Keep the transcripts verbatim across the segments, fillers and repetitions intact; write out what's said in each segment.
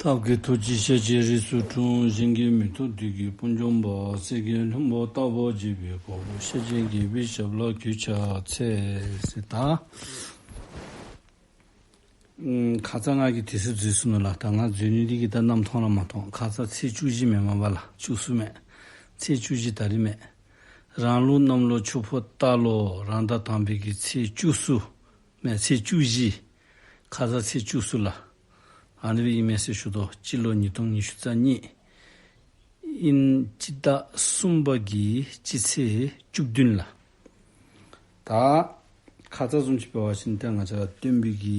ཐབས་མཁས་ཐུགས་རྗེས་ཤཱཀྱའི་རིགས་སུ་འཁྲུངས། གཞན་གྱིས་མི་ཐུབ་བདུད་ཀྱི་དཔུང་འཇོམས་པ། གསེར་གྱི་ལྷུན་པོ་ལྟ་བུར་བརྗིད་པའི་གོ། ཤེས་བྱའི་རྒྱལ་པོའི་ཞབས་ལ་གུས་ཕྱག་འཚལ། ཟེར་ད། ཨམ་ཁ་ཙ་ང་གིས་དུས་ཚོད་འཛོལ་སོ་ནུག་ལགས། ད་ང་འཛོལ་ནི་འདི་གིས་ད་གནམ་ཐོག་ལུ་མ་མཐོང་། ཁ་ཙ་ཚེས་བཅུ་བཞི་མེན་མས་པ་ལགས། བཅུ་གསུམ་མས། ཚེས་བཅུ་བཞི་ད་རིས་མས། རང་ལུགས་གནམ་ལོ་ཆུ་ཕོ་རྟ་ལོ་རང་ཟླ་དང་པའི་གི་ཚེས་བཅུ་གསུམ་མས། ཚེས་བཅུ་བཞི། ཁ་ཙ་ཚེས་བཅུ་གསུམ་ལགས། ཨ་ནི་སྦེ་ཨིན་མས་ཟེར་ཞུ་དོ། སྤྱི་ལོ་ཉིས་སྟོང་ཉི་ཤུ་རྩ་གཉིས། ཨིན་སྤྱི་ཟླ་གསུམ་པ་གི་སྤྱི་ཚེས་བཅུ་བདུན་ལགས། ད་ཁ་ཙ་བཟུམ་ཅིག་འབད་བ་ཅིན་ཏེ་ང་བཅས་ར་སྟོན་པའི་གི་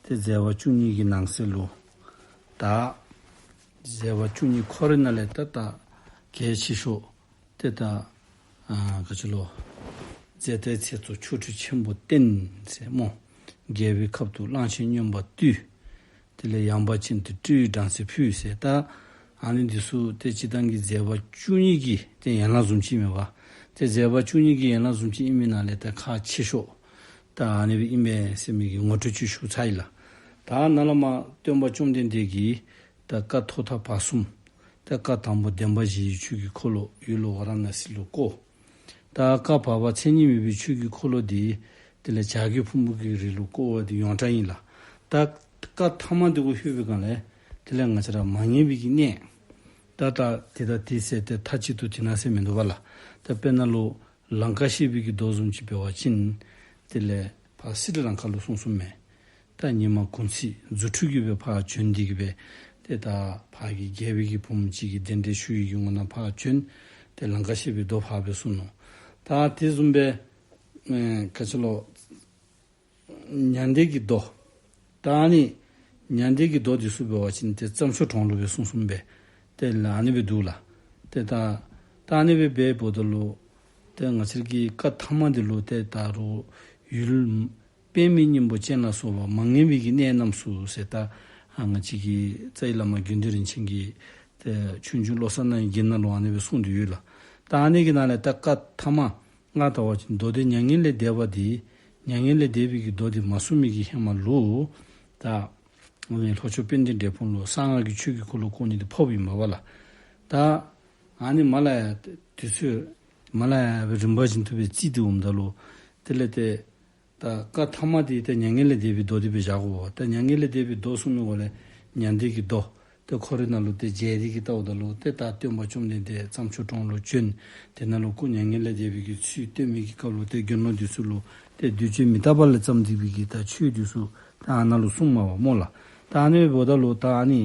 ཏེ་མཛད་པ་བཅུ་གཉིས་ཀྱི་ནང་གསེས་ལུ། ད་མཛད་པ་བཅུ་གཉིས་ཁོ་རའི་ནང་ལས་ད་ད་གལ་ཆེ་ཤོས་ཏེ་ད་ཨ་ག་ཅི་ལོ། རྫས་མཐའི་ཚལ་དུ་ཆོ་འཕྲུལ་ཆེན་པོ་བསྟན་ཟེར་སྨོ། རྒྱལ་པོའི་ཁབ་ཏུ་གླང་ཆེན་སྨྱོན་པ་བཏུལ། དེ་ལས་ཡངས་པ་ཅན་དུ་སྤྲེའུས་སྦྲང་རྩི་ཕུལ་ཟེར། ད་ཨ་ནི་འདི་ཚུ་ཏེ་སྤྱིར་བཏང་གི་མཛད་པ་བཅུ་གཉིས་ཀྱི་ཏེ་ཡན་ལག་བཟུམ་ཅིག་མས་པ། ཏེ་མཛད་པ་བཅུ་གཉིས་ཀྱི་ཡན་ལག་བཟུམ་ཅིག་ཨིན་མི་ནང་ལས་ཏེ་ཁག་ཆེ་ཤོས་ད་ཨ་ནི་སྦེ་ཨིན་པས་ཟེར་མི་གི་ངོ་སྤྲོད་ཅིག་ཞུ་ཚར་ཡི་ལགས། ད་ནཱ་ལས་མར་སྟོན་པ་བཅོམ་ལྡན་འདས་ཀྱིས་ད་བཀའ་ཐོག་མཐའ་བར་གསུམ། ད་བཀའ་དང་པོ་བདེན་པ་བཞིའི་ཆོས་ཀྱི་འཁོར་ལོ་ཡུལ་ཝཱ་ར་ཎཱ་སི་ལུ་བསྐོར། ད་བཀའ་བར་པ་མཚན་ཉིད་མེད་པའི་ཆོས་ཀྱི་འཁོར་ལོ་འདི་དེ་ལས་བྱ་རྒོད་ཕུང་པོ་གི་རི་ལུ་བསྐོར་བ་འདི་ཡོངས་གྲགས་ཨིན་ལགས། ད་བཀའ་ཐ་མ་འདི་གུ་ལྷོད་པའི་སྒང་ལས་དེ་ལས་ང་བཅས་ར་མ་ངེས་པའི་གི་གནས་ད་ད་དེ་ད་དེ་ཟེར་ཏེ་མཐའ་གཅིག་ཏུ་དེ་ནང་ཟེར་མིན་འདུག་པ་ལགས། ད་དཔེར་ན་ལུ་ལང་ཀ་གཤེགས་པའི་གི་མདོ་བཟུམ་ཅིག་འབད་བ་ཅིན་དེ་ལས་ཕར་སི་རི་ལང་ཀ་ལུ་སོང་སོངམ་མས། ད་ཉི་མ་གུང་ཚིགས་རྫུ་འཕྲུལ་གྱིས་སྦེ་ཕར་བྱོན་ཏེ་གིས་སྦེ་ཏེ་ད་ཕར་གྱི་རྒྱལ་པོའི་གི་བུམོ་ཅིག་གིས་གདན་འདྲེན་ཞུ་ཡི་གི་ངོ་ནང་ཕར་བྱོན། ཏེ་ལང་ཀ་གཤེགས་པའི་མདོ་ཕར་སྦེ་གསུངས་ནུག། ད་དེ་བཟུམ་སྦེ་ཨེ་ག་ཅི་ལོ། མྱང་འདས་ཀྱི་མདོ། ད་ཨ་ནི་མྱང་འདས་ཀྱི་མདོ་འདི་ཚུ་འབད་བ་ཅིན་ཏེ་རྩྭ་མཆོག་གྲོང་ལུ་སྦེ་གསུངས་གསུངསམ་སྦེ་ཏེ་ལགས་ཨ་ནི་སྦེ་འདུག་ལགས། ཏེ་ད་ད་ཨ་ནི་སྦེ་འབདཝ་ད་ལུ་ཏེ་ང་བཅས་ཀྱི་བཀའ་ཐ་མ་འདི་ལུ་ཏེ་ད་རུང་ཡུལ་པདྨའི་སྙིང་པོ་ཅན་ལ་སོགས་པ་མ་ངེས་པའི་གི་གནས་རྣམས་སུ་ཟེར། ད་ཨ་ང་བཅས་ཀྱི་རྩ་བའི་བླ་མ་དགེ་འདུན་རིན་ཆེན་གྱིས་ཏེ་ཆོས་འབྱུང་བློ་གསར་རྣ་བའི་རྒྱན་ནང་ལུ་ཨ་ནི་སྦེ་གསུངས་ཏེ་ཡོད་ལགས། ད་ཨ་ནི་གི་ནང་ལས་ད་བཀའ་ཐ་མ་ང་ལྟ་བ་ཅིན་མདོ་སྡེ་མྱ་ངན་ལས་འདས་པ་འདི་མྱ་ངན་ལས་འདས་པའི་གི་མདོ་འདི་མ་གསུངས་མི་གི་ཧེ་མ་ལུ་ད་ཨ་ནི་ལྷོ་ཕྱོགས་དཔལ་ལྡན་འབྲས་སྤུངས་ལུ་གསང་སྔགས་ཀྱི་ཆོས་ཀྱི་འཁོར་ལོ་བསྐོར་ནི་འདི་ཕོགཔ་ཨིན་པས་ལགས། ད་ཨ་ནི་མར་ལས་ཡར་དུས་ཚོད་མར་ལས་ཡར་སྦེ་རིམ་པ་བཞིན་དུ་སྦེ་བརྩིས་ཏེ་འོངམ་ད་ལུ་དེ་ལས་ཏེ་ད་བཀའ་ཐ་མ་འདི་ཏེ་མྱ་ངན་ལས་འདས་པའི་མདོ་འདི་སྦེ་བཞག་དགོ་པས། ད་མྱ་ངན་ལས་འདས་པའི་མདོ་གསུངས་མི་འགོ་ལས་མྱང་འདས་ཀྱི་མདོ་ཏེ་ཁོ་རའི་ནང་ལུ་ཏེ་མཇལ་ཏེ་གིས་བལྟཝ་ད་ལུ་ཏེ་ད་སྟོན་པ་བཅོམ་ལྡན་འདས་རྩྭ་མཆོག་གྲོང་ལུ་བྱོན། དེ་ནང་ལུ་སྐུ་མྱ་ངན་ལས་འདས་པའི་གི་ཚུལ་སྟོན་མི་གི་སྐབས་ལུ་ཏེ་དགེ་སློང་འདི་ཚུ་ལུ་ཏེ་བདུད་རྩི་མི་རྟག་པ་ལས་བརྩམས་ཏེ་གིས་ད་ཆོས་འདི་ཚུ་ད་ཨ་ནཱ་ལུ་གསུངསམ་མས་པ་སྨོ་ལགས། ད་ཨ་ནི་འབདཝ་ད་ལུ་ད་ཨ་ནི་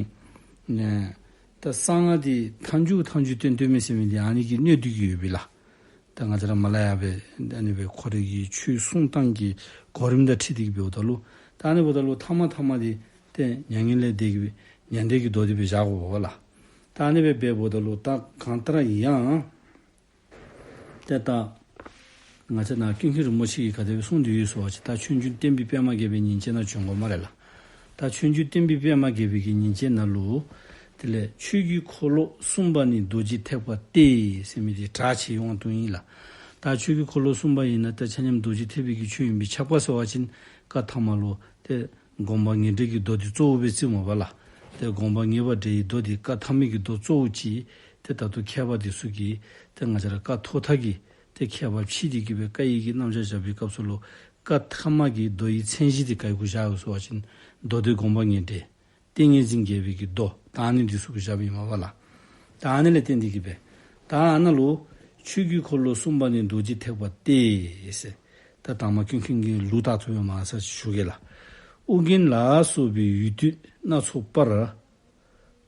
ནས་ད་གསང་སྔགས་འདི་མཐའ་མཇུག་མཐའ་མཇུག་སྟོན་སྟོན་མི་ཟེར་མི་འདི་ཨ་ནི་གིས་གནོད་དེ་གིས་ཡོད་པས་ལགས། ད་ང་བཅས་ར་མར་ལས་ཡར་སྦེ་ཨ་ནི་སྦེ་ཁོ་རའི་གི་ཆོས་གསུང་ཐངས་ཀྱི་གོ་རིམ་དང་འཁྲིལ་ཏེ་གིས་འབདཝ་ད་ལུ་ད་ཨ་ནི་འབདཝ་ད་ལུ་ཐ་མ་ཐ་མ་འདི་ཏེ་མྱ་ངན་ལས་འདས་ཀྱི་མྱང་འདས་ཀྱི་མདོ་འདི་སྦེ་བཞག་དགོ་པས་ལགས། ད་ཨ་ནི་སྦེ་འབདཝ་ད་ལུ་ད་གང་ལྟར་ཡང་ཏེ་ད་ང་བཅས་ནཱ་ཀུན་མཁྱེན་རིན་པོ་ཆེ་གིས་ག་དེ་སྦེ་གསུངས་ཏེ་ཡོད་ཟེར་བ་ཅིན་ད་ཆོས་འབྱུང་བསྟན་པའི་པདྨ་རྒྱས་པའི་ཉིན་བྱེད་ནང་བྱོན་དགོ་སྨ་རེ་ལགས། ད་ཆོས་འབྱུང་བསྟན་པའི་པདྨ་རྒྱས་པའི་གི་ཉིན་བྱེད་ནང་ལུ་དེ་ལས་ཆོས་ཀྱི་འཁོར་ལོ་གསུམ་པ་ནི་རྡོ་རྗེ་ཐེག་པ་སྟེ་ཟེར་མི་འདི་གྲགས་ཆེ་བའི་དབང་དུ་ཨིན་ལགས། ད་ཆོས་ཀྱི་འཁོར་ལོ་གསུམ་པ་ཨིན་ན་ད་ཆ་མཉམ་རྡོ་རྗེ་ཐེག་པའི་གི་ཆོས་ཨིན་པས། ཆགས་པ་ཟེར་བ་ཅིན་བཀའ་ཐ་མ་ལུ་ཏེ་དགོངས་པ་ངེས་འགྲེལ་གྱི་མདོ་འདི་གཙོ་བོ་སྦེ་བརྩིཝ་མས་པ་ལགས། ཏེ་དགོངས་པ་ངེས་པར་འགྲེལ་བའི་མདོ་འདི་བཀའ་ཐ་མའི་གི་མདོ་གཙོ་བོ་ཅིག། ཏེ་ད་ལྟོ་མཁས་པ་འདི་ཚུ་གིས་ཏེ་ང་བཅས་ར་བཀའ་ཐོག་མཐའ་གི་ཏེ་མཁས་པ་ཕྱེ་སྟེ་གིས་སྦེ་བཀའ་ཡི་གི་རྣམ་གཞག་བཞག་པའི་སྐབས་སུ་ལུ་བཀའ་ཐ་མ་གི་མདོ་ཡི་མཚན་གཞི་འདི་ག་གི་གུ་བཞག་ཡོད་ཟེར་བ་ཅིན་མདོ་སྡེ་དགོངས་པ་ངེས་འགྲེལ། ཏིང་ངེ་འཛིན་རྒྱས་པའི་གི་མདོ་ད་ཨ་ནི་འདི་ཚུ་གུ་བཞགཔ་ཨིན་མས་པ་ལགས། ད་ཨ་ནི་ལས་བརྟེན་ཏེ་གིས་སྦེ་ད་ཨ་ནཱ་ལུ་ཆོས་ཀྱི་འཁོར་ལོ་གསུམ་པ་ནི་རྡོ་རྗེ་ཐེག་པ་སྟེ་ཟེར། ད་དང་པ་ཀུན་མཁྱེན་གྱི་ལུགས་ལྟར་ཐུབ་པའི་མ་ས་ཞུ་གེ་ལགས། ཨོ་རྒྱན་ལ་སོགས་པའི་ཡུལ་དུས་སྣ་ཚོགས་པར།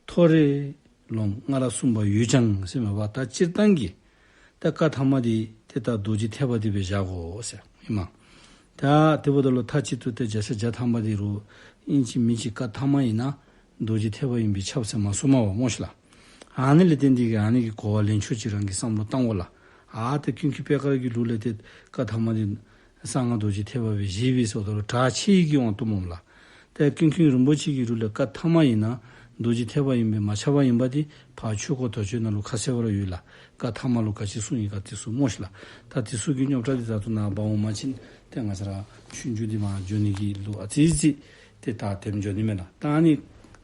མཐོ་རིས་ལོངས་སྔ་རབས་གསུངས་པ་ཡོད་ཀྱང་ཟེར་མས་པ། ད་སྤྱིར་བཏང་གི་ད་བཀའ་ཐ་མ་འདི་ཏེ་ད་རྡོ་རྗེ་ཐེག་པ་འདི་སྦེ་བཞག་དགོ་ཟེར་ཨིན་མས། ད་དེ་འབདཝ་ད་ལུ་མཐའ་གཅིག་ཏུ་ཏེ་བརྒྱ་ཆ་བརྒྱ་ཐམ་པ་འདི་རུང་ཨིན་ཅི་མིན་ཅི་བཀའ་ཐ་མ་ཨིན་ན་རྡོ་རྗེ་ཐེག་པ་ཨིན་པས་ཁྱབ་ཟེར་མ་གསུངས་མས་པ་སྨོ་ཤིག་ལགས། ཨ་ནི་ལས་བརྟེན་ཏེ་གིས་ཨ་ནི་གི་གོ་བ་ལེན་ཆོག་ཅིག་རང་གིས་བསམ་བློ་བཏང་དགོ་ལགས། ཨ་ཏེ་ཀུན་མཁྱེན་པད་དཀར་གྱི་ལུགས་ལས་ཏེ་བཀའ་ཐ་མ་འདི་གསང་སྔགས་རྡོ་རྗེ་ཐེག་པ་སྦེ་བཞེས་པས་ཟེརཝ་ད་ལུ་གྲགས་ཆེ་བའི་གི་དབང་དུ་སྨོ་ལགས། ཏེ་ཀུན་མཁྱེན་རིན་པོ་ཆེ་གི་ལུགས་ལས་བཀའ་ཐ་མ་ཨིན་ན་རྡོ་རྗེ་ཐེག་པ་ཨིན་པས་མ་ཁྱབ་པ་ཨིན་པ་འདི་ཕར་ཆོས་སྐོར་དོན་གཅོད་ནང་ལུ་ཁ་གསལ་སྦེ་ར་ཡོད་ལགས། བཀའ་ཐ་མ་ལུ་ག་ཅི་གསུངས་ཡི་ག་འདི་ཚུ་སྨོ་ཤིག་ལགས། ད་འདི་ཚུ་གི་རྙོག་དྲ་འདི་ད་ལྟོ་ནཱ་འབག་འོང་པ་ཅིན་ཏེ་ང་བཅས་ར་ཆོས་འབྱུང་འདི་མར་འགྱོ་ནི་གི་ལུགས་ཨ་ཙི་ཙི་ཏེ་ད་དེམ་འགྱོ་ནི་མས་ལགས། ད་ཨ་ནི་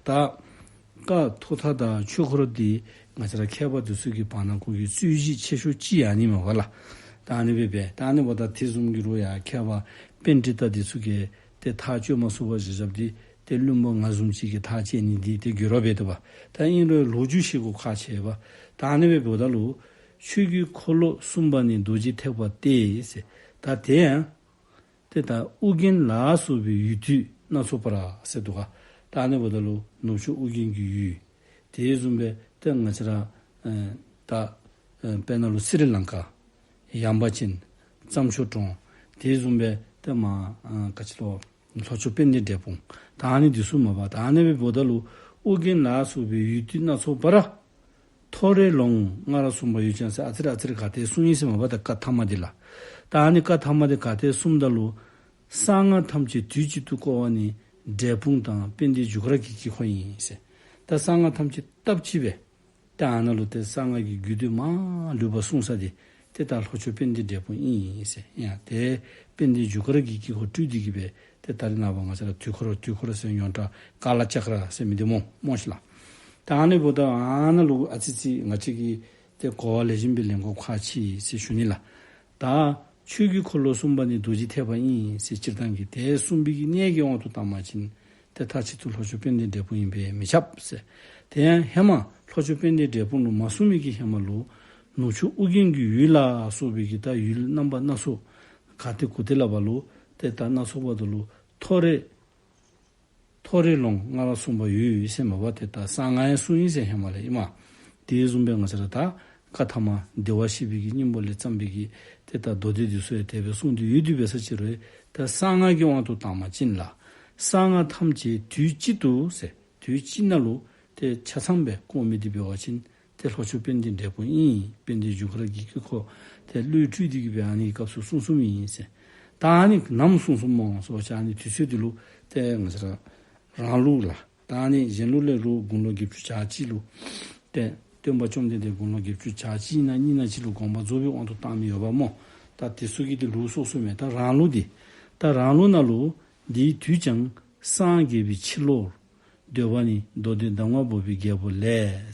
ད་ བཀའ་ཐོག་མཐའ་དང་ཆོས་འཁོར་འདི་ང་བཅས་ར་མཁས་པ་འདི་ཚུ་གི་བར་ན་ཁོ་གི་རྩོད་གཞི་ཆེ་ཤོས་ཅིག་ཨ་ནི་མས་པ་ལགས། ད་ཨ་ནི་སྦེ་འབད་ད་ཨ་ནི་འབདཝ་ད་དེ་བཟུམ་གྱི་རུང་ཡང་མཁས་པ་པཎྜི་ཏ་འདི་ཚུ་གིས་ཏེ་ཐག་བཅད་མ་ཚུགས་པར་བཞག་བཞགཔ་འདི་ཏེ་བླུན་པོ་ང་བཟུམ་ཅིག་གིས་ཐག་བཅད་ནི་འདི་ཏེ་འགྱོ་ར་འབད་དོ་པ། ད་ཨིན་རུང་ལོ་རྒྱུས་ཤེས་དགོཔ་ཁག་ཆེ་བས། ད་ཨ་ནི་སྦེ་འབདཝ་ད་ལུ་ཆོས་ཀྱི་འཁོར་ལོ་གསུམ་པ་ནི་རྡོ་རྗེ་ཐེག་པ་སྟེ་ཟེར། ད་དེ་ཡང་ཏེ་ད་ཨོ་རྒྱན་ལ་སོགས་པའི་ཡུལ་དུས་སྣ་ཚོགས་པར་ཟེར་འདུག་ག། ད་ཨ་ནི་འབདཝ་ད་ལུ་ནུབ་ཕྱོགས་ཨོ་རྒྱན་གྱི་ཡུལ། དེ་བཟུམ་སྦེ་ཏེ་ང་བཅས་ར་ཨེ་ད་ཨེ་དཔེར་ན་ལུ་སི་རི་ལང་ཀ། ཡངས་པ་ཅན། རྩྭ་མཆོག་གྲོང་། དེ་བཟུམ་སྦེ་ཏེ་མར་ཨ་ག་ཅི་ལོ། ལྷོ་ཕྱོགས་དཔལ་ལྡན་འབྲས་སྤུངས། ད་ཨ་ནི་འདི་ཚུ་མས་པ། ད་ཨ་ནི་སྦེ་འབདཝ་ད་ལུ་ཨོ་རྒྱན་ལ་སོགས་པའི་ཡུལ་དུས་སྣ་ཚོགས་པར། ཐོ་རེ་ལོང་ང་ར་གསུམ་པ་ཡོད་ཀྱང་ཟེར་ཨ་ཙི་རེ་ཨ་ཙི་རེ་ག་ཏེ་གསུངས་ཡི་ཟེར་མས་པ། ད་བཀའ་ཐ་མ་འདི་ལགས། ད་ཨ་ནི་བཀའ་ཐ་མ་འདི་ག་ཏེ་གསུངམ་ད་ལུ། གསང་སྔགས་ཐམས་ཅད་དུས་གཅིག་ཏུ་བསྐོར་བ་ནི། འབྲས་སྤུངས་དང་དཔལ་ལྡན་རྒྱུ་སྐར་གྱི་དཀྱིལ་འཁོར་ཡིན་ཟེར། ད་གསང་སྔགས་ཐམས་ཅད་སྟབས་གཅིག་སྦེ། ད་ཨ་ནཱ་ལུ་ཏེ་གསང་སྔགས་ཀྱི་རྒྱུད་སྡེ་མར་ལུས་པ་གསུངས་ས་འདི་ཏེ་ད་ལྷོ་ཕྱོགས་དཔལ་ལྡན་འབྲས་སྤུངས་ཨིན་ཟེར། ཡང་ཏེ་དཔལ་ལྡན་རྒྱུ་སྐར་གྱི་དཀྱིལ་འཁོར་སྤྲུལ་ཏེ་གི་སྦེ་ཏེ་ད་རེས་ནངས་པ་ང་བཅས་ར་དུས་འཁོར་དུས་འཁོར་ཟེར་ཡོངས་གྲགས་ཀ་ལ་ཙཀྲ་ཟེར་མི་འདི་སྨོ་སྨོ་ཤིག་ལགས། ད་ཨ་ནི་འབདཝ་ད་ཨ་ནཱ་ལུ་ཨ་ཙི་ཙི་ང་བཅས་ཀྱིས་ཏེ་གོ་བ་ལེགས་ཤོམ་སྦེ་ལེན་དགོཔ་ཁག་ཆེ་ཟེར་ཞུ་ནི་ལགས། ད་ཆོས་ཀྱི་འཁོར་ལོ་གསུམ་པ་ནི་རྡོ་རྗེ་ཐེག་པ་ཨིན་ཟེར་སྤྱིར་བཏང་གི་དེ་གསུངས་པའི་གི་གནད་ཀྱི་དབང་དུ་བཏང་བ་ཅིན་ཏེ་མཐའ་གཅིག་ཏུ་ལྷོ་ཕྱོགས་དཔལ་ལྡན་འབྲས་སྤུངས་ཨིན་པས་མི་ཁྱབ་ཟེར། དེ་ཡང་ཧེ་མ་ལྷོ་ཕྱོགས་དཔལ་ལྡན་འབྲས་སྤུངས་ལུ་མ་གསུངས་མི་གི་ཧེ་མ་ལུ་ནུབ་ཕྱོགས་ཨོ་རྒྱན་གྱི་ཡུལ་ལ་སོགས་པའི་གི་ད་ཡུལ་རྣམ་པ་སྣ་ཚོགས་ག་ཏེ་གུ་ཏེ་ལ་བ་ལུ་ཏེ་ད་སྣ་ཚོགས་པ་དུ་ལུ་ཐོ་རེ་ཐོ་རེ་ལོང་ང་ར་གསུམ་པ་ཡོད་ཡོད་ཟེར་མས་པ། ཏེ་ད་གསང་སྔགས་ཡང་གསུངས་ཡི་ཟེར་ཧེ་མ་ལས་ཨིན་མས། དེ་བཟུམ་སྦེ་ང་བཅས་ར་ད་བཀའ་ཐ་མ་བདེ་བར་གཤེགས་པའི་གི་སྙིང་པོ་ལས་བརྩམས་པའི་གི་ཏེ་ད་མདོ་སྡེ་འདི་ཚུ་ཡང་དེ་སྦེ་གསུངས་ཏེ་ཡོད་དེ་འབད་ས་ཅིག་རུང་ད་གསང་སྔགས་ཀྱི་དབང་དུ་བཏང་བ་ཅིན་ལགས། གསང་སྔགས་ཐམས་ཅད་དུས་གཅིག་ཏུ་ཟེར་དུས་གཅིག་ནང་ལུ་ཏེ་ཆ་ཚང་སྦེ་བསྐོར་མི་འདི་འབད་བ་ཅིན་ཏེ་ལྷོ་ཕྱོགས་དཔལ་ལྡན་འབྲས་སྤུངས་ཨིན། དཔལ་ལྡན་རྒྱུ་སྐར་གྱི་དཀྱིལ་འཁོར་ཏེ་བློས་སྤྲུལ་ཏེ་གི་སྦེ་ཨ་ནི་གི་སྐབས་སུ་གསུངས་གསུངསམ་ཨིན་ཟེར། ད་ཨ་ནི་ནམ་གསུངས་གསུངསམ་སྨོ་ཟེར་བ་ཅིན་ཨ་ནི་དུས་ཚོད་འདི་ལུ་ཏེ་ང་བཅས་ར་རང་ལུགས་ལགས། ད་ཨ་ནི་གཞན་ལུགས་ལས་རུང་དགུང་ལོ་བརྒྱད་ཅུ་གྱ་གཅིག་ལུ་ཏེ་སྟོན་པ་བཅོམ་ལྡན་འདས་དགུང་ལོ་བརྒྱད་ཅུ་གྱ་གཅིག་ཨིན་ན་གཉིས་ཨིན་ན་ཅིག་ལུ་དགོངས་པ་རྫོགས་པའི་དབང་དུ་བཏང་མི་ཡོདཔ་སྨོ། ད་དེ་ཚུ་གི་འདི་ལུགས་སོ་སོ་མས། ད་རང་ལུགས་འདི་ད་རང་ལུགས་ནང་ལུ་འདིའི་དུས་ཀྱང་སངས་རྒྱས་པའི་ཕྱི་ལོ་འདོད་པ་ནི། མདོ་སྡེ་གདམས་ངག་པོ་པའི་རྒྱལ་པོ་ལས་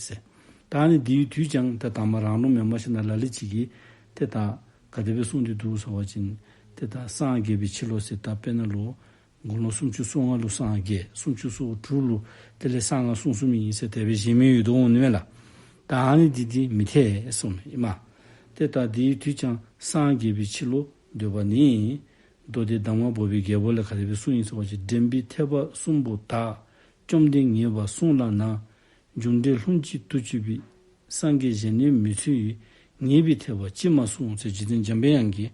ཟེར། ད་ཨ་ནི་འདིའི་དུས་ཀྱང་ད་དང་པ་རང་ལུགས་མེན་པ་ཞིག་ན་ལ་ལུ་ཅིག་གིས་ཏེ་ད་ག་དེ་སྦེ་གསུངས་ཏེ་འདུག་ཟེར་བ་ཅིན་ཏེ་ད་སངས་རྒྱས་པའི་ཕྱི་ལོ་ཟེར་ད་དཔེར་ན་ལུ་དགུང་ལོ་སུམ་ཅུ་སོ་ལྔ་ལུ་སངས་རྒྱས། སུམ་ཅུ་སོ་དྲུག་ལུ་དེ་ལས་གསང་སྔགས་གསུངས་གསུངསམ་ཨིན་ཟེར་དེ་སྦེ་བཞེད་མི་ཡོད་དོ་འོང་ནི་མས་ལགས། ད་ཨ་ནི་འདི་འདི་མི་འཐད་གསུངསམ་ཨིན་མས། ཏེ་ད་འདིའི་དུས་ཀྱང་སངས་རྒྱས་པའི་ཕྱི་ལོ་འདོད་པ་ནི། མདོ་སྡེ་གདམས་ངག་པོ་པའི་རྒྱལ་པོ་ལས་ག་དེ་སྦེ་གསུངས་ཡི་ཟེར་བ་ཅིན། འདྲེན་པའི་ཐེག་པ་གསུམ་པོ་དག། བཅོམ་ལྡན་ངེས་པར་བསྲུང་ལགས་ན། རྒྱུ་འབྲས་ལྷུན་གྱིས་རྟོགས་གྱུར་པའི། སངས་རྒྱས་གཞན་ནི་མི་འཚོལ་ཡི། ངེས་པའི་ཐེག་པ་ཅིས་མ་བསྲུང་ཟེར་རྗེ་བཙུན་འཇམ་པའི་དབྱངས་ཀྱིས་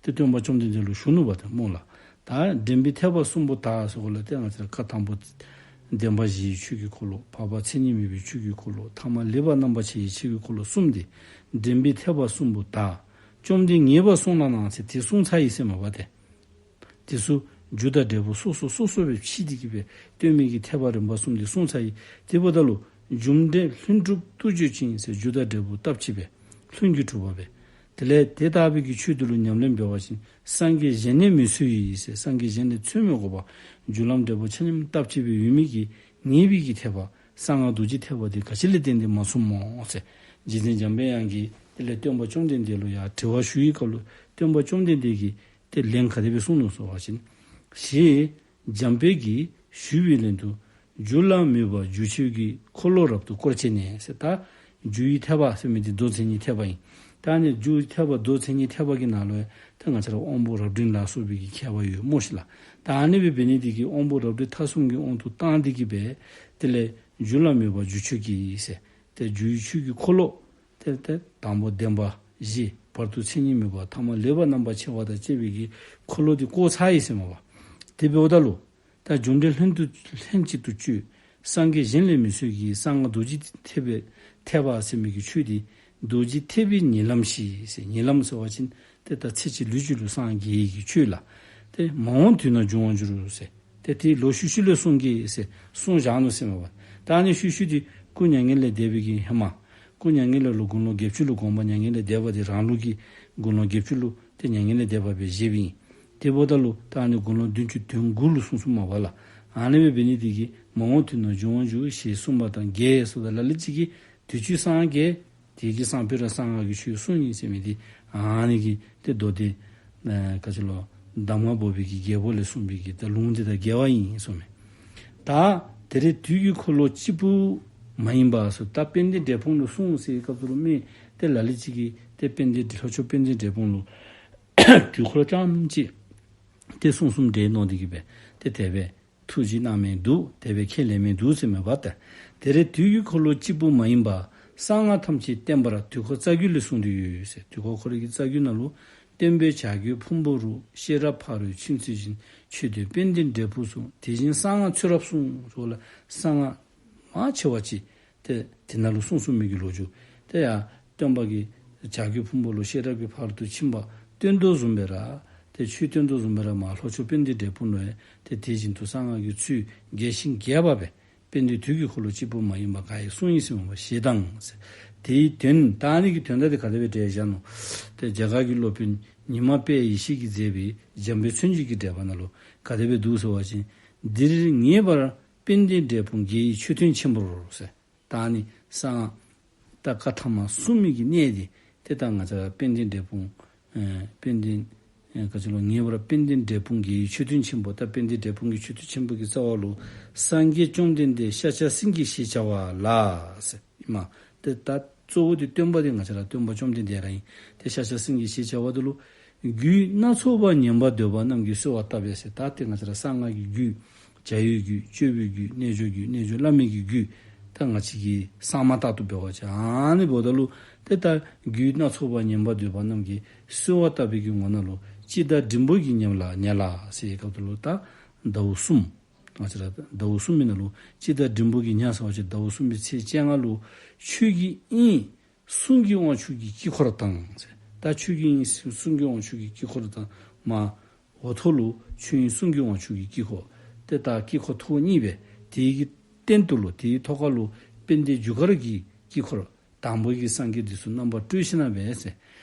ཏེ་སྟོན་པ་བཅོམ་ལྡན་འདས་ལུ་ཞུ་ནུག་པ་ཏེ་སྨོ་ལགས། ད་འདྲེན་པའི་ཐེག་པ་གསུམ་པོ་དག་ཟེར་གོ་ལགས། ཏེ་ང་བཅས་ར་བཀའ་དང་པོ་བདེན་པ་བཞིའི་ཆོས་ཀྱི་འཁོར་ལོ། བར་པ་མཚན་ཉིད་མེད་པའི་ཆོས་ཀྱི་འཁོར་ལོ། ཐ་མ་ལེགས་པར་རྣམ་པར་ཕྱེ་བའི་ཆོས་ཀྱི་འཁོར་ལོ་གསུམ་འདི་འདྲེན་པའི་ཐེག་པ་གསུམ་པོ་དག། བཅོམ་ལྡན་ངེས་པར་བསྲུང་ལགས་ན་ཟེར་དེ་གསུངས་ཚར་ཡི་ཟེར་མས་པ་ཏེ། དེ་ཚུ་རྒྱུ་དང་འབྲས་བུ་སོ་སོ་སོ་སོ་སྦེ་ཕྱེ་སྟེ་གི་སྦེ་སྟོན་མི་གི་ཐེག་པ་རིམ་པ་གསུམ་འདི་གསུངས་ཚར་ཡི། དེ་འབདཝ་ད་ལུ་རྒྱུ་འབྲས་ལྷུན་གྲུབ་རྟོགས་གྱུར་ཅིང་ཟེར་རྒྱུ་དང་འབྲས་བུ་སྟབས་གཅིག་སྦེ་ལྷུན་གྱིས་གྲུབ་པ་སྦེ། དེ་ལས་དེ་ལྟ་བུའི་གི་ཆོས་འདི་ལུ་ཉམས་ལེན་འབད་བ་ཅིན་སངས་རྒྱས་གཞན་ནི་མི་འཚོལ་ཡི་ཟེར་སངས་རྒྱས་གཞན་ལས་འཚོལ་མི་དགོ་པར་རྒྱུ་ལམ་འབྲས་བུ་ཆ་མཉམ་སྟབས་གཅིག་སྦེ་ཡོད་མི་གི་ངེས་པའི་གི་ཐེག་པ་གསང་སྔགས་རྡོ་རྗེ་ཐེག་པ་འདི་ག་ཅི་ལས་བརྟེན་ཏེ་མ་བསྲུངམ་སྨོ་ཟེར་རྗེ་བཙུན་འཇམ་པའི་དབྱངས་ཀྱིས་དེ་ལས་སྟོན་པ་བཅོམ་ལྡན་འདས་ལུ་ཡང་དྲི་བ་ཞུ་བའི་སྐབས་ལུ་སྟོན་པ་བཅོམ་ལྡན་འདས་ཀྱིས་ཏེ་ལན་ག་དེ་སྦེ་གསུངས་ནུག་ཟེར་བ་ཅིན། ཞེས་འཇམ་དཔལ་གྱིས་ཞུས་པའི་ལན་དུ། རྒྱུ་ལ་མོས་པ་རྒྱུ་ཆོས་ཀྱི་འཁོར་ལོ་རབ་ཏུ་བསྐོར་བྱས་ནས་ཟེར། ད་རྒྱུའི་ཐེག་པ་ཟེར་མི་འདི་མདོ་མཚན་ཉིད་ཐེག་པ་ཨིན། ད་ཨ་ནི་རྒྱུའི་ཐེག་པ་མདོ་མཚན་ཉིད་ཐེག་པ་གི་ནང་ལུ་ཡང་ད་ང་བཅས་ར་དབང་པོ་རབ་འབྲིང་ལ་སོགས་པའི་གི་མཁས་པ་ཡོད་སྨོ་ཤིག་ལགས། ད་ཨ་ནི་སྦེ་འབད་ནི་འདི་གིས་དབང་པོ་རབ་འབྲིང་ཐ་གསུམ་གྱི་དབང་དུ་བཏང་སྟེ་གི་སྦེ་དེ་ལས་རྒྱུ་ལ་མོས་པ་རྒྱུ་ཆོས་ཀྱི་ཟེར། ཏེ་རྒྱུའི་ཆོས་ཀྱི་འཁོར་ལོ། ཏེ་ཏེ་དང་པོ་བདེན་པ་བཞི། བར་དུ་མཚན་ཉིད་མེད་པ། ཐ་མ་ལེགས་པར་རྣམ་པར་ཕྱེ་བ་དང་བཅས་པའི་གི་འཁོར་ལོ་འདི་བསྐོར་ཚར་ཡི་ཟེར་མས་པ། དེ་འབདཝ་ད་ལུ་ད་རྒྱུ་འབྲས་ལྷུན་དུ་ལྷན་ཅིག་ཏུ་སྤྱོད། སངས་རྒྱས་གཞན་ལས་མི་འཚོལ་གྱི། གསང་སྔགས་རྡོ་རྗེ་ཐེག་པའི་ཐེག་པ་ཟེར་མི་གི་ཆོས་འདི་རྡོ་རྗེ་ཐེག་པའི་ཉིད་ལམ་ཞིག་ཟེར། ཉིད་ལམ་ཟེར་བ་ཅིན་ཏེ་ད་ཚེ་གཅིག་ལུས་གཅིག་ལུ་སངས་རྒྱས་ཡི་གི་ཆོས་ལགས། ཏེ་མ་འོངས་དུས་ན་འབྱུང་བར་འགྱུར་ཟེར། ཏེ་དེ་ལོ་ཤུལ་ཤུལ་ལས་གསུངས་ཀྱི་ཟེར་གསུངས་བཞག་ནུག་ཟེར་མས་པ། ད་ཨ་ནི་ཤུལ་ཤུལ་འདི་སྐུ་མྱ་ངན་ལས་འདས་པའི་གི་ཧེ་མ། སྐུ་མྱ་ངན་ལས་ལོ་དགུང་ལོ་བརྒྱད་ཅུ་ལུ་དགོངས་པ་མྱ་ངན་ལས་འདས་པ་འདི་རང་ལུགས་ཀྱི་དགུང་ལོ་བརྒྱད་ཅུ་ལུ་ཏེ་མྱ་ངན་ལས་འདས་པ་སྦེ་བཞེསཔ་ཨིན། དེ་འབདཝ་ད་ལུ་ད་ཨ་ནི་དགུང་ལོ་བདུན་ཅུ་དོན་དགུ་ལུ་གསུངས་གསུངསམ་མས་པ་ལགས། ཨ་ནི་སྦེ་འབད་ནི་དེ་གིས་མ་འོངས་དུས་ན་འབྱུང་བར་འགྱུར་ཞེས་གསུངས་པ་དང་འགལ་ཟེརཝ་ད་ལ་ལུ་ཅིག་གིས་དུས་ཅི་སངས་རྒྱས་དེ་གིས་སང་ཕོད་ར་གསང་སྔགས་ཀྱི་ཆོས་གསུངས་ཡི་ཟེར་མི་དེ་ཨ་ནི་གིས་ཏེ་མདོ་སྡེ་ཨེ་ག་ཅི་ལོ་གདམས་ངག་འབོགས་པའི་གི་རྒྱལ་པོ་ལས་གསུངས་པའི་གི་ད་ལུང་དེ་དང་འགལ་བ་ཨིན་གསུངས་མས། ད་དེ་རེ་དུས་ཀྱི་འཁོར་ལོ་གཅིག་པུ་མ་ཡིན་པ་ཟེར་ད་དཔལ་ལྡན་འབྲས་སྤུངས་ལུ་གསུངས་ཟེར་བའི་སྐབས་སུ་ལུ་མི་ཏེ་ལ་ལུ་ཅིག་གིས་ཏེ་དཔལ་ལྡན་ལྷོ་ཕྱོགས་དཔལ་ལྡན་འབྲས་སྤུངས་ལུ་དུས་འཁོར་ཙམ་ཅིག་ཏེ་གསུང་གསུམ་འདྲེས་ནོ་དེ་གིས་སྦེ་ཏེ་དེ་སྦེ་ཐུགས་རྗེ་གནང་མི་འདུག། དེ་སྦེ་ཁས་ལེན་མི་འདུག་ཟེར་མས་པ་ཏེ། དེ་རེ་དུས་ཀྱི་འཁོར་ལོ་གཅིག་པུ་མ་ཡིན་པ་གསང་སྔགས་ཐམས་ཅད་བསྟན་པར་དུས་འཁོར་རྩ་རྒྱུད་ལས་གསུངས་ཏེ་ཡོད་ཟེར། དུས་འཁོར་ཁོ་རའི་གི་རྩ་རྒྱུད་ནང་ལུ་སྟོན་པའི་བྱ་རྒོད་ཕུང་པོ་རུ། ཤེས་རབ་ཕ་རོལ་ཕྱིན་མཐར་ཕྱིན། མཆོད་རྟེན་དཔལ་ལྡན་འབྲས་སྤུངས་སུ། དེ་བཞིན་གསང་སྔགས་ཚུ་རབ་གསུངས། ཟེར་ལ་གསང་སྔགས་མང་ཆེ་བ་ཅིག་ཏེ་དེ་ནང་ལུ་གསུངས་གསུངས་མི་གི་ལོ་རྒྱུས་ཏེ་ཡང་སྟོན་པ་གིས་བྱ་རྒོད་ཕུང་པོ་ལུ་ཤེས་རབ་ཀྱི་ཕ་རོལ་ཏུ་ཕྱིན་པ་སྟོན་དོ་བཟུམ་སྦེ་ར་ཏེ་ཆོས་སྟོན་དོ་བཟུམ་སྦེ་ར་མར་ལྷོ་ཕྱོགས་དཔལ་ལྡན་འབྲས་སྤུངས་ལུ་ཡང་ཏེ་དེ་བཞིན་དུ་གསང་སྔགས་ཀྱི་ཚུལ་རྒྱས་ཤིང་རྒྱས་པ་སྦེ་དཔལ་ལྡན་དུས་ཀྱི་འཁོར་ལོ་གཅིག་པུ་མ་ཡིན་པ་ག་ཡི་གསུངས་ཡི་ཟེར་མས་པ་ཞེས་དང་ཟེར། དེའི་དོན་ད་ཨ་ནི་གི་དོན་དག་དེ་ག་དེ་སྦེ་འགྲེལ་བཞག་ནུག། ཏེ་རྒྱ་གར་གྱི་སློབ་དཔོན་ཉི་མ་དཔལ་ཡེ་ཤེས་ཀྱིས་མཛད་པའི་འཇམ་དཔལ་མཚན་བརྗོད་ཀྱི་འགྲེལ་པ་ནང་ལུ་ག་དེ་སྦེ་འདུག་ཟེར་བ་ཅིན། འདིར་ངེས་པར་དཔལ་ལྡན་འབྲས་སྤུངས་རྒྱལ་བའི་མཆོད་རྟེན་ཆེན་པོར་ཟེར། ད་ཨ་ནི་གསང་སྔགས་ད་བཀའ་ཐ་མ་གསུངས་མི་གི་གནས་དེ་ཏེ་ད་ང་བཅས་དཔལ་ལྡན་འབྲས་སྤུངས་ཨེ་དཔལ་ལྡན་ཨེ་ག་ཅི་ལོ་ངེས་པར་དཔལ་ལྡན་འབྲས་སྤུངས་རྒྱལ་བའི་མཆོད་རྟེན་ཆེན་པོ། ད་དཔལ་ལྡན་འབྲས་སྤུངས་ཀྱི་མཆོད་རྟེན་ཆེན་པོ་གི་རྩ་བ་ལུ་སངས་རྒྱས་བཅོམ་ལྡན་འདས་ཤཱཀྱ་སེང་གེ་ཞེས་བྱ་བ་ལ་ཟེར་ཨིན་མས། ཏེ་ད་གཙོ་བོ་དེ་སྟོན་པ་དེ་ང་བཅས་ར་སྟོན་པ་བཅོམ་ལྡན་འདས་ར་ཨིན། ཏེ་ཤཱཀྱ་སེང་གེ་ཞེས་བྱ་བ་དེ་ལུ་རྒྱུད་སྣ་ཚོགས་པ་ཉན་པར་འདོད་པ་རྣམས་ཀྱིས་གསོལ་བ་བཏབ་པས་ཟེར། ད་ཏེ་ང་བཅས་ར་གསང་སྔགས་ཀྱི་རྒྱུད་བྱ་བའི་རྒྱུད་སྤྱོད་པའི་རྒྱུད་རྣལ་འབྱོར་རྒྱུད་རྣལ་འབྱོར་བླ་མེད་ཀྱི་རྒྱུད་ད་ང་བཅས་ཀྱི་གསར་མ་ལྟར་དུ་འབད་བ་ཅིན་ཨ་ནི་འབདཝ་ད་ལུ་ཏེ་ད་རྒྱུད་སྣ་ཚོགས་པ་ཉན་པར་འདོད་པ་རྣམས་ཀྱིས་གསོལ་བ་བཏབ་པའི་གི་ངོ་ནང་ལུ་དཔྱིད་ཟླ་འབྲིང་པོ་གི་ཉིནམ་ལ་ཉལ་ལ་ཟེར་བའི་སྐབས་དེ་ལུ་ད་ཟླཝ་གསུམ་ང་བཅས་ར་ཟླཝ་གསུམ་ཨིན་ན་ལུ་དཔྱིད་ཟླ་འབྲིང་པོ་གི་ཉ་ཟེར་བ་ཅིན་ཟླཝ་གསུམ་པའི་ཚེས་བཅོ་ལྔ་ལུ་ཆོས་ཀྱི་དབྱིངས་གསུང་གི་དབང་ཕྱུག་གི་དཀྱིལ་འཁོར་དང་ཟེར། ད་ཆོས་ཀྱི་དབྱིངས་གསུང་གི་དབང་ཕྱུག་གི་དཀྱིལ་འཁོར་དང་མར་འོག་ཐོག་ལུ་ཆོས་དབྱིངས་གསུང་གི་དབང་ཕྱུག་གི་དཀྱིལ་འཁོར་ཏེ་ད་དཀྱིལ་འཁོར་ཐོག་གཉིས་སྦེ་དེའི་གི་སྟེང་དུ་ལུ་དེའི་ཐོག་ཁ་ལུ་དཔལ་ལྡན་རྒྱུ་སྐར་གྱི་དཀྱིལ་འཁོར་དང་པོ་གི་སངས་རྒྱས་འདི་ཚུ་རྣམ་པར་སྤྲུལ་ཞིནམ་ལས་ཟེར།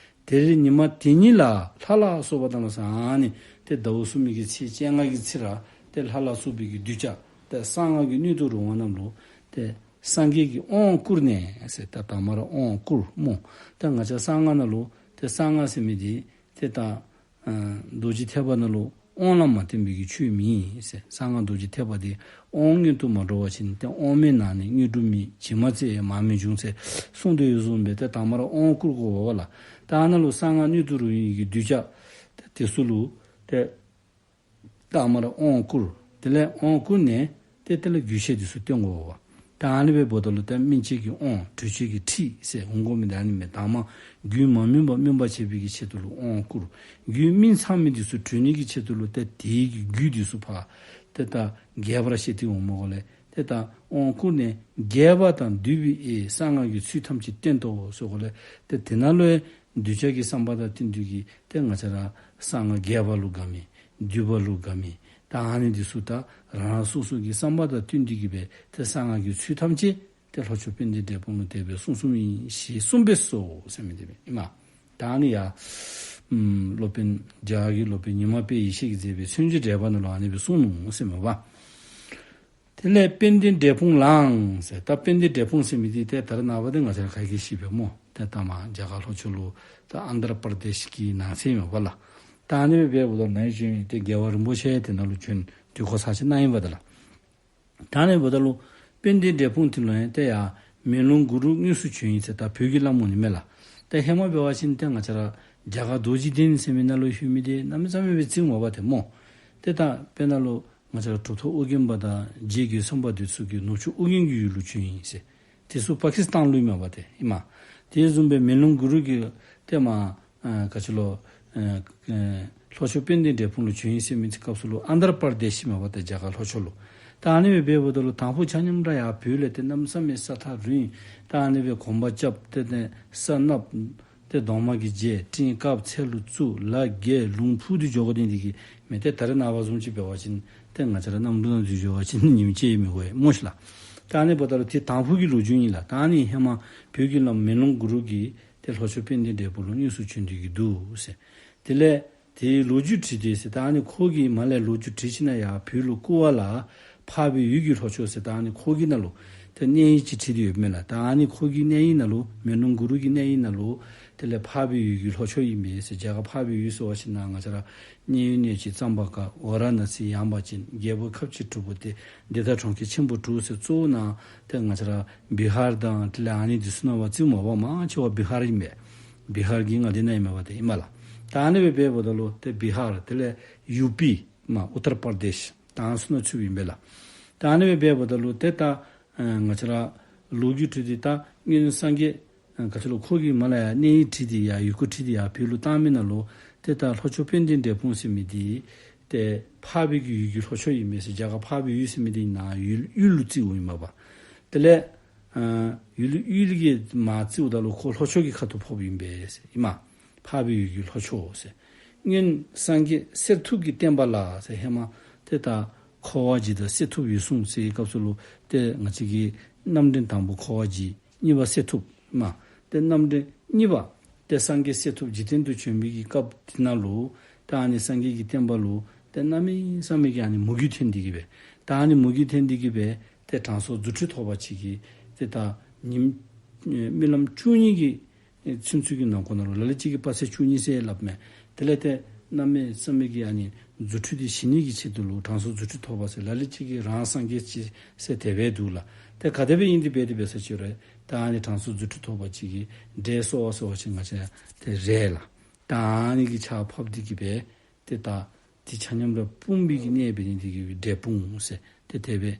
དེར་ཉི་མ་དེ་ཉིད་ལ་ལྷ་ལ་སོགས་པ་དང་ལ་ཟེར་ཨ་ནི་ཏེ་ཟླཝ་གསུམ་པའི་གི་ཚེས་བཅོ་ལྔ་གི་ཚེ་ར་ཏེ་ལྷ་ལ་སོགས་པའི་གི་གདུལ་བྱ་ཏེ་གསང་སྔགས་ཀྱི་སྣོད་དུ་རུང་བ་རྣམས་ལུ་ཏེ་སངས་རྒྱས་ཀྱིས་དབང་བསྐུར་ནས་ཟེར། ད་དང་པ་ར་དབང་བསྐུར་སྨོ། ཏེ་ང་བཅས་གསང་སྔགས་ནང་ལུ་ཏེ་གསང་སྔགས་ཟེར་མི་འདི་ཏེ་ད་ཨ་རྡོ་རྗེ་ཐེག་པ་ནང་ལུ་དབང་ལ་མ་བརྟེན་པའི་གི་ཆོས་མེད་ཟེར། གསང་སྔགས་རྡོ་རྗེ་ཐེག་པ་འདི་དབང་མངོན་དུ་མ་འགྲོ་བ་ཅིན་ཏེ་དབང་མེད་ན་ནི་དངོས་གྲུབ་མེད། བྱེ་མ་བཙལ་ཡང་མར་མི་འབྱུང་ཟེར་གསུངས་ཏེ་ཡོད་བཟུམ་སྦེ་ཏེ་དང་པ་ར་དབང་བསྐུར་དགོ་པས་ལགས། ད་ཨ་ནཱ་ལུ་གསང་སྔགས་སྣོད་དུ་རུང་བའི་གི་གདུལ་བྱ་ཏེ་དེ་ཚུ་ལུ་ཏེ་དང་པ་ར་དབང་བསྐུར། དེ་ལས་དབང་བསྐུར་ནས་ཏེ་དེ་ལས་རྒྱུད་བཤད་འདི་ཚུ་སྟོན་དགོ་པས། ད་ཨ་ནི་སྦེ་འབདཝ་ད་ལུ་ད་སྨིན་བྱེད་ཀྱི་དབང་གྲོལ་བྱེད་ཀྱི་ཁྲིད་ཟེར་འོང་དགོ་མི་འདི་ཨ་ནི་མས། དང་པ་རྒྱུད་མ་སྨིན་པ་སྨིན་པར་བྱེད་པའི་གི་ཆེད་དུ་ལུ་དབང་བསྐུར། རྒྱུད་སྨིན་ཚར་མི་འདི་ཚུ་གྲོལ་ནི་གི་ཆེད་དུ་ལུ་ཏེ་དེའི་གི་རྒྱུད་འདི་ཚུ་ཕར་ཏེ་ད་རྒྱས་པར་བཤད་དེ་འོང་མས་གོ་ལགས། ཏེ་ད་དབང་བསྐུར་ནས་རྒྱས་པ་དང་བསྡུས་པའི་གསང་སྔགས་ཀྱི་ཚུལ་ཐམས་ཅད་བསྟན་ཏོ་ཟེར་གོ་ལགས། ཏེ་དེ་ནང་ལུ་ཡང་གདུལ་བྱ་གི་བསམ་པ་དང་བསྟུན་ཏེ་གི་ཏེ་ང་བཅས་ར་གསང་སྔགས་རྒྱས་པ་ལུ་དགའ་མི་བསྡུས་པ་ལུ་དགའ་མི་ད་ཨ་ནི་འདི་ཚུ་ད་རང་རང་སོ་སོ་གི་བསམ་པ་དང་བསྟུན་ཏེ་གི་སྦེ་ཏེ་གསང་སྔགས་ཀྱི་ཚུལ་ཐམས་ཅད་ཏེ་ལྷོ་ཕྱོགས་དཔལ་ལྡན་འབྲས་སྤུངས་ལུ་དེ་སྦེ་གསུངས་གསུངསམ་ཨིན་ཞེས་གསུངས་པས་སོ་ཟེར་མི་འདི་སྦེ་ཨིན་མས། ད་ཨ་ནི་ཡང་ཨམ་སློབ་དཔོན་རྒྱ་གར་གྱི་སློབ་དཔོན་ཉི་མ་དཔལ་ཡེ་ཤེས་ཀྱིས་མཛད་པའི་མཚན་བརྗོད་འགྲེལ་པ་ནང་ལུ་ཨ་ནི་སྦེ་གསུངས་ནུག་ཟེར་མས་པ། དེ་ལས་དཔལ་ལྡན་འབྲས་སྤུངས་ལའང་ཟེར། ད་དཔལ་ལྡན་འབྲས་སྤུངས་ཟེར་མི་འདི་ཏེ་ད་རེས་ནངས་པ་འདི་ང་བཅས་ར་ག་གིས་ཤེས་པས་སྨོ། ཏེ་ད་མར་རྒྱ་གར་ལྷོ་ཕྱོགས་ལུ་ད་ཨནྡྲ་པར་དེཤ་གི་ནང་གསེས་མས་པ་ལགས། ད་ཨ་ནི་སྦེ་འབདཝ་ད་ནཱ་བྱོན་ཏེ་རྒྱལ་བ་རིན་པོ་ཆེ་དེ་ནང་ལུ་བྱོན་དུས་འཁོར་ཚར་གཅིག་གནང་ཡི་པ་ད་ལགས། ད་ཨ་ནི་འབདཝ་ད་ལུ་དཔལ་ལྡན་འབྲས་སྤུངས་དེ་ལུ་ཡང་ཏེ་ཡར་མེ་ལོང་གུ་རུ་དངོས་སུ་བྱོན་ཡི་ཟེར། ད་བོད་ཀྱི་བླམ་འོང་ནི་མས་ལགས། ཏེ་ཧེ་མ་འབད་བ་ཅིན་ཏེ་ང་བཅས་ར་རྒྱ་གར་རྡོ་རྗེ་གདན་ཟེར་མི་ནང་ལུ་ལྷོད་མི་འདི་གནམ་མེད་ས་མེད་སྦེ་བརྩི་འོང་མས་པ་ཏེ་སྨོ། ཏེ་ད་དཔེར་ན་ལུ་ང་བཅས་ར་གྲུབ་ཐོབ་ཨོ་རྒྱན་པ་དང་རྗེ་རྒོད་ཚང་པ་འདི་ཚུ་གིས་ནུབ་ཕྱོགས་ཨོ་རྒྱན་གྱི་ཡུལ་ལུ་བྱོན་ཡི་ཟེར། དེ་ཚུ་པ་ཀི་སི་ཐན་ལུ་མས་པ་ཏེ་ཨིན་མས། དེ་བཟུམ་སྦེ་མེ་ལོང་གུ་རུ་གིས་ཏེ་མར་ཨ་ག་ཅི་ལོ་ཨ་ཨ་ལྷོ་ཕྱོགས་དཔལ་ལྡན་འབྲས་སྤུངས་ལུ་བྱོན་ཡི་ཟེར་མི་ཚེ་སྐབས་སུ་ལུ་ཨནྡྲ་པར་དེཤ་མས་པ་ཏེ་རྒྱ་གར་ལྷོ་ཕྱོགས་ལུ། ད་ཨ་ནི་སྦེ་འབདཝ་ད་ལུ་དང་ཕུ་ཆ་མཉམ་ར་ཡར་བོད་ལས་ཏེ་གནམ་མེད་ས་མེད་ས་ཐག་རིང་། ད་ཨ་ནི་སྦེ་གོམ་པ་རྐྱབ་སྟེ་ཏེ་ས་གནགཔོ་ཏེ་གདོང་དམར་གྱིས་བརྗེད་སྤྲིན་དཀརཔོ་ཚལ་ལུ་བཙུགས་ལ་བརྒལ་ལུང་ཕུག་ཏུ་འགྱོ་དགོ་དེ་འདི་གིས་མས། ཏེ་ད་རེས་ནངས་པ་བཟུམ་ཅིག་འབད་བ་ཅིན་ཏེ་ང་བཅས་ར་གནམ་གྲུ་ནང་འཛུལ་འགྱོ་བ་ཅིན་ཉིནམ་གཅིག་མི་འགོར་སྨོ་ཤིག་ལགས། ད་ཨ་ནི་འབདཝ་ད་ལུ་ཏེ་དང་ཕུ་གི་ལོ་རྒྱུས་ཨིན་ལགས། ད་ཨ་ནི་ཧེ་མ་བོད་ཀྱི་བླམ་མེ་ལོང་གུ་རུ་གིས་ཏེ་ལྷོ་ཕྱོགས་དཔལ་ལྡན་འབྲས་སྤུངས་ལུ་དངོས་སུ་བྱོན་ཏེ་གི་འདུག་ཟེར། དེ་ལས་དེའི་ལོ་རྒྱུས་བྲིས་ཏེ་ཟེར། ད་ཨ་ནི་ཁོ་གིས་མར་ལས་ལོ་རྒྱུས་བྲིས་ཞིནམ་ལས་ཡར་བོད་ལུ་བསྐུར་བ་ལ་ འཕགས་པའི་ཡུལ་གྱི་ལྷོ་ཕྱོགས་ཟེར། ད་ཨ་ནི་ཁོ་གི་ནང་ལུ་ཏེ་གནས་ཡིག་ཅིག་བྲིས་ཏེ་ཡོདཔ་མས་ལགས། ད་ཨ་ནི་ཁོ་གི་གནས་ཡིག་ནང་ལུ་མེ་ལོང་གུ་རུ་གི་གནས་ཡིག་ནང་ལུ་དེ་ལས་འཕགས་པའི་ཡུལ་གྱི་ལྷོ་ཕྱོགས་ཨིན་པས་ཟེར། རྒྱ་གར་འཕགས་པའི་ཡུལ་ཟེར་བ་ཅིན་ནཱ་ང་བཅས་ར་མཉན་ཡོད་གནས་ཀྱི་གཙང་པ་ཀ་ཝཱ་ར་ཎ་སི་ཡངས་པ་ཅན་རྒྱལ་པོའི་ཁབ་ཀྱི་དྲུག་པོ་སྟེ་འདི་དག་གྲོང་ཁྱེར་ཆེན་པོ་དྲུག་ཟེར། གཙོ་བོ་ནཱ་ཏེ་ང་བཅས་ར་བི་ཧར་དང་དེ་ལས་ཨ་ནི་འདི་ཚུ་ནང་བ་ཅིག་མ་པ་མང་ཆེ་བ་བི་ཧར་ཨིན་པས། བི་ཧར་གྱི་མངའ་སྡེ་ནང་ཨིན་མས་པ་ཏེ་ཨིན་མས་ལགས། ད་ཨ་ནི་སྦེ་འབདཝ་ད་ལུ་ཏེ་བི་ཧར་དེ་ལས་ཡུ་པི་མ་ཨུ་ཏར་པར་དེཤ་ད་ཨ་ནི་ཚུ་ནང་ཚུདཔ་ཨིན་པས་ལགས། ད་ཨ་ནི་སྦེ་འབདཝ་ད་ལུ་ཏེ་ད་ཨ་ང་བཅས་ར་ལོ་རྒྱུས་བྲིས་ཏེ་ད་སྔོན་སངས་རྒྱས་ཨ་ག་ཅི་ལོ་ཁོ་གིས་མར་ལས་ཡར་གནས་ཡིག་བྲིས་ཏེ་ཡར་ཡི་གུ་བྲིས་ཏེ་ཡར་བོད་ལུ་བཏང་མི་ནང་ལུ་ཏེ་ད་ལྷོ་ཕྱོགས་དཔལ་ལྡན་འབྲས་སྤུངས་ཟེར་མི་འདི་ཏེ་འཕགས་པའི་གི་ཡུལ་གྱི་ལྷོ་ཕྱོགས་ཨིན་མས་ཟེར། རྒྱ་གར་འཕགས་པའི་ཡུལ་ཟེར་མི་འདི་ནཱ་ཡུལ་ཡུལ་ལུ་བརྩིཝ་ཨིན་མས་པ། དེ་ལས་ཨ་ཡུལ་ཡུལ་གྱི་མར་བརྩིཝ་ད་ལུ་ཁོ་ལྷོ་ཕྱོགས་ཀྱི་ཁ་ཐུག་ཕོགཔ་ཨིན་པས་ཟེར་ཨིན་མས། འཕགས་པའི་ཡུལ་གྱི་ལྷོ་ཕྱོགས་ཟེར། སྔོན་སངས་རྒྱས་གསེར་ཐུབ་ཀྱི་བསྟན་པ་ལ་ཟེར། ཧེ་མ་ཏེ་ད་ཁོ་བ་བརྒྱུད་དང་གསེར་ཐུབ་འོད་སྲུང་ཟེར་བའི་སྐབས་སུ་ལུ་ཏེ་ང་བཅས་ཀྱི་རྣམ་འདྲེན་དང་པོ་ཁོ་བ་བརྒྱུད། གཉིས་པ་གསེར་ཐུབ་མ། ཏེ་རྣམ་འདྲེན་གཉིས་པ་ཏེ་སངས་རྒྱས་གསེར་ཐུབ་འཇིག་རྟེན་དུ་བྱོན་པའི་གི་སྐབས་དེ་ནང་ལུ་ཏེ་ཨ་ནི་སངས་རྒྱས་ཀྱི་བསྟན་པ་ལུ་ཏེ་གནམ་མེད་ས་མེད་ཀྱི་ཨ་ནི་མུ་གེ་ཐོན་ཏེ་གི་སྦེ། ཏེ་ཨ་ནི་མུ་གེ་ཐོན་ཏེ་གི་སྦེ་ཏེ་དྲང་སྲོང་རྫུ་འཕྲུལ་ཐོགས་པ་ཅིག་གིས་ཏེ་ད་ཉིམ་རྨི་ལམ་བཅུ་གཉིས་ཀྱི་ཚུན་ཚོད་ཀྱི་ནང་འཁོད་ནང་ལུ་ལ་ལུ་ཅིག་གིས་དཔག་ཚད་བཅུ་གཉིས་ཟེར་སླབ་མས། དེ་ལས་ཏེ་གནམ་མེད་ས་མེད་ཀྱི་ཨ་ནི་རྫུ་འཕྲུལ་འདི་ཞི་ནི་གི་ཆེད་དུ་ལུ་དྲང་སྲོང་རྫུ་འཕྲུལ་ཐོགས་པ་ཟེར་ལ་ལུ་ཅིག་གིས་རང་སངས་རྒྱས་ཅིག་ཟེར་དེ་སྦེ་འདུག་ལགས། ཏེ་ག་དེ་སྦེ་ཨིན་ཏེ་འབད་དེ་འབད་ས་ཅིག་རུང་ད་ཨ་ནི་དྲང་སྲོང་རྫུ་འཕྲུལ་ཐོགས་པ་ཅིག་གིས་འདྲེ་གསོ་བ་གསོ་བ་ཅིན་ང་བཅས་ཏེ་རེད་ལགས། ད་ཨ་ནི་གི་ཆརཔ་ཕབ་སྟེ་གི་སྦེ་ཏེ་ད་འདི་ཆ་མཉམ་ར་སྤུངས་པའི་གི་གནས་འབད་ནི་འདི་གིས་འབྲས་སྤུངས་ཟེར་ཏེ་དེ་སྦེ་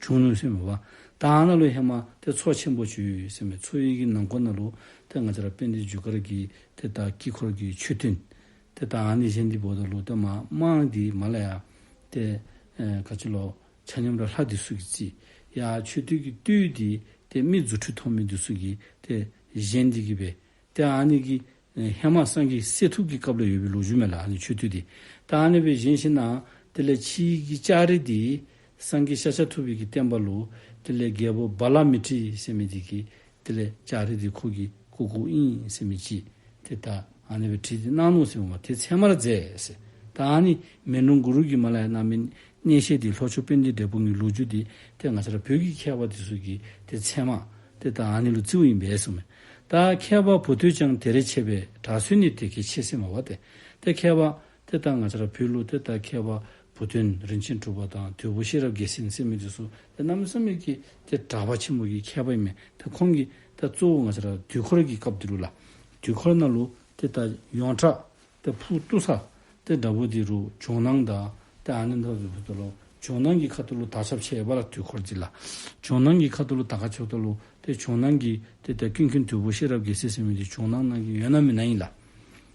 བྱུང་ནུག་ཟེར་མས་པ། ད་ཨ་ནཱ་ལུ་ཧེ་མ་ཏེ་མཚོ་ཆེན་པོ་ཅིག་ཡོད་ཟེར་མས། མཚོ་ཡི་གི་ནང་འཁོད་ནང་ལུ་ཏེ་ང་བཅས་ར་དཔལ་ལྡན་རྒྱུ་སྐར་གྱི་ཏེ་ད་དཀྱིལ་འཁོར་གྱི་མཆོད་རྟེན་ཏེ་ད་ཨ་ནི་བཞེངས་ཏེ་འབདཝ་ད་ལུ་ཏེ་མ་དམངས་འདི་མར་ལས་ཡར་ཏེ་ཨེ་ག་ཅི་ལོ་ཆ་མཉམ་ར་ལྷ་འདི་ཚུ་གིས་བརྩིགས། ཡར་མཆོད་རྟེན་གྱི་སྟོད་འདི་ཏེ་མི་རྫུ་འཕྲུལ་ཐོགས་མི་འདི་ཚུ་གིས་ཏེ་བཞེངས་ཏེ་གི་སྦེ། ཏེ་ཨ་ནི་གི་ཨེ་ཧེ་མ་སངས་རྒྱས་གསེར་ཐུབ་ཀྱི་སྐབས་ལས་ཡོད་པའི་ལོ་རྒྱུས་མས་ལགས། ཨ་ནི་མཆོད་རྟེན་འདི་ད་ཨ་ནི་སྦེ་བཞེངས་ཞིནམ་ལས་དེ་ལས་ཕྱི་གི་ལྕགས་རི་འདི་སངས་རྒྱས་ཤཱཀྱ་ཐུབ་པའི་གི་བསྟན་པ་ལུ་དེ་ལས་རྒྱལ་པོ་བ་ལ་མི་ཏྲི་ཟེར་མི་འདི་གིས་དེ་ལས་ལྕགས་རི་འདི་ཁོ་གི་བཀོད་བཀོདཔ་ཨིན་ཟེར་མི་ཅིག་ཏེ་ད་ཨ་ནི་སྦེ་བྲིས་ཏེ་གནང་ནུག་ཟེར་མས། ཏེ་ཚད་མར་མཛད་ཟེར། ད་ཨ་ནི་མེ་ལོང་གུ་རུ་གི་མར་ལས་ཡར་གནང་མི་གནས་བཤད་འདི་ལྷོ་ཕྱོགས་དཔལ་ལྡན་འབྲས་སྤུངས་ཀྱི་ལོ་རྒྱུས་འདི་ཏེ་ང་བཅས་ར་བོད་ཀྱི་མཁས་པ་འདི་ཚུ་གིས་ཏེ་ཚད་མ་ཏེ་ད་ཨ་ནི་ལུ་བརྩིཝ་ཨིན་པས་ཟེར་མས། ད་མཁས་པ་བུ་སྟོན་ཀྱང་དེར་འཆད་པས། གྲགས་ཚོད་ནི་དེ་སྐད་ཆེ་ཟེར་མས་པ། ཏེ་ཏེ་མཁས་པ་ཏེ་ད་ང་བཅས་ར་བོད་ལུ་ཏེ་ད་མཁས་པ་བུ་སྟོན་རིན་ཆེན་གྲུབ་པ་དང་དོལ་པོ་ཤེས་རབ་རྒྱལ་མཚན་ཟེར་མི་འདི་ཚུ་ཏེ་གནམ་མེད་ས་མེད་ཀྱི་ཏེ་གྲགས་པ་ཆེན་པོ་གི་མཁས་པ་ཨིན་མས། ཏེ་ཁོང་གིས་ད་གཙོ་བོ་ང་བཅས་ར་དུས་འཁོར་གྱི་སྐབས་འདི་ལུ་ལགས། དུས་འཁོར་ནང་ལུ་ཏེ་ད་ཡོངས་གྲགས་ཏེ་ཕུ་བཏུ་ས་ཏེ་འདྲ་པོ་འདི་རུ་ཇོ་ནང་དང་ཏེ་ཨ་ནི་འདྲ་པོ་འབདཝ་ད་ལུ་ཇོ་ནང་གི་ཁ་ཐུག་ལུ་དར་ཁྱབ་ཆེ་བས་ལགས། དུས་འཁོར་འདི་ལགས། ཇོ་ནང་གི་ཁ་ཐུག་ལུ་དར་ཁྱབ་ཆེཝ་ད་ལུ་ཏེ་ཇོ་ནང་གི་ཏེ་ད་ཀུན་མཁྱེན་དོལ་པོ་ཤེས་རབ་རྒྱལ་མཚན་ཟེར་མི་འདི་ཇོ་ནང་ནང་གི་ཡོད་ན་མེད་ན་ཨིན་ལགས།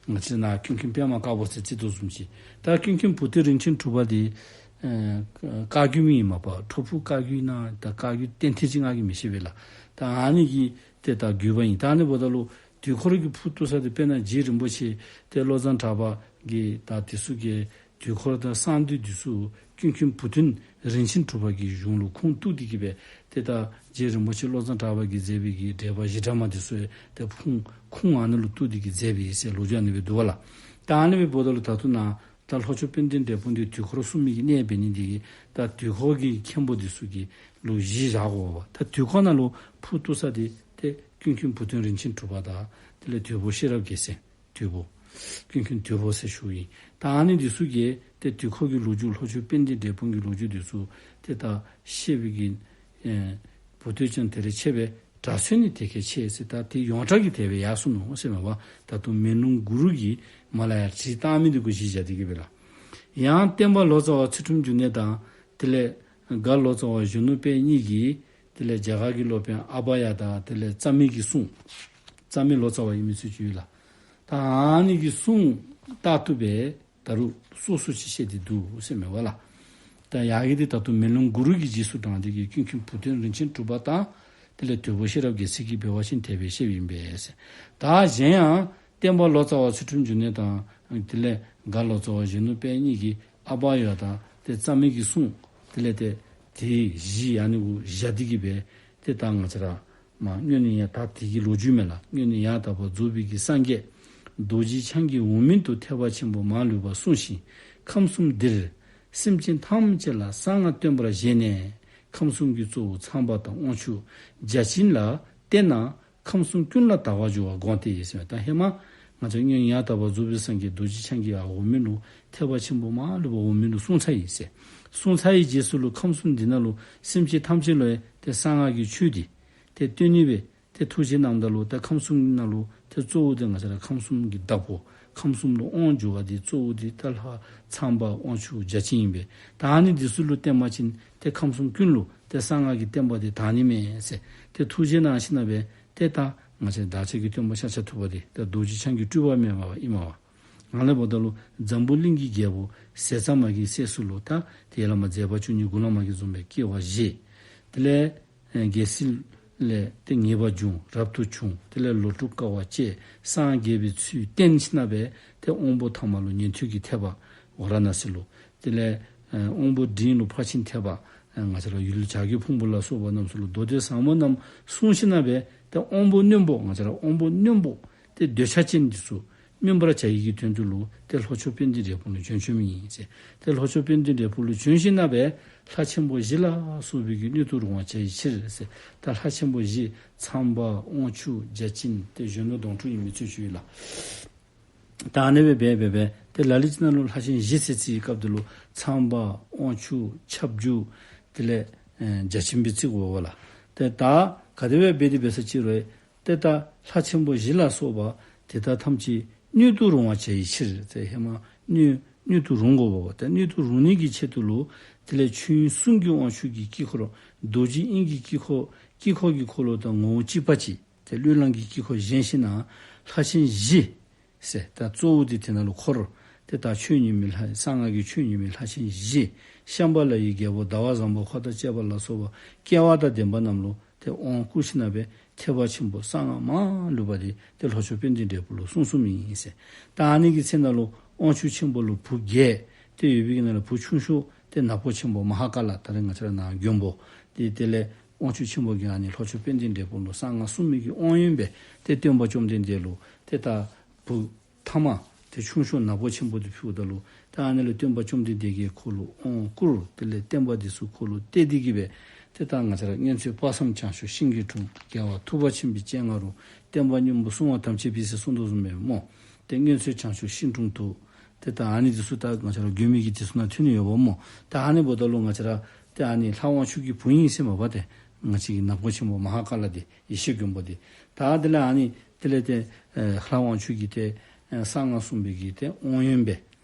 ང་བཅས་ནཱ་ཀུན་མཁྱེན་པདྨ་དཀར་པོ་ཟེར་བརྩི་དོ་བཟུམ་ཅིག། ད་ཀུན་མཁྱེན་བུ་སྟོན་རིན་ཆེན་གྲུབ་པ་འདི་ཨེ་བཀའ་བརྒྱུད་མི་ཨིན་མས་པ། ཁྲོ་ཕུ་བཀའ་བརྒྱུད་ཨིན་ན་ད་བཀའ་བརྒྱུད་གཏན་ཐད་ཅིག་ང་གིས་མི་ཤེས་པས་ལགས། ད་ཨ་ནི་གི་ཏེ་ད་བརྒྱུད་པ་ཨིན། ད་ཨ་ནི་འབདཝ་ད་ལུ་དུས་འཁོར་གྱི་ཕུ་བཏུ་ས་འདི་དཔེར་ན་རྗེ་རིན་པོ་ཆེ་ཏེ་བློ་བཟང་གྲགས་པ་གི་ད་འདི་ཚུ་གི་དུས་འཁོར་དང་གསང་འདུས་འདི་ཚུ་ཀུན་མཁྱེན་བུ་སྟོན་རིན་ཆེན་གྲུབ་པ་གི་གཞུང་ལུ་ཁུངས་གཏུགས་ཏེ་གི་སྦེ་ཏེ་ད་རྗེ་རིན་པོ་ཆེ་བློ་བཟང་གྲགས་པ་གིས་མཛད་པའི་གི་འགྲེལ་པ་བཞི་སྦྲགས་མ་འདི་ཚུ་ཡང་ཏེ་ཁུངས་ཁུངས་ཨ་ནི་ལུ་གཏུགས་ཏེ་གི་མཛད་པས་ཟེར་ལོ་རྒྱུས་ཨ་ནི་སྦེ་འདུག་པ་ལགས། ད་ཨ་ནི་སྦེ་འབདཝ་ད་ལུ་ད་ལྟོ་ནཱ་ད་ལྷོ་ཕྱོགས་དཔལ་ལྡན་འབྲས་སྤུངས་འདི་དུས་འཁོར་སྲུང་མི་གི་གནས་འབད་ནི་འདི་གིས་ད་དུས་འཁོར་གྱི་མཁན་པོ་འདི་ཚུ་གི་ལུ་གཞི་བཞག་དགོ་པས། ད་དུས་འཁོར་ནང་ལུ་ཕུ་བཏུ་ས་འདི་ཏེ་ཀུན་མཁྱེན་བུ་སྟོན་རིན་ཆེན་གྲུབ་པ་དང་དེ་ལས་དོལ་པོ་ཤེས་རབ་རྒྱལ་མཚན། དོལ་པོ། ཀུན་མཁྱེན་དོལ་པོ་ཟེར་ཞུཝ་ཨིན། ད་ཨ་ནི་འདི་ཚུ་གིས་ཏེ་དུས་འཁོར་གྱི་ལོ་རྒྱུས་ལྷོ་ཕྱོགས་དཔལ་ལྡན་འབྲས་སྤུངས་ཀྱི་ལོ་རྒྱུས་འདི་ཚུ་ཏེ་ད་བཤད་པའི་གི་ཨེ་བུ་སྟོན་ཀྱང་དེར་འཆད་པས། གྲགས་ཚོད་ནི་དེ་སྐད་ཆེ་ཟེར། ད་དེ་ཡོངས་གྲགས་ཀྱི་དེ་སྦེ་ཡར་སོང་ནུག་ཟེར་མས་པ། ད་ལྟོ་མེ་ལོང་གུ་རུ་གིས་མར་ལས་ཡར་བྲིས་བཏང་མི་འདི་གུ་གཞི་བཞག་སྟེ་གི་སྦེ་ལགས། ཡང་བསྟན་པ་ལོ་ཙཱ་བ་ཚུལ་ཁྲིམས་འབྱུང་གནས་དང་དེ་ལས་མགར་ལོ་ཙཱ་བ་གཞོན་ནུ་དཔལ་གཉིས་ཀྱིས་དེ་ལས་རྒྱ་གར་གྱི་སློབ་དཔོན་ཨ་བྷ་ཡ་དང་དེ་ལས་རྩ་མེད་ཀྱི་གསུང་། རྩ་མེད་ལོ་ཙཱ་བ་ཨིན་མི་ཚུ་ཅིག་ཡོད་ལགས། ད་ཨ་ནི་གི་གསུང་ལྟར་དུ་སྦེ་ད་རུང་སོ་སོ་ཅིག་བཤད་དེ་འདུག་ཟེར་མས་པ་ལགས། ད་ཡ་གི་འདི་ད་ལྟོ་མེ་ལོང་གུ་རུ་གི་རྗེས་སུ་འབྲངས་ཏེ་གི་ཀུན་མཁྱེན་བུ་སྟོན་རིན་ཆེན་གྲུབ་པ་དང་དེ་ལས་དོལ་པོ་ཤེས་རབ་རྒྱལ་མཚན་གྱིས་འབད་བ་ཅིན་དེ་སྦེ་བཤདཔ་ཨིན་པས་ཟེར། ད་གཞན་ཡང་བསྟན་པ་ལོ་ཙཱ་བ་ཚུལ་ཁྲིམས་འབྱུང་གནས་དང་དེ་ལས་མགར་ལོ་ཙཱ་བ་གཞོན་ནུ་དཔལ་གཉིས་ཀྱིས་ཨ་བྷ་ཡ་དང་ཏེ་རྩ་མེད་ཀྱི་གསུང་དེ་ལས་ཏེ་དེའི་གཞི་ཨ་ནི་གུ་བཞག་སྟེ་གི་སྦེ་ཏེ་ད་ང་བཅས་ར་མ་སྔོན་ནས་ཡང་ད་དེ་གི་ལོ་རྒྱུས་མས་ལགས། སྔོན་ནས་ཡང་དག་པར་རྫོགས་པའི་གི་སངས་རྒྱས་རྡོ་རྗེ་འཆང་གི་འོག་མིན་དུ་ཐེག་པ་ཆེན་པོ་མ་ལུས་པ་གསུངས་ཤིང་ཁམས་གསུམ་འདིར་ སེམས་ཅན་ཐམས་ཅད་ལ་གསང་སྔགས་སྟོན་པར་བཞེད་ནས། ཁམས་གསུམ་གྱི་གཙོ་བོ་ཚངས་པ་དང་དབང་ཕྱུག་བརྒྱ་བྱིན་ལ་བསྟན་ན། ཁམས་གསུམ་ཀུན་ལ་དག་པར་འགྱུར་བར་དགོངས་ཏེ་ཟེར། ད་ཧེ་མ་ང་བཅས་སྔོན་ཡང་དག་པར་རྫོགས་པའི་སངས་རྒྱས་རྡོ་རྗེ་འཆང་གིས་ཡར་འོག་མིན་ལུ་ཐེག་པ་ཆེན་པོ་མ་ལུས་པ་འོག་མིན་ལུ་གསུངས་ཚར་ཡི་ཟེར། གསུངས་ཚར་ཡི་རྗེས་སུ་ལུ་ཁམས་གསུམ་འདི་ནང་ལུ་སེམས་ཅན་ཐམས་ཅད་ལུ་ཡང་ཏེ་གསང་སྔགས་ཀྱི་ཆོས་འདི་ཏེ་སྟོན་ནི་སྦེ་ཏེ་ཐུགས་བཞེད་གནངམ་ད་ལུ་ད་ཁམས་གསུམ་ནང་ལུ་ཏེ་གཙོ་བོ་ཏེ་ང་བཅས་ར་ཁམས་གསུམ་གྱི་བདག་པོ་ཁམས་གསུམ་ལུ་དབང་བསྒྱུར་བ་འདི་གཙོ་བོ་འདི་ད་ལྷ་ཚངས་པ་དབང་ཕྱུག་བརྒྱ་བྱིན་ཨིན་པས། ད་ཨ་ནི་འདི་ཚུ་ལུ་བསྟན་པ་ཅིན་ཏེ་ཁམས་གསུམ་ཀུན་ལུ་ཏེ་གསང་སྔགས་ཀྱི་བསྟན་པ་འདི་དར་ནི་མས་ཟེར་ཏེ་ཐུགས་བཞེད་གནང་ཞིནམ་ལས་ཏེ་ད་ང་བཅས་བདག་ཅག་གི་སྟོན་པ་ཤཱཀྱ་ཐུབ་པ་འདི་ད་རྡོ་རྗེ་འཆང་གི་སྤྲུལ་པ་མེན་པ་ཨིན་མས་པ། ང་ལས་འབདཝ་ད་ལུ་འཛམ་བུ་གླིང་གི་རྒྱལ་པོ་ཟས་གཙང་མ་གི་སྲས་སུ་ལུ་ད་ཏེ་ཡ་ལ་མ་མཛད་པ་བཅུ་གཉིས་མགུ་ལ་མ་གི་བཟུམ་སྦེ་སྐྱེ་བ་བཞེས། དེ་ལས་ཨེ་རྒྱལ་སྲིད་ལས་ཏེ་ངེས་པར་འབྱུང་རབ་ཏུ་བྱུང་། དེ་ལས་ལོ་དྲུག་དཀའ་བ་སྤྱད་སངས་རྒྱས་པའི་ཚུལ་བསྟན་ཞིནམ་ལས་ཏེ་དབང་པོ་ཐ་མ་ལུ་ཉན་ཐོས་ཀྱི་ཐེག་པ་ཝཱ་ར་ཎ་སི་ལུ། དེ་ལས་ཨེ་དབང་པོ་འབྲིང་ལུ་ཕར་ཕྱིན་ཐེག་པ་ཨེ་ང་བཅས་ར་ཡུལ་བྱ་རྒོད་ཕུང་པོ་ལ་སོགས་པ་རྣམས་སུ་ལུ་མདོ་སྡེ་ཟབ་མོ་རྣམས་གསུངས་ཞིནམ་ལས་ཏེ་དབང་པོ་རྣོན་པོ་ང་བཅས་ར་དབང་པོ་རྣོན་པོ་ཏེ་འདོད་ཆགས་ཅན་འདི་ཚུ་སྨིན་པར་བྱ་ཡི་གི་དོན་དུ་ལུ་ཏེ་ལྷོ་ཕྱོགས་དཔལ་ལྡན་འབྲས་སྤུངས་ལུ་བྱོན་བྱོནམ་ཨིན་ཟེར། ཏེ་ལྷོ་ཕྱོགས་དཔལ་ལྡན་འབྲས་སྤུངས་ལུ་བྱོན་ཞིནམ་ལས་ལྷ་ཆེན་པོ་བཞི་ལ་སོགས་པའི་གི་སྣོད་དུ་རུང་བར་བྱ་བའི་ཕྱིར་ཟེར། ད་ལྷ་ཆེན་པོ་བཞི་ཚངས་པ་དབང་ཕྱུག་བརྒྱ་བྱིན་ཏེ་གཞོན་ནུ་གདོང་དྲུག་ཨིན་མི་ཚུ་ཡོད་ལགས། ད་ཨ་ནི་སྦེ་འབད་འབད་འབད་ཏེ་ལ་ལུ་ཅིག་ནང་ལུ་ལྷ་ཆེན་བཞི་ཟེར་ཚིག་གི་སྐབས་དེ་ལུ་ཚངས་པ་དབང་ཕྱུག་ཁྱབ་འཇུག་དེ་ལས་ཨེ་བརྒྱ་བྱིན་སྦེ་བརྩི་དགོ་པས་ལགས། ཏེ་ད་ག་དེ་སྦེ་འབད་དེ་འབད་ས་ཅི་རུང་ཏེ་ད་ལྷ་ཆེན་པོ་བཞི་ལ་སོགས་པ་དེ་དག་ཐམས་ཅད་སྣོད་དུ་རུང་བར་བྱ་ཡི་ཕྱིར་ཟེར། ཧེ་མ་སྣོད་སྣོད་དུ་རུང་དགོ་པས། ཏེ་སྣོད་དུ་རུང་ནི་གི་ཆེད་དུ་ལུ་དེ་ལས་ཆོས་དབྱིངས་གསུང་གི་དབང་ཕྱུག་གི་དཀྱིལ་འཁོར་རྡོ་རྗེ་དབྱིངས་ཀྱི་དཀྱིལ་འཁོར་དཀྱིལ་འཁོར་གྱི་འཁོར་ལོ་དང་ངོ་བོ་གཅིག་པ་ཅིག་ཏེ་གླུད་ལམ་གྱི་དཀྱིལ་འཁོར་བཞེངས་ཞིནམ་ལས་ལྷ་ཆེན་བཞི་ཟེར་ད་གཙོ་བོ་འདི་དེ་ནང་ལུ་འཁོར། ཏེ་ད་ཆོས་ཉིད་མའི་ལྷ་གསང་སྔགས་ཀྱི་ཆོས་ཉིད་མའི་ལྷ་ཆེན་བཞི་ཤམྦྷ་ལ་ཡི་རྒྱལ་པོ་ཟླ་བ་བཟང་པོ་འཁོར་དང་བཅས་པ་ལ་སོགས་པ་སྐལ་བ་དང་ལྡན་པ་རྣམས་ལུ་ཏེ་དབང་བསྐུར་ཞིནམ་ལས་ཐེག་པ་ཆེན་པོ་གསང་སྔགས་མ་ལུས་པ་འདི་ཏེ་ལྷོ་ཕྱོགས་དཔལ་ལྡན་འབྲས་སྤུངས་ལུ་གསུངས་གསུངསམ་ཨིན་ཟེར། ད་ཨ་ནི་གི་ཚེ་ནང་ལུ་དབང་ཕྱུག་ཆེན་པོ་ལུ་བུ་བརྒྱད་ཏེ་ཡོད་པའི་གི་ནང་ལུ་བུ་ཆུང་ཤོས་ཏེ་ནག་པོ་ཆེན་པོ་མ་ཧཱ་ཀཱ་ལ་ད་རེས་ང་བཅས་ར་ནཱ་མགོན་པོ་འདི་དེ་ལས་དབང་ཕྱུག་ཆེན་པོ་གིས་ཨ་ནི་ལྷོ་ཕྱོགས་དཔལ་ལྡན་འབྲས་སྤུངས་ལུ་གསང་སྔགས་གསུང་མི་གི་དབང་ཡོན་སྦེ་ཏེ་སྟོན་པ་བཅོམ་ལྡན་འདས་ལུ་ཏེ་ད་བུ་ཐ་མ་ཏེ་ཆུང་ཤོས་ནག་པོ་ཆེན་པོ་འདི་ཕུལཝ་ད་ལུ་ཏེ་ཨ་ནི་ལས་སྟོན་པ་བཅོམ་ལྡན་འདས་ཀྱིས་ཁོ་ལུ་དབང་བསྐུར། དེ་ལས་བསྟན་པ་འདི་ཚུ་ཁོ་ལུ་གཏད་དེ་གི་སྦེ་ཏེ་ད་ང་བཅས་ར་སྔོན་ཚེ་དཔག་བསམ་བྱང་ཆུབ་ཤིང་གི་དྲུང་། རྒྱལ་བ་ཐུབ་པ་ཆེན་པོའི་སྤྱན་སྔ་རུ། བསྟན་པ་སྙིང་པོ་གསུང་བ་ཐམས་ཅད་པའི་ཟེར་གསུངས་དོ་བཟུམ་སྦེ་སྨོ། ཏེ་སྔོན་ཚེ་བྱང་ཆུབ་ཤིང་དྲུང་དུ། ཏེ་ད་ཨ་ནི་འདི་ཚུ་ད་ང་བཅས་ར་མགོན་པོའི་གི་དེ་ཚུ་ནང་ཐོན་ནི་ཡོདཔ་སྨོ། ད་ཨ་ནི་འབདཝ་ད་ལུ་ང་བཅས་ར་ཏེ་ཨ་ནི་ལྷ་དབང་ཕྱུག་གི་བུ་ཨིན་ཟེར་མ་པ་ཏེ་ང་བཅས་ཀྱི་ནག་པོ་ཆེན་པོ་མ་ཧཱ་ཀཱ་ལ་འདི་ཡེ་ཤེས་མགོན་པོ་འདི། ད་དེ་ལས་ཨ་ནི་དེ་ལས་ཏེ་ཨེ་ལྷ་དབང་ཕྱུག་གིས་ཏེ་ཨེ་གསང་སྔགས་གསུང་པའི་གི་ཏེ་དབང་ཡོན་སྦེ་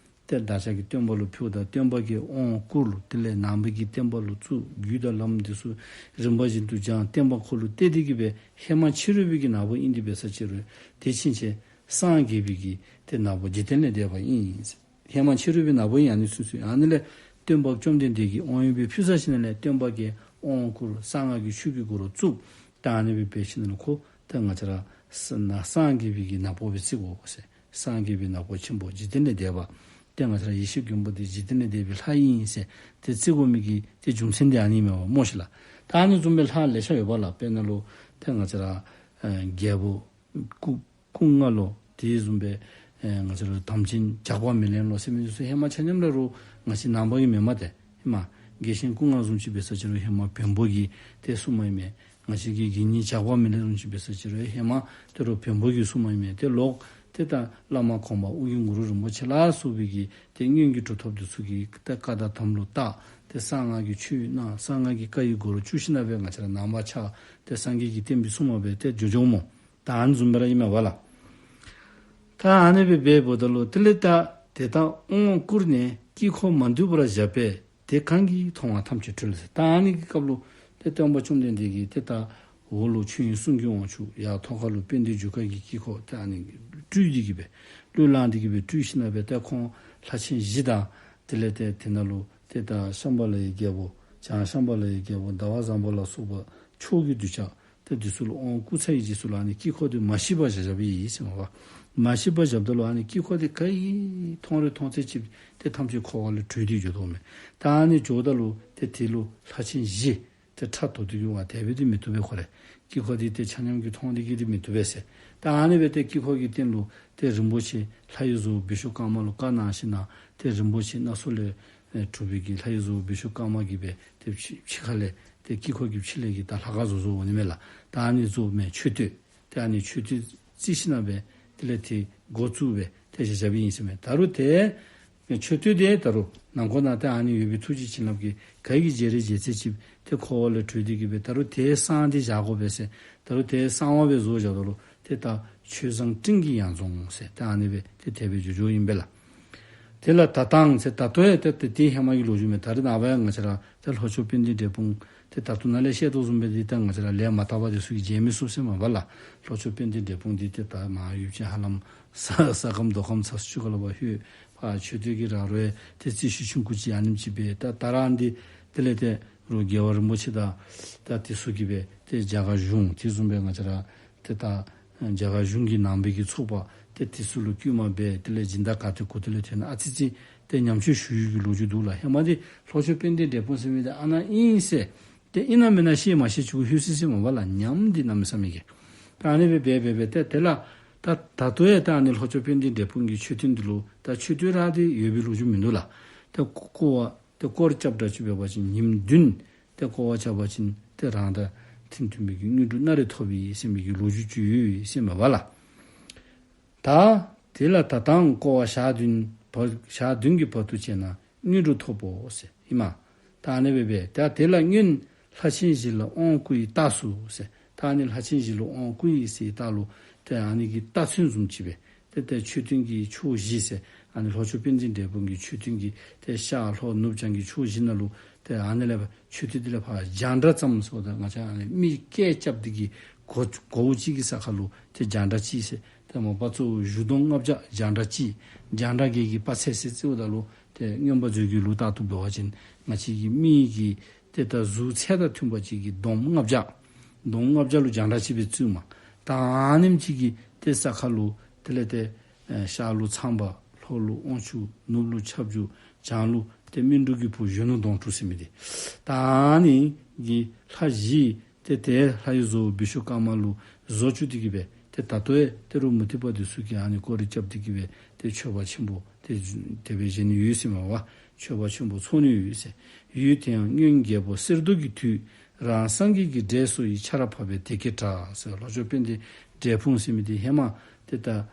ཏེ་བདག་ཅག་གི་སྟོན་པ་ལུ་ཕུལཝ་ད་སྟོན་པ་གིས་དབང་བསྐུར། དེ་ལས་ནང་པའི་གི་བསྟན་པ་ལུ་བཙུགས། རྒྱུད་དང་ལམ་འདི་ཚུ་རིམ་པ་བཞིན་དུ་སྦྱངས། བསྟན་པ་ཁོ་ལུ་གཏད་དེ་གི་སྦེ་ཧེ་མ་ཕྱི་རོལ་པའི་གི་ནག་པོ་ཨིན་ཏེ་འབད་ས་ཅི་རུང་དེ་ཕྱིན་ཆད་སངས་རྒྱས་པའི་གི་ཏེ་ནག་པོ་འཇིག་རྟེན་ལས་འདས་པ་ཨིན། ཧེ་མ་ཕྱི་རོལ་པའི་ནག་པོ་ཨིན། ཨ་ནི་ཚུ་ཚུ་ཨ་ནི་ལས་སྟོན་པ་བཅོམ་ལྡན་འདས་ཀྱིས་དབང་ཡོན་སྦེ་ཕུལ་ཚར་ཞིནམ་ལས་སྟོན་པ་གིས་དབང་བསྐུར། གསང་སྔགས་ཀྱི་ཆོས་ཀྱི་སྒོ་རུ་བཙུགས། ད་ཨ་ནི་སྦེ་འབད་ཞིནམ་ལས་ཁོ་ད་ང་བཅས་ར་ས་ན་སངས་རྒྱས་པའི་གི་ནག་པོ་སྦེ་བརྩི་དགོ་ཟེར། སངས་རྒྱས་པའི་ནག་པོ་ཆེན་པོ་འཇིག་རྟེན་ལས་འདས་པ། ཏེ་ང་བཅས་ར་ཡེ་ཤེས་མགོན་པོ་འདི་འཇིག་རྟེན་ལས་འདས་པའི་ལྷ་ཨིན་ཟེར་ཏེ་བརྩི་དགོ་མི་གི་ཏེ་རྒྱུ་མཚན་འདི་ཨ་ནི་མས་པ་སྨོ་ཤིག་ལགས། ད་ཨ་ནི་བཟུམ་སྦེ་ལྷ་ལེ་ཤ་ཡོད་པ་ལགས། དཔེར་ན་ལུ་ཏེ་ང་བཅས་ར་ཨེ་རྒྱལ་པོ་སྐུ་སྐུ་ལྔ་ལོ། དེ་བཟུམ་སྦེ་ཨེ་ང་བཅས་ར་དམ་ཅན་ཇག་པ་མེ་ལེན་ལོ་ཟེར་མི་འདི་ཚུ་ཧེ་མ་ཆ་མཉམ་ར་རུང་ང་བཅས་ནང་པ་གི་མེན་མས་ཏེ། ཧེ་མ་རྒྱལ་ཆེན་སྐུ་ལྔ་བཟུམ་ཅིག་འབད་ས་ཅི་རུང་ཧེ་མ་བོན་པོ་གི་ཏེ་སྲུང་མ་ཨིན་མས། ང་བཅས་ཀྱི་དགེ་བསྙེན་ཇག་པ་མེ་ལེན་བཟུམ་ཅིག་འབད་ས་ཅི་རུང་ཧེ་མ་ཏེ་རུང་བོན་པོ་གི་སྲུང་མ་ཨིན་མས། ཏེ་ལོག་ཏེ་ད་བླ་མ་གོང་མ་ཨོ་རྒྱན་གུ་རུ་རིན་པོ་ཆེ་ལ་སོགས་པའི་གི་ཏེ་སྔོན་གྱི་གྲུབ་ཐོབ་འདི་ཚུ་གི་ཏེ་བཀའ་དང་དམ་ལུ་བཏགས། ཏེ་གསང་སྔགས་ཀྱི་ཆོས་གནང་། གསང་སྔགས་ཀྱི་བཀའ་ཡི་སྒོ་རུ་བཅུག་ཞིནམ་ལས་ང་བཅས་ར་ནང་པ་ཆ་ཏེ་སངས་རྒྱས་ཀྱི་བསྟན་པའི་སྲུང་མ་སྦེ་ཏེ་འགྱོ་འགྱོཝ་སྨོ། ད་ཨ་ནི་བཟུམ་སྦེ་ར་ཨིན་མས་པ་ལགས། ད་ཨ་ནི་སྦེ་འབདཝ་ད་ལུ་དེ་ལས་ད་དེ་དག་དབང་བསྐུར་ནས་དཀྱིལ་འཁོར་མ་འདུས་པར་བཞག་པས། དེ་གང་གིས་མཐོང་བ་ཐམས་ཅད་གྲོལ་ཟེར། ད་ཨ་ནི་གི་སྐབས་ལུ་ཏེ་སྟོན་པ་བཅོམ་ལྡན་འདས་ཀྱིས་ཏེ་ད་འོག་ལུ་ཆོས་དབྱིངས་གསུང་གི་དབང་ཕྱུག། ཡར་ཐོག་ཁ་ལུ་པཎྜི་ཏ་རྒྱུ་སྐར་གྱི་དཀྱིལ་འཁོར་ཏེ་ཨ་ནི་སྤྲུལ་ཏེ་གི་སྦེ་གླུད་བླངས་ཏེ་གི་སྦེ་སྤྲུལ་ཞིནམ་ལས་ཏེ་ཁོང་ལྷ་ཆེན་བཞི་དང་དེ་ལས་ཏེ་དེ་ནང་ལུ་ཏེ་ད་ཤམྦྷ་ལ་ཡི་རྒྱལ་པོ་བྱང་ཤམྦྷ་ལ་ཡི་རྒྱལ་པོ་ཟླ་བ་བཟང་པོ་ལ་སོགས་པ་ཕྱོགས་ཀྱི་གདུལ་བྱ་ཏེ་འདི་ཚུ་ལུ་དབང་བསྐུར་ཚར་བའི་རྗེས་སུ་ལུ་ཨ་ནི་དཀྱིལ་འཁོར་འདི་མ་ཞིག་པར་བཞག་བཞགཔ་ཨིན་ཟེར་མས་པ། མ་ཞིག་པར་བཞགཔ་ད་ལུ་ཨ་ནི་དཀྱིལ་འཁོར་འདི་ག་ཡི་མཐོང་རུང་མཐོང་ཚད་ཅིག་ཏེ་ཐམས་ཅད་འཁོར་བ་ལས་གྲོལ་ཏེ་འགྱོ་དོ་མས། ད་ཨ་ནི་འགྱོཝ་ད་ལུ་ཏེ་དེ་ལུ་ལྷ་ཆེན་བཞི་ཏེ་ཕྲག་དོག་ཏོ་གི་ཝ་དེ་སྦེ་འདི་མི་བཏུབ་པས་ཁོ་རེ། དཀྱིལ་འཁོར་འདི་ཏེ་ཆ་མཉམ་གྱིས་མཐོང་སྟེ་གི་འདི་མི་བཏུབ་པས་ཟེར། ད་ཨ་ནི་སྦེ་ཏེ་དཀྱིལ་འཁོར་གྱི་སྟེང་ལུ་ཏེ་རིན་པོ་ཆེ་ལྷ་ཡི་བཟོ་བོ་བི་ཤྭ་ཀརྨ་ལུ་བཀའ་གནང་ཞིནམ་ལས་ཏེ་རིན་པོ་ཆེ་སྣ་ཚོགས་ལས་ ཨེ་གྲུབ་པའི་གི་ལྷ་ཡི་བཟོ་བོ་བི་ཤྭ་ཀརྨ་གིས་སྦེ་ཏེ་ཕྱི་ཕྱི་ཁ་ལས་ཏེ་དཀྱིལ་འཁོར་གྱི་ཕྱི་ལས་ཀྱི་ད་ལྷ་ཁང་བཟོ་བཟོཝ་འོང་ནི་མས་ལགས། ད་ཨ་ནི་བཟོཝ་མས་མཆོད་རྟེན། ཏེ་ཨ་ནི་མཆོད་རྟེན་རྩིག་ཤིང་ནང་སྦེ་དེ་ལས་ཏེ་འགོ་བཙུགས་སྦེ་ཏེ་བཞག་བཞགཔ་ཨིན་ཟེར་མས། ད་རུང་ཏེ་མཆོད་རྟེན་དེ་ད་རུང་ནང་འཁོད་ནང་ཏེ་ཨ་ནི་ཡོད་པའི་ཐུགས་རྗེ་བྱིན་རླབས་ཀྱིས་ག་གིས་བརྗེ་རེ་བརྗེ་ཚད་ཅིག་ཏེ་འཁོར་བ་ལས་གྲོལ་ཏེ་གི་སྦེ་ད་རུང་ཏེ་གསང་སྟེ་བཞག་དགོ་པས་ཟེར། ད་རུང་ཏེ་གསང་བ་སྦེ་བཟོ་བཞག་ད་ལུ་ཏེ་ད་ཆོས་བཟང་སྤྲིན་གྱི་ཡང་རྫོང་ཟེར་ཏེ་ཨ་ནི་སྦེ་ཏེ་དེ་སྦེ་བསྒྱུར་བསྒྱུརཝ་ཨིན་པས་ལགས། དེ་ལ་ད་ལྟའང་ཟེར་ད་ལྟོ་ཡང་ཏེ་ཏེ་དེ་ཧེ་མ་གི་ལོ་རྒྱུས་མས། ད་རེས་ནངས་པ་ཡང་ང་བཅས་ར་ཏེ་ལྷོ་ཕྱོགས་དཔལ་ལྡན་འབྲས་སྤུངས་ཏེ་ད་ལྟོ་ནཱ་ལས་བཤད་དོ་བཟུམ་སྦེ་འདི་ད་ང་བཅས་ར་ལས་མ་དག་པ་འདི་ཚུ་གིས་མཇལ་མི་ཚུགས་ཟེར་མས་པ་ལགས། ལྷོ་ཕྱོགས་དཔལ་ལྡན་འབྲས་སྤུངས་འདི་ཏེ་ད་མར་ཡུལ་ཅན་ཧ་ལམ་ས་ས་སྐམ་རྡོ་སྐམ་ཚ་སུ་ཅིག་ག་ལ་བ་ལྷོད། ཕར་མཆོད་རྟེན་གྱི་ར་རོ་ཡང་ཏེ་རྩི་ཤིང་ཆུང་ཀུ་ཅིག་ཨ་ནེམ་ཅིག་སྦེ་ད་ད་ར་འདི་དེ་ལས་ཏེ་རུང་རྒྱལ་བ་རིན་པོ་ཆེ་དང་ད་དེ་ཚུ་གིས་སྦེ་ཏེ་རྒྱ་གར་གཞུང་དེ་བཟུམ་སྦེ་ང་བཅས་ར་ཏེ་ད་རྒྱ་གར་གཞུང་གི་ནང་པའི་གི་ཚོགས་པ་ཏེ་དེ་ཚུ་ལུ་བསྐུལ་མ་འབད་དེ་ལས་སྦྱིན་བདག་ག་ཏེ་གོ་ཏེ་ལས་ཐོན་ཨ་ཙི་ཙི་ཏེ་ཉམས་བཅོས་ཞུ་ཡུལ་གྱི་ལོ་རྒྱུས་འདུག་ལགས། ཧེ་མ་འདི་ལྷོ་ཕྱོགས་དཔལ་ལྡན་འབྲས་སྤུངས་ཟེར་མི་འདི་ཨ་ནཱ་ཨིན་ཟེར་ཏེ་ཨིན་ན་མེན་ན་ཤེས་མ་ཤེས་ཅིག་ལྷོད་སི་སི་མས་པ་ལགས། ཉམས་འདི་གནམ་མེད་ས་མེད་ཀྱི། ད་ཨ་ནི་སྦེ་འབད་འབད་འབད་ཏེ་དེ་ལས་ད་ད་ལྟོ་ཡང་ད་ཨ་ནི་ལྷོ་ཕྱོགས་དཔལ་ལྡན་འབྲས་སྤུངས་ཀྱི་མཆོད་རྟེན་འདི་ལུ་ད་མཆོད་རྟེན་ར་འདི་ཡོད་པའི་ལོ་རྒྱུས་མིན་འདུག་ལགས། ད་སྐོར་བ་ཏེ་སྐོར་རྐྱབ་དྲགས་ཅིག་འབད་བ་ཅིན་ཉིནམ་བདུན་ཏེ་སྐོར་བ་རྐྱབ་པ་ཅིན་ཏེ་རང་དང་མཐུན་མཐུན་པའི་གི་དངོས་གྲུབ་སྣ་རེ་ཐོབ་ཡི་ཟེར་མི་གི་ལོ་རྒྱུས་ཅིག་ཡོད་ཟེར་མས་པ་ལགས། ད་དེ་ལ་ད་ལྟའང་སྐོར་བ་ཞག་བདུན་བར་ཞག་བདུན་གྱི་བར་དུ་བྱས་ན་དངོས་གྲུབ་ཐོབ་བོ་ཟེར་ཨིན་མས། ད་ཨ་ནི་སྦེ་འབད་ད་དེ་ལ་སྔོན་ལྷ་ཆེན་བཞི་ལ་དབང་བསྐུར་བའི་རྟགས་སུ་ཟེར་ད་ཨ་ནི་ལྷ་ཆེན་བཞི་ལུ་དབང་བསྐུར་ཡི་ཟེར་རྟགས་ལུ་ཏེ་ཨ་ནི་གི་རྟགས་མཚོན་བཟུམ་ཅིག་སྦེ་ཏེ་ཏེ་མཆོད་རྟེན་གྱི་ཕྱོགས་བཞི་ཟེར་ཨ་ནི་ལྷོ་ཕྱོགས་དཔལ་ལྡན་འབྲས་སྤུངས་ཀྱི་མཆོད་རྟེན་གྱི་ཏེ་ཤར་ལྷོ་ནུབ་བྱང་གི་ཕྱོགས་བཞི་ནང་ལུ་ཏེ་ཨ་ནི་ལས་མཆོད་རྟེན་འདི་ལས་ཕར་རྒྱང་གྲགས་ཙམ་ཟེརཝ་ད་ང་བཅས་ཨ་ནི་མི་སྐད་རྐྱབ་འདི་གི་གོ་གོཝ་ཅིག་གི་ས་ཁར་ལུ་ཏེ་རྒྱང་གྲགས་གཅིག་ཟེར་ཏེ་མ་པ་གཙོ་བོ་གཞུ་སྡོང་ལྔ་བརྒྱ་རྒྱང་གྲགས་གཅིག་རྒྱང་གྲགས་བརྒྱད་ཀྱི་དཔག་ཚད་ཟེར་རྩིཝ་ད་ལུ་ཏེ་མངོན་པ་མཛོད་ཀྱི་ལུགས་ལྟར་དུ་འབད་བ་ཅིན་ང་བཅས་ཀྱི་མི་གི་ཏེ་ད་གཟུགས་ཚད་དང་མཐུན་པ་ཅིག་གི་སྡོང་ལྔ་བརྒྱ་སྡོང་ལྔ་བརྒྱ་ལུ་རྒྱང་གྲགས་གཅིག་སྦེ་བརྩིཝ་མས། ད་ཨ་ནེམ་ཅིག་གི་ཏེ་ས་ཁར་ལུ་དེ་ལས་ཏེ་ཨེ་ཤར་ལུ་ཚངས་པ་ལྷོ་ལུ་དབང་ཕྱུག་ནུབ་ལུ་ཁྱབ་འཇུག་བྱང་ལུ་ཏེ་སྨིན་དྲུག་གི་བུ་གཞོན་ནུ་གདོང་དྲུག་ཟེར་མི་འདི་ད་ཨ་ནི་གི་ལྷ་བཞི་ཏེ་ཏེ་ལྷ་ཡི་བཟོ་བོ་བི་ཤྭ་ཀརྨ་ལུ་བཟོ་བཅུག་སྟེ་གི་སྦེ་ཏེ་ད་ལྟོ་ཡང་ཏེ་རུང་མུ་སྟེགས་པ་འདི་ཚུ་གིས་ཨ་ནི་སྐོར་ར་རྐྱབ་སྟེ་གི་སྦེ་ཏེ་མཆོད་པ་ཆེན་པོ་ཏེ་དེ་སྦེ་བཞེངས་ནི་ཡོད་ཟེར་མས་པ། མཆོད་པ་ཆེན་པོ་ཚོགས་ནི་ཡོད་ཟེར། ཡུལ་དེའང་སྔོན་རྒྱལ་པོ་གསེར་མདོག་གི་དུས་རང་སངས་རྒྱས་ཀྱི་འདྲེ་སོགས་ཀྱིས་ཆར་ཕབ་པས་དེ་སྐད་གྲགས་ཟེར། ལྷོ་ཕྱོགས་དཔལ་ལྡན་འབྲས་སྤུངས་ཟེར་མི་འདི་ཧེ་མ་ཏེ་ད་ཨ་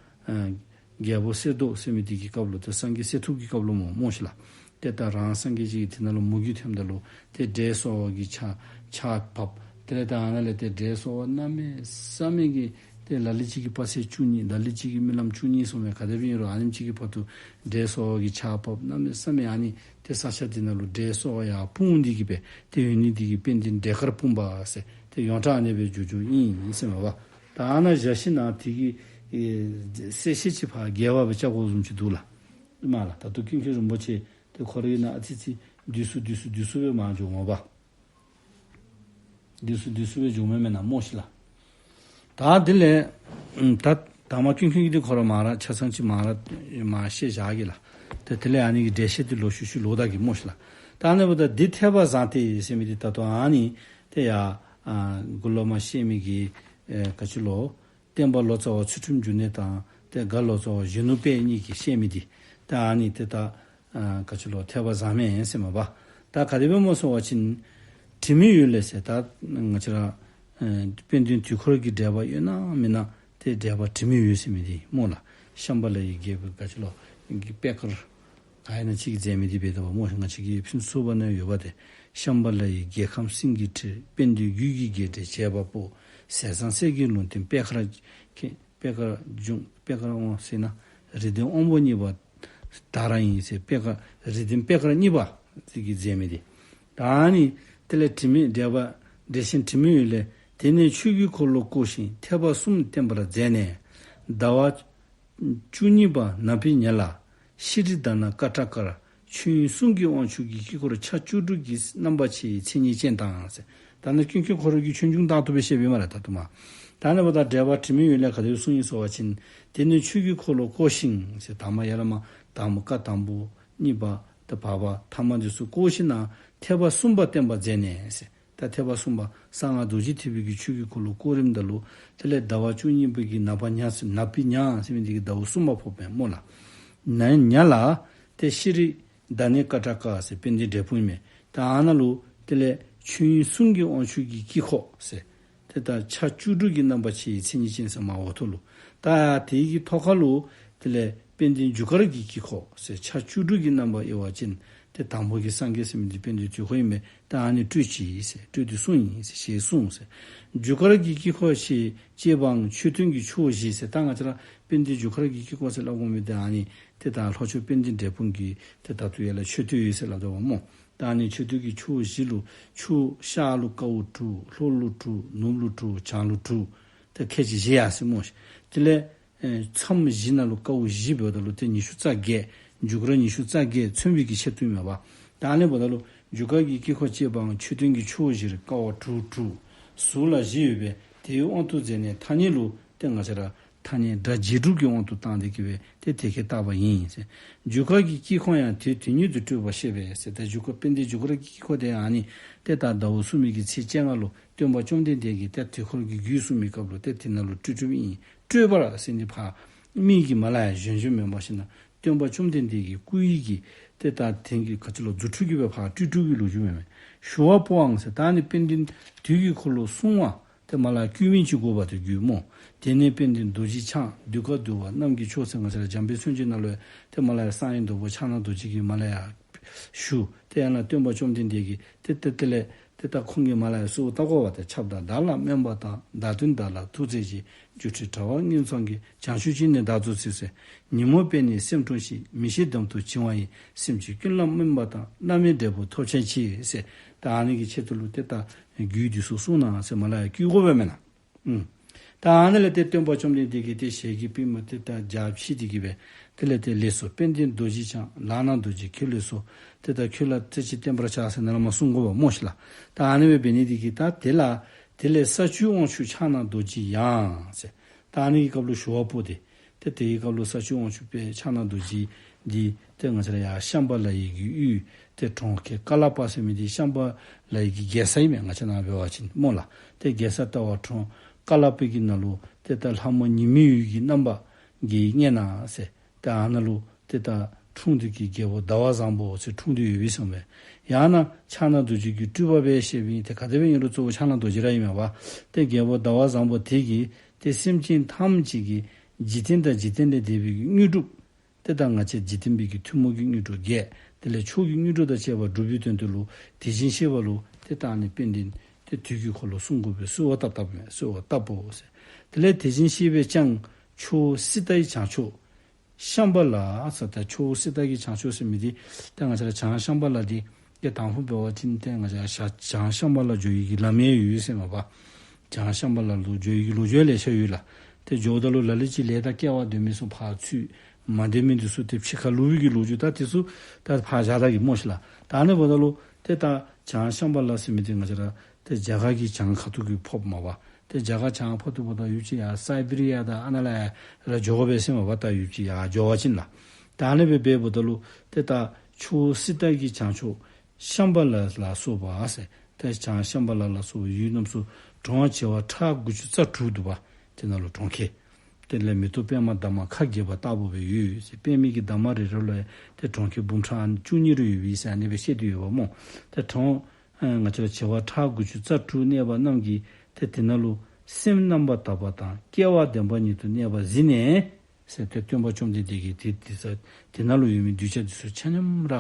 རྒྱལ་པོ་གསེར་མདོག་ཟེར་མི་འདི་གི་སྐབས་ལུ་ཏེ་སངས་རྒྱས་གསེར་ཐུབ་ཀྱི་སྐབས་ལུ་སྨོ་སྨོ་ཤིག་ལགས། ཏེ་ད་རང་སངས་རྒྱས་ཀྱིས་དེ་ནང་ལུ་མུ་གེ་ཐོནམ་ད་ལུ་ཏེ་འདྲེ་སོགས་ཀྱིས་ཆར་ཆར་ཕབ། དེ་ལས་ད་ཨ་ནཱ་ལས་ཏེ་འདྲེ་སོགས་གནམ་མེད་ས་མེད་ཀྱི་ཏེ་ལ་ལུ་ཅིག་གིས་དཔག་ཚད་བཅུ་གཉིས་ལ་ལུ་ཅིག་གིས་རྨི་ལམ་བཅུ་གཉིས་སོང་མས། ག་དེ་སྦེ་ཨིན་རུང་ཨ་ནེམ་ཅིག་གི་བར་དུ་འདྲེ་སོགས་ཀྱིས་ཆར་ཕབ། གནམ་མེད་ས་མེད་ཨ་ནི་ཏེ་ས་ཆ་འདི་ནང་ལུ་འདྲེ་སོགས་ཡར་སྤུངས་ཏེ་གི་སྦེ་ཏེ་ཡོད་ནི་འདི་གིས་དཔལ་ལྡན་འདྲེ་དཀར་སྤུངས་པ་ཟེར་ཏེ་ཡོངས་གྲགས་ཨ་ནེ་སྦེ་བསྒྱུར་བསྒྱུརཝ་ཨིན་ཟེར་མས་པ། ད་ཨ་ནཱ་བཞག་ཞིནམ་ལས་དེ་གི་ཨེ་གསལ་བཤད་ཅིག་ཕར་རྒྱས་པ་སྦེ་རྐྱབ་དགོཔ་བཟུམ་ཅིག་འདུག་ལགས། ཨིན་མས་ལགས། ད་ལྟོ་ཀུན་མཁྱེན་རིན་པོ་ཆེ་ཏེ་ཁོ་རའི་ནང་ཨ་ཙི་ཙི་བསྡུས་སུ་བསྡུས་སུ་བསྡུས་སུ་སྦེ་མར་འགྱོཝ་མས་པ། བསྡུས་སུ་བསྡུས་སུ་སྦེ་འགྱོཝ་མས་མེན་ན་སྨོ་ཤིག་ལགས། ད་དེ་ལས་ཨམ་ད་དང་པ་ཀུན་མཁྱེན་གྱིས་འདི་ཁོ་ར་མར་ཆ་ཚང་ཅིག་མར་མར་བཤད་བཞག་གེ་ལགས། ཏེ་དེ་ལས་ཨ་ནི་གི་འགྲེལ་བཤད་འདི་ལོག་ཤུལ་ཤུལ་ལོག་ད་གེ་སྨོ་ཤིག་ལགས། ད་ཨ་ནི་འབདཝ་ད་འདི་ཐེག་པ་བཟང་སྟེ་ཟེར་མི་འདི་ད་ལྟོ་ཨ་ནི་ཏེ་ཡར་ཨ་གུ་ལུ་མ་བཤད་མི་གི་ཨེ་ག་ཅི་ལོ། བསྟན་པ་ལོ་ཙཱ་བ་ཚུལ་ཁྲིམས་འབྱུང་གནས་དང་ཏེ་རྒ་ལོ་ཙཱ་བ་གཞོན་ནུ་དཔལ་གཉིས་ཀྱིས་བཤད་མི་འདི་ད་ཨ་ནི་ཏེ་ད་ཨ་ག་ཅི་ལོ་ཐེག་པ་བཟང་མས་ཟེར་མས་པ། ད་ག་དེ་སྦེ་སྨོ་ཟེར་བ་ཅིན་དྲི་མེད་འོད་ལས་ཟེར་ད་ང་བཅས་ར་ཨ་དཔལ་ལྡན་དུས་འཁོར་གྱི་འགྲེལ་པ་ཡོད་ན་མེན་ན་ཏེ་འགྲེལ་པ་དྲི་མེད་འོད་ཟེར་མི་འདི་སྨོ་ལགས། ཤམྦྷ་ལ་ཡི་རྒྱལ་པོ་ག་ཅི་ལོ་གི་པད་དཀར་ག་ཨིན་ན་ཅིག་གིས་མཛད་མི་འདི་འབད་དོ་བ་སྨོ། ང་བཅས་ཀྱིས་ཕུན་སུམ་ཚོགས་པ་ནང་ཡོད་པ་ཏེ། ཤམྦྷ་ལ་ཡི་རྒྱལ་ཁམས་སེང་གེའི་ཁྲི། དཔལ་ལྡན་རྒྱུད་ཀྱི་རྒྱལ་སྲས་བྱེ་བ་པོ། ཟས་གཙང་སྲས་ཀྱི་ལུང་བསྟན་པད་དཀར་མཁྱེན། པད་དཀར་འབྱུང་པད་དཀར་དབང་ཟེར་ན་རིགས་ལྡན་དབང་པོ་གཉིས་པ་བདག་རང་ཡིན་ཟེར་པད་དཀར་རིགས་ལྡན་པད་དཀར་གཉིས་པ་ཅིག་གིས་མཛད་མི་འདི། ད་ཨ་ནི་དེ་ལས་དྲི་མེད་འགྲེལ་པ་འགྲེལ་ཆེན་དྲི་མེད་འོད་ལས། དེ་ནས་ཆོས་ཀྱི་འཁོར་ལོ་བསྐོར་ཞིང་ཐེག་པ་གསུམ་བསྟན་པར་མཛད་ནས། ཟླ་བ་བཅུ་གཉིས་པ་ནག་པོའི་ཉ་ལ། ཤྲཱི་དྷ་ན་ཀ་ཊ་ཀར། ཆོས་དབྱིངས་གསུང་གི་དབང་ཕྱུག་གི་དཀྱིལ་འཁོར་ཕྱག་བཅུ་དྲུག་གི་རྣམ་པར་ཕྱེ་བའི་མཚན་ཉིད་ཅན་དང་ཟེར། ད་ནི་ཀུན་མཁྱེན་ཁོ་ར་གིས་ཆོས་འབྱུང་ལྟར་དུ་སྦེ་བཤདཔ་ཨིན་མས་ལགས་ད་དུ་མ། ད་ནི་འབདཝ་ད་འགྲེལ་པ་དྲི་མེད་འོད་ལས་ག་དེ་གསུངས་ཡི་ཟེར་བ་ཅིན། དེ་ནས་ཆོས་ཀྱི་འཁོར་ལོ་བསྐོར་ཞིང་ཟེར་དང་པ་ཡར་ལས་མར་དང་པ་བཀའ་དང་པོ་གཉིས་པ་ད་བར་པ་ཐ་མ་འདི་ཚུ་བསྐོར་ཞིནམ་ལས་ཐེག་པ་གསུམ་པ་བསྟན་པར་མཛད་ནས་ཟེར། ད་ཐེག་པ་གསུམ་པ་གསང་སྔགས་རྡོ་རྗེ་ཐེག་པའི་གི་ཆོས་ཀྱི་འཁོར་ལོ་བསྐོར་རནམ་ད་ལུ་དེ་ལས་ཟླ་བ་བཅུ་གཉིས་པའི་གི་ནག་པ་ཉ་ཟེར་ནག་པོའི་ཉ་ཟེར་མི་འདི་གིས་ཟླཝ་གསུམ་པ་ཕོགཔ་ཨིན་མས་སྨོ་ལགས། ན་ཉ་ལ་ཏེ་ཤྲཱི་ ད་ནི་ཀ་ཏྲ་ཀ་ཟེར་དཔལ་ལྡན་འབྲས་སྤུངས་མས། ད་ཨ་ནཱ་ལུ་དེ་ལས་ཆོས་དབྱིངས་གསུང་གི་དབང་ཕྱུག་གི་དཀྱིལ་འཁོར་ཟེར། ཏེ་ད་ཕྱག་བཅུ་དྲུག་གི་རྣམ་པར་ཕྱེ་ཡི་མཚན་ཉིད་ཅན་ཟེར་མར་འོག་ཐོག་ལུ། ད་དེ་གི་ཐོག་ཁ་ལུ་དེ་ལས་དཔལ་ལྡན་རྒྱུ་སྐར་གྱི་དཀྱིལ་འཁོར་ཟེར་ཕྱག་བཅུ་དྲུག་གི་རྣམ་པར་དབྱེ་བ་ཅིན་ཏེ་དང་པོ་གི་སངས་རྒྱས་ཟེར་མི་འདི་དཔལ་ལྡན་དུས་འཁོར་ཨིན་མས། ད་ཨ་ནི་སྤྲོས་ཅི་ཟེར་སྤྲོས་ཏེ་གསུངས་ཡི་ཟེར་ཞེས་གསུངས་ཟེར། རྒྱུ་སྐར་གྱི་དཀྱིལ་འཁོར་ཞེས་བཅས་པའང་མཆོད་རྟེན་གྱི་ཆུ་བོ་བཞི་ཟེར། ད་ང་བཅས་ར་དཔལ་ལྡན་རྒྱུ་སྐར་གྱི་དཀྱིལ་འཁོར་ཟེར་སླབ་དགོ་མི་འདི་ཨ་ནི་ཏེ་ད་ལྷོ་ཕྱོགས་དཔལ་ལྡན་འབྲས་སྤུངས་ཀྱི་ཏེ་ད་ལྟོ་ཡར་ལས་མཆོད་རྟེན་ཡོད་ཟེར་སླབ་དོ་བ་སྨོ། ད་ཨ་ནི་མཆོད་རྟེན་གྱི་ཆུ་བོ་བཞི་ལུ་ཆུ་ཤར་ལུ་ཀ་བོ་དྲུག་ལྷོ་ལུ་དྲུག་ནུབ་ལུ་དྲུག་བྱང་ལུ་དྲུག་ཏེ་ཁལ་གཅིག་བཞི་ཡར་སོ་སྨོ་ཤིག། དེ་ལས་ཨེ་མཚམས་བཞི་ནང་ལུ་ཀ་བོ་བཞི་འབདཝ་ད་ལུ་ཏེ་ཉི་ཤུ་རྩ་བརྒྱད། རྒྱུ་སྐར་ཉི་ཤུ་རྩ་བརྒྱད་མཚོན་པའི་གི་ཆེད་དུ་ཨིན་མས་པ། ད་ཨ་ནི་འབདཝ་ད་ལུ་རྒྱུ་སྐར་གྱི་དཀྱིལ་འཁོར་བཅས་པའང་མཆོད་རྟེན་གྱི་ཆུ་བོ་བཞིར་ཀ་བ་དྲུག་དྲུག་ཟུར་ལ་བཞི་ཡོད་པས། དེའི་དབང་དུ་མཛད་ནས་ཐ་སྙད་ལུ་ཏེ་ང་བཅས་ར་ཐ་སྙད་སྒྲ་རྗེས་གྲུབ་ཀྱི་དབང་དུ་བཏང་སྟེ་གི་སྦེ་ཏེ་དེ་སྐད་བཏགས་པ་ཡིན་ཟེར། རྒྱུ་སྐར་གྱི་དཀྱིལ་འཁོར་ཡང་དེ་དེ་ཉིད་དུ་སྤྲོས་པར་བཤད་པས་ཟེར། ཏེ་རྒྱུ་སྐར་དཔལ་ལྡན་རྒྱུ་སྐར་གྱི་དཀྱིལ་འཁོར་དེ་ཨ་ནི་ཏེ་ད་ཟླཝ་གསུམ་པའི་གི་ཚེས་བཅོ་ལྔ་ལུ་སྟོན་པ་བཅོམ་ལྡན་འདས་ཀྱིས་ཏེ་དུས་འཁོར་གྱི་རྒྱུད་གསུངས་པའི་སྐབས་ལུ་ཏེ་དེ་ནང་ལུ་སྤྲོས་སྤྲོསཔ་ཨིན། སྤྲོས་པར་ཟེར་ནི་ཕར་མི་གིས་མར་ལས་ཡར་བཞེངས་བཞེངསམ་མེན་པར་ཞིན་ན་སྟོན་པ་བཅོམ་ལྡན་འདས་ཀྱི་སྐུ་ཡི་གི་ཏེ་ད་དེ་གི་ག་ཅི་ལོ་རྫུ་འཕྲུལ་གྱིས་སྦེ་ཕར་སྤྲོས་སྤྲོས་པའི་ལོ་རྒྱུས་མེན་མས། ཞུ་བ་པོའང་ཟེར། ད་ཨ་ནི་དཔལ་ལྡན་དུས་ཀྱི་འཁོར་ལོ་གསུང་བ་ཏེ་མར་ལས་ཡར་བསྐུལ་མིན་ཅིག་དགོ་པ་ཏེ་རྒྱུད་སྨོ། དེ་ནས་དཔལ་ལྡན་རྡོ་རྗེ་འཆང་གདུལ་དཀའ་འདུལ་བ་རྣམས་ཀྱི་མཆོག་ཟེར་ང་བཅས་ར་འཇམ་དཔལ་མཚན་བརྗོད་ནང་ལུ་ཡང་ཏེ་མར་ལས་ཡར་གསང་བའི་མདོ་པོ་ཕྱག་ན་རྡོ་རྗེ་གིས་མར་ལས་ཡར་ཞུ། ཏེ་ཡང་ན་སྟོན་པ་བཅོམ་ལྡན་འདས་ཀྱིས་ཏེ་ཏེ་དེ་ལས་ཏེ་ད་ཁོང་གིས་མར་ལས་ཡར་གསོལཝ་བཏབ་དགོ་པ་ཏེ། ཁྱབ་བདག་བདག་ལ་སྨན་པ་དང་། བདག་མདུན་བདག་ལ་ཐུགས་རྗེ་ཆེ། སྒྱུ་འཕྲུལ་དྲ་བ་མངོན་རྩོམ་གྱི། བྱང་ཆུབ་ཅི་ནས་བདག་རྫོགས་ཚུལ་ཟེར། ཉོན་མོངས་པས་ནི་སེམས་འཁྲུགས་ཤིང་། མི་ཤེས་འདམ་དུ་བྱིང་བ་ཡི། སེམས་ཅན་ཀུན་ལ་སྨན་པ་དང་། བླ་མེད་འབྲས་བུ་ཐོབ་བྱའི་ཕྱིར་ཟེར། ད་ཨ་ནི་གི་ཆེད་དུ་ལུ་ཏེ་ད་རྒྱུད་འདི་ཚུ་གསུང་གནང་ཟེར་མར་ལས་ཡར་བསྐུལ་དགོཔ་མེན་ན། ཨུམ། ད་ཨ་ནི་ལས་ཏེ་སྟོན་པ་བཅོམ་ལྡན་འདས་ཀྱིས་ཏེ་ཞལ་གྱི་པདྨོ་ཏེ་ད་རྒྱ་ཕྱི་དེ་གི་སྦེ་དེ་ལས་ཏེ་ལེགས་སོ། དཔལ་ལྡན་རྡོ་རྗེ་འཆང་ལག་ན་རྡོ་རྗེ་ཁྱོད་ལེགས་སོ། ཏེ་ད་ཁྱོད་ལ་རྩེ་གཅིག་བརྟན་པར་བྱ་ཟེར་ནཱ་ལས་མར་གསུང་དགོ་པ་སྨོ་ཤིག་ལགས། ད་ཨ་ནི་སྦེ་འབད་ནི་དེ་གིས་ད་དེ་ལ་དེ་ལས་ས་བཅུའི་དབང་ཕྱུག་ཕྱག་ན་རྡོ་རྗེ་ཡང་ཟེར། ད་ཨ་ནི་གི་སྐབས་ལུ་ཞུ་བ་པོ་དེ་ཏེ་དེའི་སྐབས་ལུ་ས་བཅུའི་དབང་ཕྱུག་དཔལ་ཕྱག་ན་རྡོ་རྗེ་འདི་ཏེ་ང་བཅས་ར་ཡར་ཤམྦྷ་ལ་ཡི་གི་ཡུལ་ཏེ་གྲོང་ཁྱེར་ཀ་ལ་པ་ཟེར་མི་འདི་ཤམྦྷ་ལ་ཡི་གི་རྒྱལ་ས་ཨིན་མས། ང་བཅས་ནཱ་འབད་བ་ཅིན་སྨོ་ལགས། ཏེ་རྒྱལ་ས་ལྟ་བ་གྲོང་ཀ་ལ་པའི་གི་ནང་ལུ་ཏེ་ད་ལྷ་མོ་ཉི་མའི་འོད་ཀྱི་རྣམ་པ་གིས་མཉེས་ན་ཟེར། ཏེ་ཨ་ནཱ་ལུ་ཏེ་ད་འཁྲུངས་དུས་ཀྱི་རྒྱལ་པོ་ཟླ་བ་བཟང་པོ་ཟེར་འཁྲུངས་ཏེ་ཡོད་པས་ཟེར་མས། ཡང་ན་ཕྱག་ན་རྡོ་རྗེ་གི་སྤྲུལ་པ་སྦེ་བཤད་པའི་ཏེ་ག་དེ་སྦེ་ཨིན་རུང་གཙོ་བོ་ཕྱག་ན་རྡོ་རྗེ་ར་ཨིན་མས་པ། ཏེ་རྒྱལ་པོ་ཟླ་བ་བཟང་པོ་དེ་གིས་ཏེ་སེམས་ཅན་ཐམས་ཅད་ཀྱི་འཇིག་རྟེན་དང་འཇིག་རྟེན་ལས་འདས་པའི་དངོས་གྲུབ་ཏེ་ད་ང་བཅས་འཇིག་རྟེན་པའི་གི་ཐུན་མོང་གི་དངོས་གྲུབ་བརྒྱད་དེ་ལས་མཆོག་གི་དངོས་གྲུབ་དང་བཅས་པ་སྒྲུབ་པའི་དོན་དུ་ལུ་དེ་བཞིན་གཤེགས་པ་ལུ་ཏེ་ད་ཨ་ནི་དཔལ་ལྡན་ཏེ་དུས་ཀྱི་འཁོར་ལོ་གསུང་དགོ་པའི་གསོལ་བ་བཏབ་བཏབ་མས། གསོལ་བ་བཏབ་པོ་ཟེར། དེ་ལས་དེ་བཞིན་གཤེགས་པས་ཀྱང་ཆུ་བོ་སི་ཏཱའི་བྱང་ཕྱོགས་ཤམྦྷ་ལ་ཟེར། ད་ཆུ་བོ་སི་ཏཱ་གི་བྱང་ཕྱོགས་ཟེར་མི་འདི་ཏེ་ང་བཅས་ར་བྱང་ཤམྦྷ་ལ་འདི་ཏེ་དང་ཕུ་འབད་བ་ཅིན་ཏེ་ང་བཅས་ར་བྱང་ཤམྦྷ་ལ་འགྱོ་ནི་གི་ལམ་ཡང་ཡོད་ཟེར་མས་པ། བྱང་ཤམྦྷ་ལ་ལུ་འགྱོ་ནི་གི་ལོ་རྒྱུས་ལེ་ཤ་ཡོད་ལགས། ཏེ་འགྱོཝ་ད་ལུ་ལ་ལུ་ཅིག་ལས་དང་སྐལ་བ་ལྡན་མི་ཚུ་ཕར་ཚུར་མ་བདེ་མི་འདི་ཚུ་ཏེ་ཕྱི་ཁར་ལུས་པའི་གི་ལོ་རྒྱུས་ད་དེ་ཚུ་ད་ཕར་བཞག་ད་གེ་སྨོ་ཤིག་ལགས། ད་ཨ་ནི་འབདཝ་ད་ལུ་ཏེ་ད་བྱང་ཤམྦྷ་ལ་ཟེར་མི་འདི་ང་བཅས་ར་ཏེ་རྒྱ་གར་གྱི་བྱང་ཁ་ཐུག་གི་ཕོགཔ་མས་པ། ཏེ་རྒྱ་གར་བྱང་ཁ་ཐུག་འབདཝ་ད་ཡུདཔ་ཅིག་ཡར་སའི་བི་རི་ཡ་དང་ཨ་ནཱ་ལས་ཡར་འགྱོ་དགོ་པས་ཟེར་མས་པ། ད་ཡུདཔ་ཅིག་ཡར་འགྱོ་བ་ཅིན་ལགས། ད་ཨ་ནི་སྦེ་འབདཝ་ད་ལུ་ཏེ་ད་ཆུ་བོ་སི་ཏཱ་གི་བྱང་ཕྱོགས་ཤམྦྷ་ལ་ལ་སོགས་པ་ཟེར། ཏེ་བྱང་ཤམྦྷ་ལ་ལ་སོགས་པའི་ཡུལ་རྣམས་སུ་གྲོང་བྱེ་བ་ཕྲག་དགུ་བཅུ་རྩ་དྲུག་འདུག་པ། དེ་ནང་ལུ་གྲོང་ཁྱེར། དེ་ལས་མེ་ཏོག་པདྨ་འདབ་མ་ཁ་གྱེས་པ་ལྟ་བུ་སྦེ་ཡོད་ཟེར། པདྨའི་གི་འདབ་མ་རེ་རེ་ལུ་ཡང་ཏེ་གྲོང་ཁྱེར་འབུམ་ཕྲག་བཅུ་གཉིས་རེ་ཡོད་པས་ཟེར་ཨ་ནི་སྦེ་བཤད་དེ་ཡོདཔ་སྨོ། ཏེ་གྲོང་ཨ་ང་བཅས་ར་བྱེ་བ་ཕྲག་དགུ་བཅུ་རྩ་དྲུག་གནས་པ་རྣམས་ཀྱིས་ཏེ་དེ་ནང་ལུ་སེམས་རྣམ་པར་དག་པ་དང་སྐལ་བ་ལྡན་པ་ཉིད་དུ་གནས་པ་གཟིགས་ནས་ཟེར། ཏེ་སྟོན་པ་བཅོམ་ལྡན་འདས་ཀྱིས་ཏེ་དེ་ས་དེ་ནང་ལུ་ཡོད་མི་གདུལ་བྱ་འདི་ཚུ་ཆ་མཉམ་ར་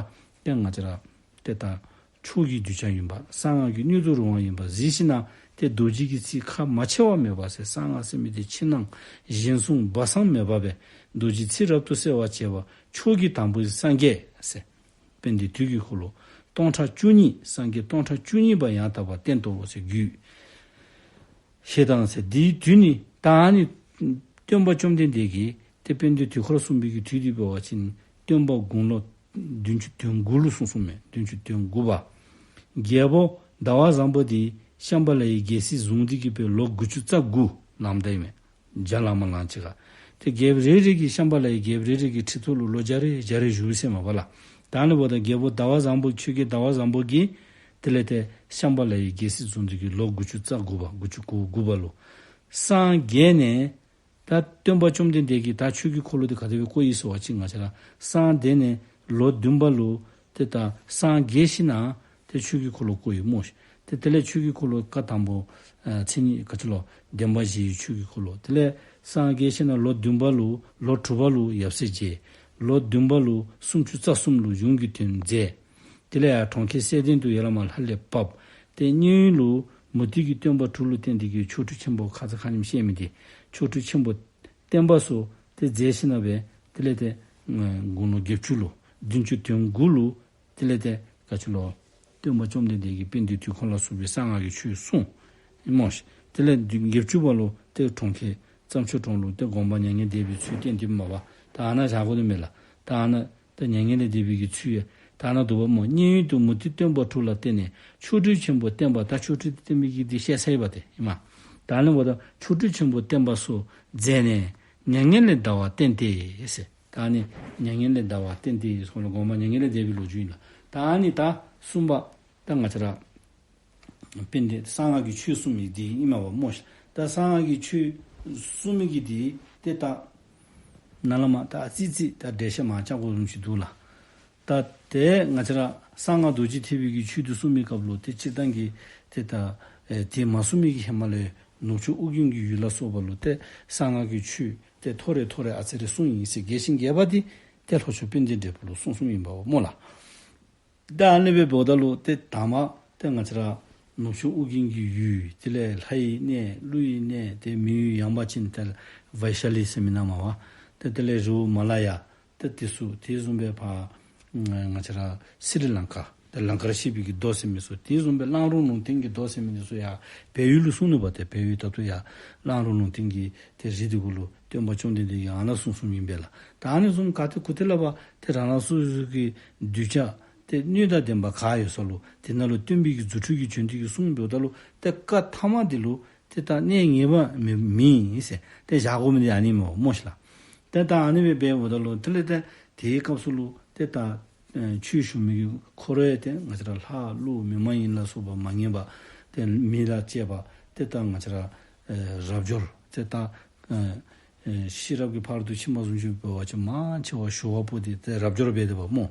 ཏེ་ང་བཅས་ར་ཏེ་ད་མཆོག་གི་གདུལ་བྱ་ཡིན་པ་གསང་སྔགས་ཀྱི་སྣོད་དུ་རུང་བ་ཡིན་པ་གཟིགས་ཞིནམ་ཏེ་རྡོ་རྗེ་གི་ཚིག་ཁ་མ་ཕྱེ་བ་མེད་པ་ཟེར། གསང་སྔགས་ཟེར་མི་འདི་ཕྱི་ནང་གཞན་གསུམ་སྦ་གསང་མེད་པ་སྦེ་རྡོ་རྗེ་ཚིག་རབ་ཏུ་གསལ་བར་བྱེད་པ་མཆོག་གི་དང་པོའི་སངས་རྒྱས་ཟེར། དཔལ་ལྡན་དུས་ཀྱི་འཁོར་ལོ་སྟོང་ཕྲག་བཅུ་གཉིས་སངས་རྒྱས་སྟོང་ཕྲག་བཅུ་གཉིས་པ་ཡང་དག་པར་བསྟན་ཏོ་ཟེར་རྒྱུད་བཤད་དང་ཟེར། དེའི་དུས་ནི་ད་ཨ་ནི་སྟོན་པ་བཅོམ་ལྡན་འདས་ཀྱིས་ཏེ་དཔལ་ལྡན་དུས་འཁོར་གསུངས་པའི་གི་དུས་འདི་འབད་བ་ཅིན་སྟོན་པ་དགུང་ལོ་བདུན་ཅུ་དོན་དགུ་ལུ་གསུངས་གསུངསམ་མས། བདུན་ཅུ་དོན་དགུ་པ། རྒྱལ་པོ་ཟླ་བ་བཟང་པོ་འདི་ཤམྦྷ་ལའི་རྒྱལ་སྲིད་བཟུང་སྟེ་གི་སྦེ་ལོ་དགུ་བཅུ་རྩ་དགུ་ལངམ་ད་ཨིན་མས། བརྒྱ་ལང་མ་ལང་ཅི་ག། ཏེ་རྒྱལཔོ་རེ་རེ་གིས་ཤམྦྷ་ལའི་རྒྱལཔོ་རེ་རེ་གི་ཁྲི་ཐོག་ལུ་ལོ་བརྒྱ་རེ་བརྒྱ་རེ་བཞུགས་ཟེར་མས་པ་ལགས། ད་ཨ་ནི་འབདཝ་ད་རྒྱལ་པོ་ཟླ་བ་བཟང་པོ་ཆོས་རྒྱལ་ཟླ་བ་བཟང་པོ་གིས་དེ་ལས་ཏེ་ཤམྦྷ་ལའི་རྒྱལ་སྲིད་བཟུང་སྟེ་གི་ལོ་དགུ་བཅུ་རྩ་དགུ་པ་དགུ་བཅུ་གོ་དགུ་པ་ལུ་སངས་རྒྱས་ནས་ད་སྟོན་པ་བཅོམ་ལྡན་འདས་ཀྱིས་ད་ཆོས་ཀྱི་འཁོར་ལོ་འདི་ག་དེ་སྦེ་བསྐོར་ཡི་ཟེར་བ་ཅིན་ང་བཅས་ར་སངས་རྒྱས་ནས་ལོ་བདུན་པ་ལུ་ ཏེ་ད་སངས་རྒྱས་ཞིནམ་ཏེ་ཆོས་ཀྱི་འཁོར་ལོ་བསྐོར་ཡི་སྨོ་ཤིག། ཏེ་དེ་ལས་ཆོས་ཀྱི་འཁོར་ལོ་བཀའ་དང་པོ་ཨ་མཚན་ཉིད་ག་ཅི་ལོ་བདེན་པ་བཞིའི་ཆོས་ཀྱི་འཁོར་ལོ། དེ་ལས་སངས་རྒྱས་ཞིནམ་ལོ་བདུན་པ་ལུ་ལོ་དྲུག་པ་ལུ་ཡབ་སྲས་མཇལ། ལོ་བདུན་པ་ལུ་སུམ་ཅུ་རྩ་གསུམ་ལུ་གཞུང་གི་དོན་མཛད། དེ་ལས་ཡར་གྲོང་ཁྱེར་སེ་ལྡན་དུ་ཡར་ལས་མར་ལྷ་ལས་བབས། ཏེ་མཉན་ཡོད་ལུ་མུ་སྟེགས་ཀྱི་སྟོན་པ་དྲུག་ལུ་བརྟེན་ཏེ་གི་ཆོ་འཕྲུལ་ཆེན་པོ་ཁ་ཙ་ཁ་ཉིནམ་བཤད་མི་དེ་ཆོ་འཕྲུལ་ཆེན་པོ་བསྟན་པ་སོགས་ཏེ་མཛད་ཞིནམ་སྦེ་དེ་ལས་ཏེ་དགུང་ལོ་བརྒྱད་ཅུ་ལུ་བདུན་ཅུ་དོན་དགུ་ལུ་དེ་ལས་ཏེ་ག་ཅི་ལོ་སྟོན་པ་བཅོམ་ལྡན་འདས་ཀྱིས་དཔལ་ལྡན་དུས་འཁོར་ལ་སོགས་པའི་གསང་སྔགས་ཀྱི་ཆོས་གསུངས་སྨོ་ཤིག། དེ་ལས་བརྒྱད་ཅུ་པ་ལུ་ཏེ་གྲོང་ཁྱེར་རྩྭ་མཆོག་གྲོང་ལུ་ཏེ་དགོངས་པ་མྱ་ངན་འདས་པའི་ཚུལ་བསྟན་ཏེ་མ་པ་ད་ཨ་ནཱ་བཞག་དགོ་ནི་མས་ལགས། ད་ཨ་ནཱ་ད་མྱ་ངན་ལས་འདས་པའི་གི་ཚུལ་ཡང་ད་ཨ་ནཱ་འདུག་པ་སྨོ། མཉན་ཡོད་དུ་མུ་སྟེགས་སྟོན་པ་དྲུག་ལ་བརྟེན་ནས་ཆོ་འཕྲུལ་ཆེན་པོ་བསྟན་པ། ད་ཆོ་འཕྲུལ་བསྟན་པའི་གི་དེ་བཤད་ཚར་ཡི་པ་དེ་ཨིན་མས། ད་ཨ་ནི་འབདཝ་ད་ཆོ་འཕྲུལ་ཆེན་པོ་བསྟན་པ་སོགས་མཛད་ནས་མྱ་ངན་ལས་འདའ་བར་བསྟན་ཏེ་ཟེར། ད་ཨ་ནི་མྱ་ངན་ལས་འདའ་བར་བསྟན་ཏེ་ཟེར་ཁོང་ལུ་དགོངས་པ་མྱ་ངན་ལས་འདས་པའི་ལོ་རྒྱུས་ཨིན་ལགས། ད་ཨ་ནི་ད་གསུམ་པ་ད་ང་བཅས་ར་དཔལ་ལྡན་གསང་སྔགས་ཀྱི་ཆོས་གསུངས་མི་འདི་ཨིན་མས་པ་སྨོ་ཤིག། ད་གསང་སྔགས་ཀྱི་ཆོས་གསུངས་མི་གི་འདི་ཏེ་ད་ནཱ་ལས་མར་ད་ཨ་ཙི་ཙི་ད་འགྲེལ་བཤད་མར་རྐྱབ་དགོཔ་བཟུམ་ཅིག་འདུག་ལགས། ད་ཏེ་ང་བཅས་ར་གསང་སྔགས་རྡོ་རྗེ་ཐེག་པའི་གི་ཆོས་འདི་གསུངས་མི་སྐབས་ལུ་ཏེ་སྤྱིར་བཏང་གི་ཏེ་ད་ཨེ་དེ་མ་གསུངས་མི་གི་ཧེ་མ་ལས་ནུབ་ཕྱོགས་ཨོ་རྒྱན་གྱི་ཡུལ་ལ་སོགས་པ་ལུ་ཏེ་གསང་སྔགས་ཀྱི་ཆོས་ཏེ་ཐོ་རེ་ཐོ་རེ་ཨ་ཙི་རེ་གསུངས་ཡི་ཟེར། རྒྱས་ཤིང་རྒྱས་པ་འདི་ཏེ་ལྷོ་ཕྱོགས་དཔལ་ལྡན་འབྲས་སྤུངས་ལུ་གསུངས་གསུངསམ་ཨིན་པ་སྨོ་ལགས། ད་ཨ་ནི་སྦེ་འབདཝ་ད་ལུ་ཏེ་དང་པ་ཏེ་ང་བཅས་ར་ནུབ་ཕྱོགས་ཨོ་རྒྱན་གྱི་ཡུལ་དེ་ལས་ལྷ་ཡི་གནས་ཀླུ་ཡི་གནས་ཏེ་མི་ཡུལ་ཡངས་པ་ཅན་ཏེ་ཝེ་ཤ་ལི་ཟེར་མི་ནང་མ་པ་ཏེ་དེ་ལས་རི་བོ་མ་ལ་ཡ་ཏེ་དེ་ཚུ་དེ་བཟུམ་སྦེ་ཕར་ང་བཅས་ར་སི་རི་ལང་ཀ་ཏེ་ལང་ཀར་གཤེགས་པའི་གི་མདོ་ཟེར་མི་ཚུ་དེ་བཟུམ་སྦེ་གླང་རོང་ལུང་བསྟན་གྱི་མདོ་ཟེར་མི་འདི་ཚུ་ཡར་བལ་ཡུལ་ལུ་གསུངས་ནུག་པ། ཏེ་བལ་ཡུལ་ད་ལྟོ་ཡར་གླང་རོང་ལུང་བསྟན་གྱི་ཏེ་རི་འདི་གུ་ལུ་སྟོན་པ་བཅོམ་ལྡན་འདས་ཀྱིས་ཨ་ནཱ་གསུངས་གསུངསམ་ཨིན་པས་ལགས། ད་ཨ་ནི་བཟུམ་ག་ཏེ་གུ་ཏེ་ལས་ཕར་ཏེ་རང་རང་སོ་སོ་གི་གདུལ་བྱ་ཏེ་སྣོད་དང་ལྡན་པ་ག་ཡོད་ས་ལུ་དེ་ནང་ལུ་སྟོན་པའི་གི་རྫུ་འཕྲུལ་གྱིས་བྱོན་ཏེ་གི་གསུངས་འབདཝ་ད་ལུ་ཏེ་བཀའ་ཐ་མ་འདི་ལུ་ཏེ་ད་གནས་ངེས་པ་མེད་མེད་ཟེར་ཏེ་བཞག་དགོ་མི་འདི་ཨ་ནི་སྨོ་སྨོ་ཤིག་ལགས། ཏེ་ད་ཨ་ནི་སྦེ་འབདཝ་ད་ལུ་དེ་ལས་ཏེ་དེའི་སྐབས་སུ་ལུ་ཏེ་ད་ཨེ་ཆོས་ཞུ་མི་གི་འཁོར་བའི་ཏེ་ང་བཅས་ར་ལྷ་ཀླུ་མི་མ་ཡིན་ལ་སོགས་པ་མ་ངེས་པ་ཏེ་མི་ལ་བཅས་པ་ཏེ་ད་ང་བཅས་ར་ཨེ་རབ་འབྱོར་ཏེ་ད་ཨེ་ཨེ་ཤེས་རབ་ཀྱི་ཕ་རོལ་ཏུ་ཕྱིན་པ་བཟུམ་ཅིག་འབད་བ་ཅིན་མང་ཆེ་བ་ཞུ་བ་པོ་འདི་ཏེ་རབ་འབྱོར་འབད་དེ་འབདཝ་སྨོ།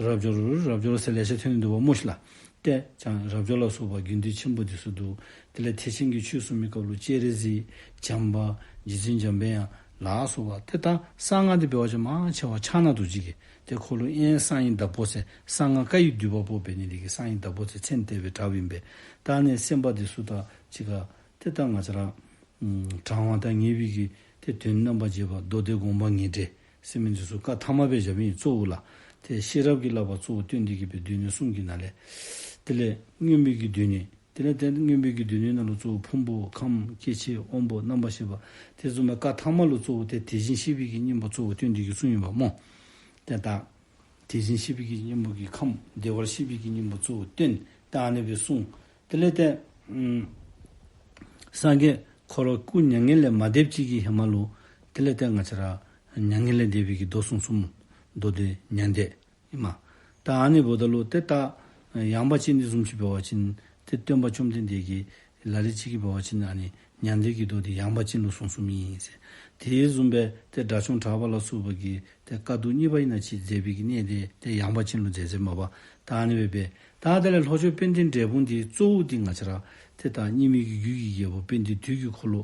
རབ་འབྱོར་རབ་འབྱོར་ཟེར་ལེ་ཤ་ཐོན་ནི་འདུག་པ་སྨོ་ཤིག་ལགས། ཏེ་བྱང་རབ་འབྱོར་ལ་སོགས་པ་དགེ་འདུན་ཆེན་པོ་འདི་ཚུ་འདུག། དེ་ལས་ཐེག་ཆེན་གྱི་ཆོས་གསུང་མི་སྐབས་ལུ་སྤྱན་རས་གཟིགས་བྱམས་པ་རྗེ་བཙུན་འཇམ་དཔལ་དབྱངས་ལ་སོགས་པ་ཏེ་ད་གསང་སྔགས་འདི་འབད་བ་ཅིན་མང་ཆེ་བ་ཕྱག་ན་རྡོ་རྗེ་གི་ཏེ་ཁོ་ལུ་ཨེ་གསང་བའི་བདག་པོ་ཟེར་གསང་སྔགས་བཀའ་ཡི་བསྡུས་པ་པོ་འབད་ནི་འདི་གིས་གསང་བའི་བདག་པོ་ཟེར་མཚན་དེ་སྦེ་གྲགསཔ་ཨིན་པས། ད་ཨ་ནི་སེམས་དཔའ་འདི་ཚུ་དང་གཅིག་ཁར་ཏེ་ད་ང་བཅས་ར་ཨམ་དྲང་བ་དང་ངེས་པའི་གི་ཏེ་དོན་རྣམ་པར་འབྱེད་པ་མདོ་སྡེ་དགོངས་པ་ངེས་འགྲེལ་ཟེར་མི་འདི་ཚུ་བཀའ་ཐ་མ་སྦེ་བཞགཔ་ཨིན། གཙོ་བོ་ལགས། ཏེ་ཤེས་རབ་ཀྱི་བསླབ་པ་གཙོ་བོ་བཏོན་ཏེ་གི་སྦེ་སྡེ་སྣོད་གསུམ་གྱི་ནང་ལས་དེ་ལས་མངོན་པའི་གི་སྡེ་སྣོད་དེ་ལས་ཏེ་མངོན་པའི་གི་སྡེ་སྣོད་ནང་ལུ་གཙོ་བོ་ཕུང་པོ་ཁམས་སྐྱེ་མཆེད་དབང་པོ་རྣམ་པར་ཤེས་པ། དེ་བཟུམ་སྦེ་བཀའ་ཐ་མ་ལུ་གཙོ་བོ་ཏེ་དེ་བཞིན་གཤེགས་པའི་གི་སྙིང་པོ་གཙོ་བོ་བཏོན་ཏེ་གི་གསུངས་ཡི་པ་སྨོ། ཏེ་ད་དེ་བཞིན་གཤེགས་པའི་གི་སྙིང་པོ་གི་ཁམས་བདེ་བར་གཤེགས་པའི་གི་སྙིང་པོ་གཙོ་བོ་བཏོན། ད་ཨ་ནི་སྦེ་གསུངས། དེ་ལས་ཏེ་ཨམ་སངས་རྒྱས་ཁོ་ར་སྐུ་མྱ་ངན་ལས་མ་འདས་ཅིག་གི་ཧེ་མ་ལུ་དེ་ལས་ཏེ་ང་བཅས་ར་མྱ་ངན་ལས་འདས་པའི་གི་མདོ་གསུངས་གསུངསམ་མདོ་སྡེ་མྱང་འདས་ཨིན་མས། ད་ཨ་ནི་འབདཝ་ད་ལུ་ཏེ་ད་ཡངས་པ་ཅན་འདི་བཟུམ་ཅིག་འབད་བ་ཅིན་ཏེ་སྟོན་པ་བཅོམ་ལྡན་འདས་ཀྱིས་ལ་ལུ་ཅིག་གིས་འབད་བ་ཅིན་ཨ་ནི་མྱང་འདས་ཀྱི་མདོ་འདི་ཡངས་པ་ཅན་ལུ་གསུངས་གསུངསམ་ཨིན་ཟེར། དེ་བཟུམ་སྦེ་ཏེ་དགྲ་བཅོམ་གྲགས་པ་ལ་སོགས་པ་གིས་ཏེ་བཀའ་བསྡུ་གཉིས་པ་ཨིན་ན་ཅིག་མཛད་པའི་གི་གནས་འདི་ཏེ་ཡངས་པ་ཅན་ལུ་མཛད་མཛདཔ་མས་པ། ད་ཨ་ནི་སྦེ་འབད། ད་དེ་ལས་ལྷོ་ཕྱོགས་དཔལ་ལྡན་འབྲས་སྤུངས་འདི་གཙོ་བོ་འདི་ང་བཅས་ར་ཏེ་ད་སྙིགས་མའི་གི་རྒྱུད་ཀྱི་རྒྱལ་པོ་དཔལ་ལྡན་དུས་ཀྱི་འཁོར་ལོ་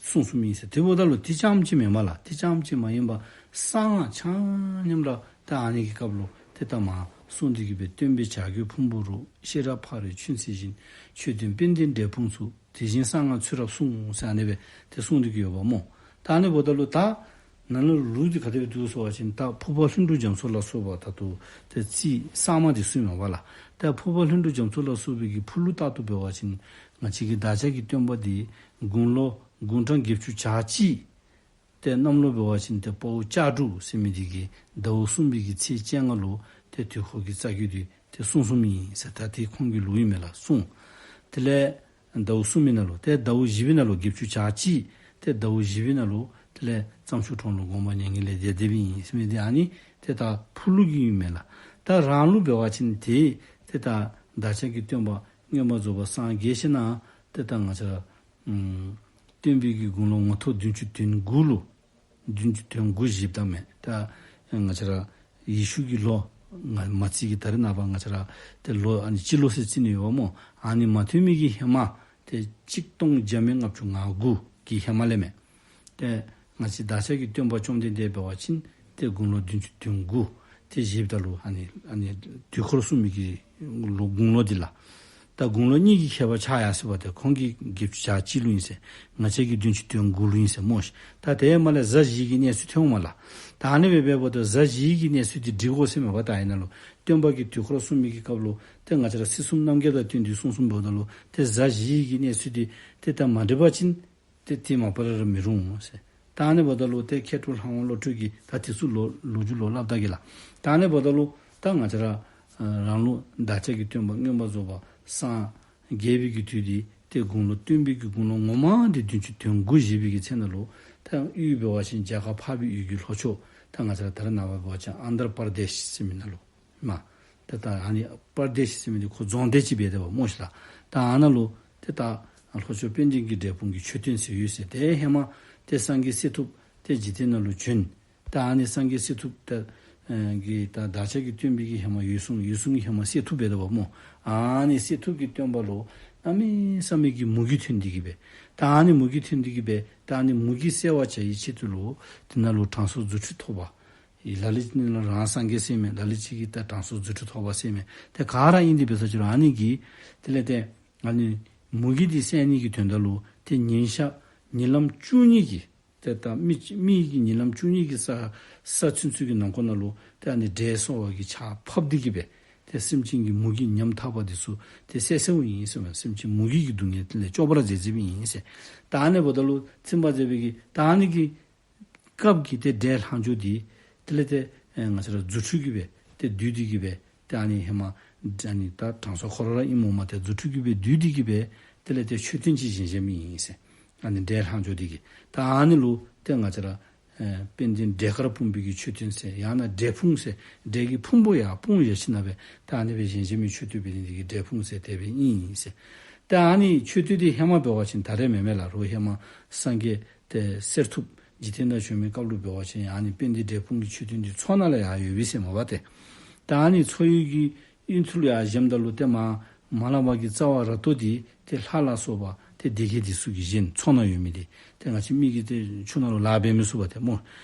གསུངས་གསུངསམ་ཨིན་ཟེར། དེ་འབདཝ་ད་ལུ་དེ་རྐྱངམ་ཅིག་མེན་པ་ལགས། དེ་རྐྱངམ་ཅིག་མ་ཡིན་པར་གསང་སྔགས་ཆ་མཉམ་ར་ཏེ་ཨ་ནི་གི་སྐབས་ལུ་ཏེ་ད་མར་གསུངས་ཏེ་གི་སྦེ་སྟོན་པའི་བྱ་རྒོད་ཕུང་པོའི་རོ། ཤེས་རབ་ཕ་རོལ་ཆོས་མཛད་བཞིན། ཆོས་སྟོན་དཔལ་ལྡན་འབྲས་སྤུངས་སུ། དེ་བཞིན་གསང་སྔགས་ཚུ་རབ་གསུངས་ཟེར་ཨ་ནི་སྦེ་ཏེ་གསུངས་ཏེ་གི་ཡོདཔ་སྨོ། ད་ཨ་ནི་འབདཝ་ད་ལུ་ད་ནཱ་ལུ་ལུགས་འདི་ག་དེ་སྦེ་འདུག་ཟེར་བ་ཅིན་ད་ཕུར་པ་ལྷུན་གྲུབ་རྒྱ་མཚོ་ལ་སོགས་པ་ད་ལྟོ་ཏེ་རྩིས་གཙང་མ་འདི་གསུངསམ་མས་པ་ལགས། ད་ཕུར་པ་ལྷུན་གྲུབ་རྒྱ་མཚོ་ལ་སོགས་པའི་གི་ཕུར་ལུགས་ལྟར་དུ་འབད་བ་ཅིན་ང་བཅས་ཀྱི་བདག་ཅག་གི་སྟོན་པ་འདི་དགུང་ལོ་དགུང་གྲངས་བརྒྱད་ཅུ་གྱ་གཅིག། ཏེ་གནམ་ལོ་འབད་བ་ཅིན་ཏེ་དཔའ་བོ་ལྕགས་འབྲུག་ཟེར་མི་འདི་གིས་ཟླཝ་གསུམ་པའི་གི་ཚེས་བཅོ་ལྔ་ལུ་ཏེ་དུས་འཁོར་གྱི་རྩ་རྒྱུད་འདི་ཏེ་གསུངས་གསུངསམ་ཨིན་ཟེར། ད་དེ་ཁོང་གི་ལུགས་ཨིན་མས་ལགས་གསུངས། དེ་ལས་ཟླཝ་གསུམ་པའི་ནང་ལུ་ཏེ་ཟླཝ་བཞི་པའི་ནང་ལུ་བརྒྱད་ཅུ་གྱ་གཅིག་ཏེ་ཟླཝ་བཞི་པའི་ནང་ལུ་དེ་ལས་རྩྭ་མཆོག་གྲོང་ལུ་དགོངས་པ་མྱ་ངན་ལས་འདས་འདསཔ་ཨིན་ཟེར་མི་འདི་ཨ་ནི་ཏེ་ད་ཕུར་ལུགས་ཀྱི་ཨིན་མས་ལགས། ད་རང་ལུགས་འབད་བ་ཅིན་ཏེ་ཏེ་ད་བདག་ཅག་གི་སྟོན་པ་མངོན་པར་རྫོགས་པར་སངས་རྒྱས་ཞིནམ་ཏེ་ད་ང་བཅས་ར་ཨམ་སྟོན་པའི་གི་དགུང་ལོ་ངོ་ཐོག་བདུན་ཅུ་དོན་དགུ་ལུ་བདུན་ཅུ་དོན་དགུ་བཞེསཔ་ད་མས། ད་ང་བཅས་ར་ཡེ་ཤུ་གི་ལོ་ ང་མ་རྩིས་ཀྱི་ད་རེས་ནངས་པ་ང་བཅས་ར་ཏེ་ལོ་ཨ་ནི་སྤྱི་ལོ་ཟེར་རྩིས་ནི་ཡོདཔ་སྨོ། ཨ་ནི་མ་ཐོན་མི་གི་ཧེ་མ་ཏེ་གཅིག་སྟོང་བརྒྱ་མེད་ལྔ་བཅུ་ང་དགུ་གི་ཧེ་མ་ལས་མས། ཏེ་ང་བཅས་བདག་ཅག་གི་སྟོན་པ་བཅོམ་ལྡན་འདས་འབད་བ་ཅིན་ཏེ་དགུང་ལོ་བདུན་ཅུ་དོན་དགུ་ཏེ་བཞེསཔ་ད་ལུ་ཨ་ནི་ཨ་ནི་དུས་འཁོར་གསུམ་མི་གི་ལོ་དགུང་ལོ་འདི་ལགས། ད་དགུང་ལོ་གཉིས་ཀྱི་ཁྱད་པར་ཆགས་ཡར་སོ་བ་ཏེ་ཁོང་གི་བརྒྱད་ཅུ་གྱ་གཅིག་ལུ་ཨིན་ཟེར། ང་བཅས་ཀྱི་བདུན་ཅུ་དོན་དགུ་ལུ་ཨིན་ཟེར་སྨོ་ཤིག། ད་དེ་མ་ལས་གཟའ་བཞིའི་གི་གནས་ཚུལ་ཐོན་འོང་མས་ལགས། ད་ཨ་ནི་སྦེ་འབདཝ་ད་གཟའ་བཞིའི་གི་གནས་ཚུལ་འདི་འགྲིག་དགོ་ཟེར་མས་པ། ད་ཨ་ནཱ་ལུ་སྟོན་པ་གིས་དུས་འཁོར་གསུམ་མི་གི་སྐབས་ལུ་ཏེ་ང་བཅས་ར་སྲིད་གསུམ་རྣམ་རྒྱལ་དང་བསྟུན་ཏེ་གསུངས་གསུངསམ་འབདཝ་ད་ལུ་ཏེ་གཟའ་བཞིའི་གི་གནས་ཚུལ་འདི་ཏེ་ད་མ་འགྲིག་པ་ཅིན་ཏེ་དེ་མ་པ་ར་ར་མི་རུང་ཟེར། ད་ཨ་ནི་འབདཝ་ད་ལུ་ཏེ་མཁས་གྲུབ་ལྷ་དབང་བློ་གྲོས་ཀྱིས་ད་དེ་ཚུ་ལོ་ལོ་རྒྱུས་ལོག་སླབ་ད་གེ་ལགས། ད་ཨ་ནི་འབདཝ་ད་ལུ་ད་ང་བཅས་ར་ཨ་རང་ལུགས་བདག་ཅག་གི་སྟོན་པ་མངོན་པར་རྫོགས་པ་སངས་རྒྱས་པའི་གི་དུས་འདི་ཏེ་དགུང་ལོ་སྟོན་པའི་གི་དགུང་ལོ་ངོ་མ་འདི་བདུན་ཅུ་དོན་དགུ་བཞེས་པའི་གི་ཚེ་ནང་ལུ་ད་ཡུལ་འབད་བ་ཅིན་རྒྱ་གར་འཕགས་པའི་ཡུལ་གྱི་ལྷོ་ཕྱོགས་ད་ང་བཅས་ར་ད་རེས་ནངས་པ་འབད་བ་ཅིན་ཨནྡྲ་པར་དེཤ་ཟེར་མི་ནང་ལུ་མ། ཏེ་ད་ཨ་ནི་པར་དེཤ་ཟེར་མི་འདི་ཁོ་རྫོང་སྡེ་ཅིག་འབད་དེ་བ་སྨོ་ཤིག་ལགས། ད་ཨ་ནཱ་ལུ་ཏེ་ད་ལྷོ་ཕྱོགས་དཔལ་ལྡན་གྱི་འབྲས་སྤུངས་ཀྱི་མཆོད་རྟེན་ཟེར་ཡོད་ཟེར། ཏེ་ཧེ་མ་ཏེ་སངས་རྒྱས་གསེར་ཐུབ་ཏེ་འཇིག་རྟེན་ནང་ལུ་བྱོན། ད་ཨ་ནི་སངས་རྒྱས་གསེར་ཐུབ་ཏེ་ཨེ་གི་ད་བདག་ཅག་གི་སྟོན་པའི་གི་ཧེ་མ་འོད་སྲུང་འོད་སྲུང་གི་ཧེ་མ་གསེར་ཐུབ་འབད་དེ་བ་སྨོ། ཨ་ནི་གསེར་ཐུབ་ཀྱི་སྟོན་པ་ལུ་གནམ་མེད་ས་མེད་ཀྱི་མུ་གེ་ཐོན་ཏེ་གི་སྦེ། ད་ཨ་ནི་མུ་གེ་ཐོན་ཏེ་གི་སྦེ་ད་ཨ་ནི་མུ་གེ་སེལ་བར་བྱ་བའི་ཆེད་དུ་ལུ་དེ་ནང་ལུ་དྲང་སྲོང་རྫུ་འཕྲུལ་ཐོབ་པ། ལ་ལུ་ཅིག་ནི་ལུ་རང་སངས་རྒྱས་ཟེར་མས། ལ་ལུ་ཅིག་གིས་ད་དྲང་སྲོང་རྫུ་འཕྲུལ་ཐོབ་པ་ཟེར་མས། ཏེ་ག་ར་ཨིན་ཏེ་འབད་ས་ཅིག་རུང་ཨ་ནི་གིས་དེ་ལས་ཏེ་ཨ་ནི་མུ་གེ་འདི་སེལ་ནི་གི་དོན་དག་ལུ་ཏེ་ཉིན་ཞག་ཉིན་ལམ་བཅུ་གཉིས་ཀྱི་ཏེ་ད་མི་མི་གི་ཉིན་ལམ་བཅུ་གཉིས་ཀྱི་ས་ས་ཚུན་ཚོད་ཀྱི་ནང་འཁོད་ནང་ལུ་ཏེ་ཨ་ནི་འབྲས་གསོལ་བ་གི་ཆརཔ་ཕབ་སྟེ་གི་སྦེ་ཏེ་སེམས་ཅན་གྱི་མུ་གེ་ཉམ་ཐག་པ་འདི་ཚུ་ཏེ་སེལ་སེལཝ་ཨིན་ཟེར་མས། སེམས་ཅན་མུ་གེ་གི་སྡུག་བསྔལ་དེ་ལས་སྐྱོབ་པར་མཛད་མཛདཔ་ཨིན་ཟེར། ད་ཨ་ནི་འབདཝ་ད་ལུ་ཚིམ་པར་མཛད་པའི་གི་ད་ཨ་ནི་གི་སྐབས་ཀྱི་ཏེ་འབྲས་ལྷག་འཕྲོ་འདི་དེ་ལས་ཏེ་ཨེ་ང་བཅས་ར་རྫུ་འཕྲུལ་གྱིས་སྦེ་ཏེ་བསྡུས་ཏེ་གི་སྦེ་ཏེ་ཨ་ནི་ཧེ་མ་ཨ་ནི་ད་དྲང་སྲོང་ཁོ་ར་ར་ཨིནམ་མ་ཏེ་རྫུ་འཕྲུལ་གྱིས་སྦེ་བསྡུས་ཏེ་གི་སྦེ་དེ་ལས་ཏེ་མཆོད་རྟེན་ཅིག་བཞེངས་བཞེངསམ་ཨིན་ཟེར། ཨ་ནི་འབྲས་ལྷག་འཕྲོ་འདི་གིས། ད་ཨ་ནི་ལུ་ཏེ་ང་བཅས་ར་ཨེ་དཔལ་ལྡན་འབྲས་དཀར་སྤུངས་པའི་གི་མཆོད་རྟེན་ཟེར། ཡང་ན་འབྲས་སྤུངས་ཟེར། འབྲས་ཀྱི་ཕུང་པོ་ཡར་སྤུངས་བཞག་ཞིནམ་སྦེ་ད་ཨ་ནི་སྦེ་བཞེངས་བཞེངསམ་མཆོད་རྟེན་འབད་ནི་འདི་གིས་འབྲས་སྤུངས་ཟེར་དེ་སྦེ་ཨིན་ཟེར། ད་ཨ་ནི་མཆོད་རྟེན་འདི་ཧེ་མ་འབད་བ་ཅིན་ད་རེས་མེན་མས་ལགས། རོགས་ཧེ་མ་སངས་རྒྱས་ཏེ་གསེར་ཐུབ་འཇིག་རྟེན་ནང་བྱོན་མི་སྐབས་ལུ་འབད་བ་ཅིན་ཨ་ནི་དཔལ་ལྡན་འབྲས་སྤུངས་ཀྱི་མཆོད་རྟེན་འདི་མཚོ་ནང་ལུ་ཡར་ཡོདཔ་ཨིན་ཟེར་མས་པ་ཏེ། ད་ཨ་ནི་མཚོ་ཡི་གི་གཡུས་ཚུ་ལུ་ཡར་བཞེངསམ་ད་ལུ་ཏེ་མ་མ་ལང་པ་གི་རྩ་བ་ར་ཏོ་འདི་ཏེ་ལྷ་ལ་སོགས་པ་ཏེ་སྡེ་བརྒྱད་འདི་ཚུ་གིས་བཞེངས། མཚོ་ནང་ཡོད་མི་འདི་ཏེ་ང་བཅས་མི་གིས་ཏེ་ཆུ་ནང་ལུ་ལཱ་འབད་མི་ཚུགས་པ་ཏེ་སྨོ།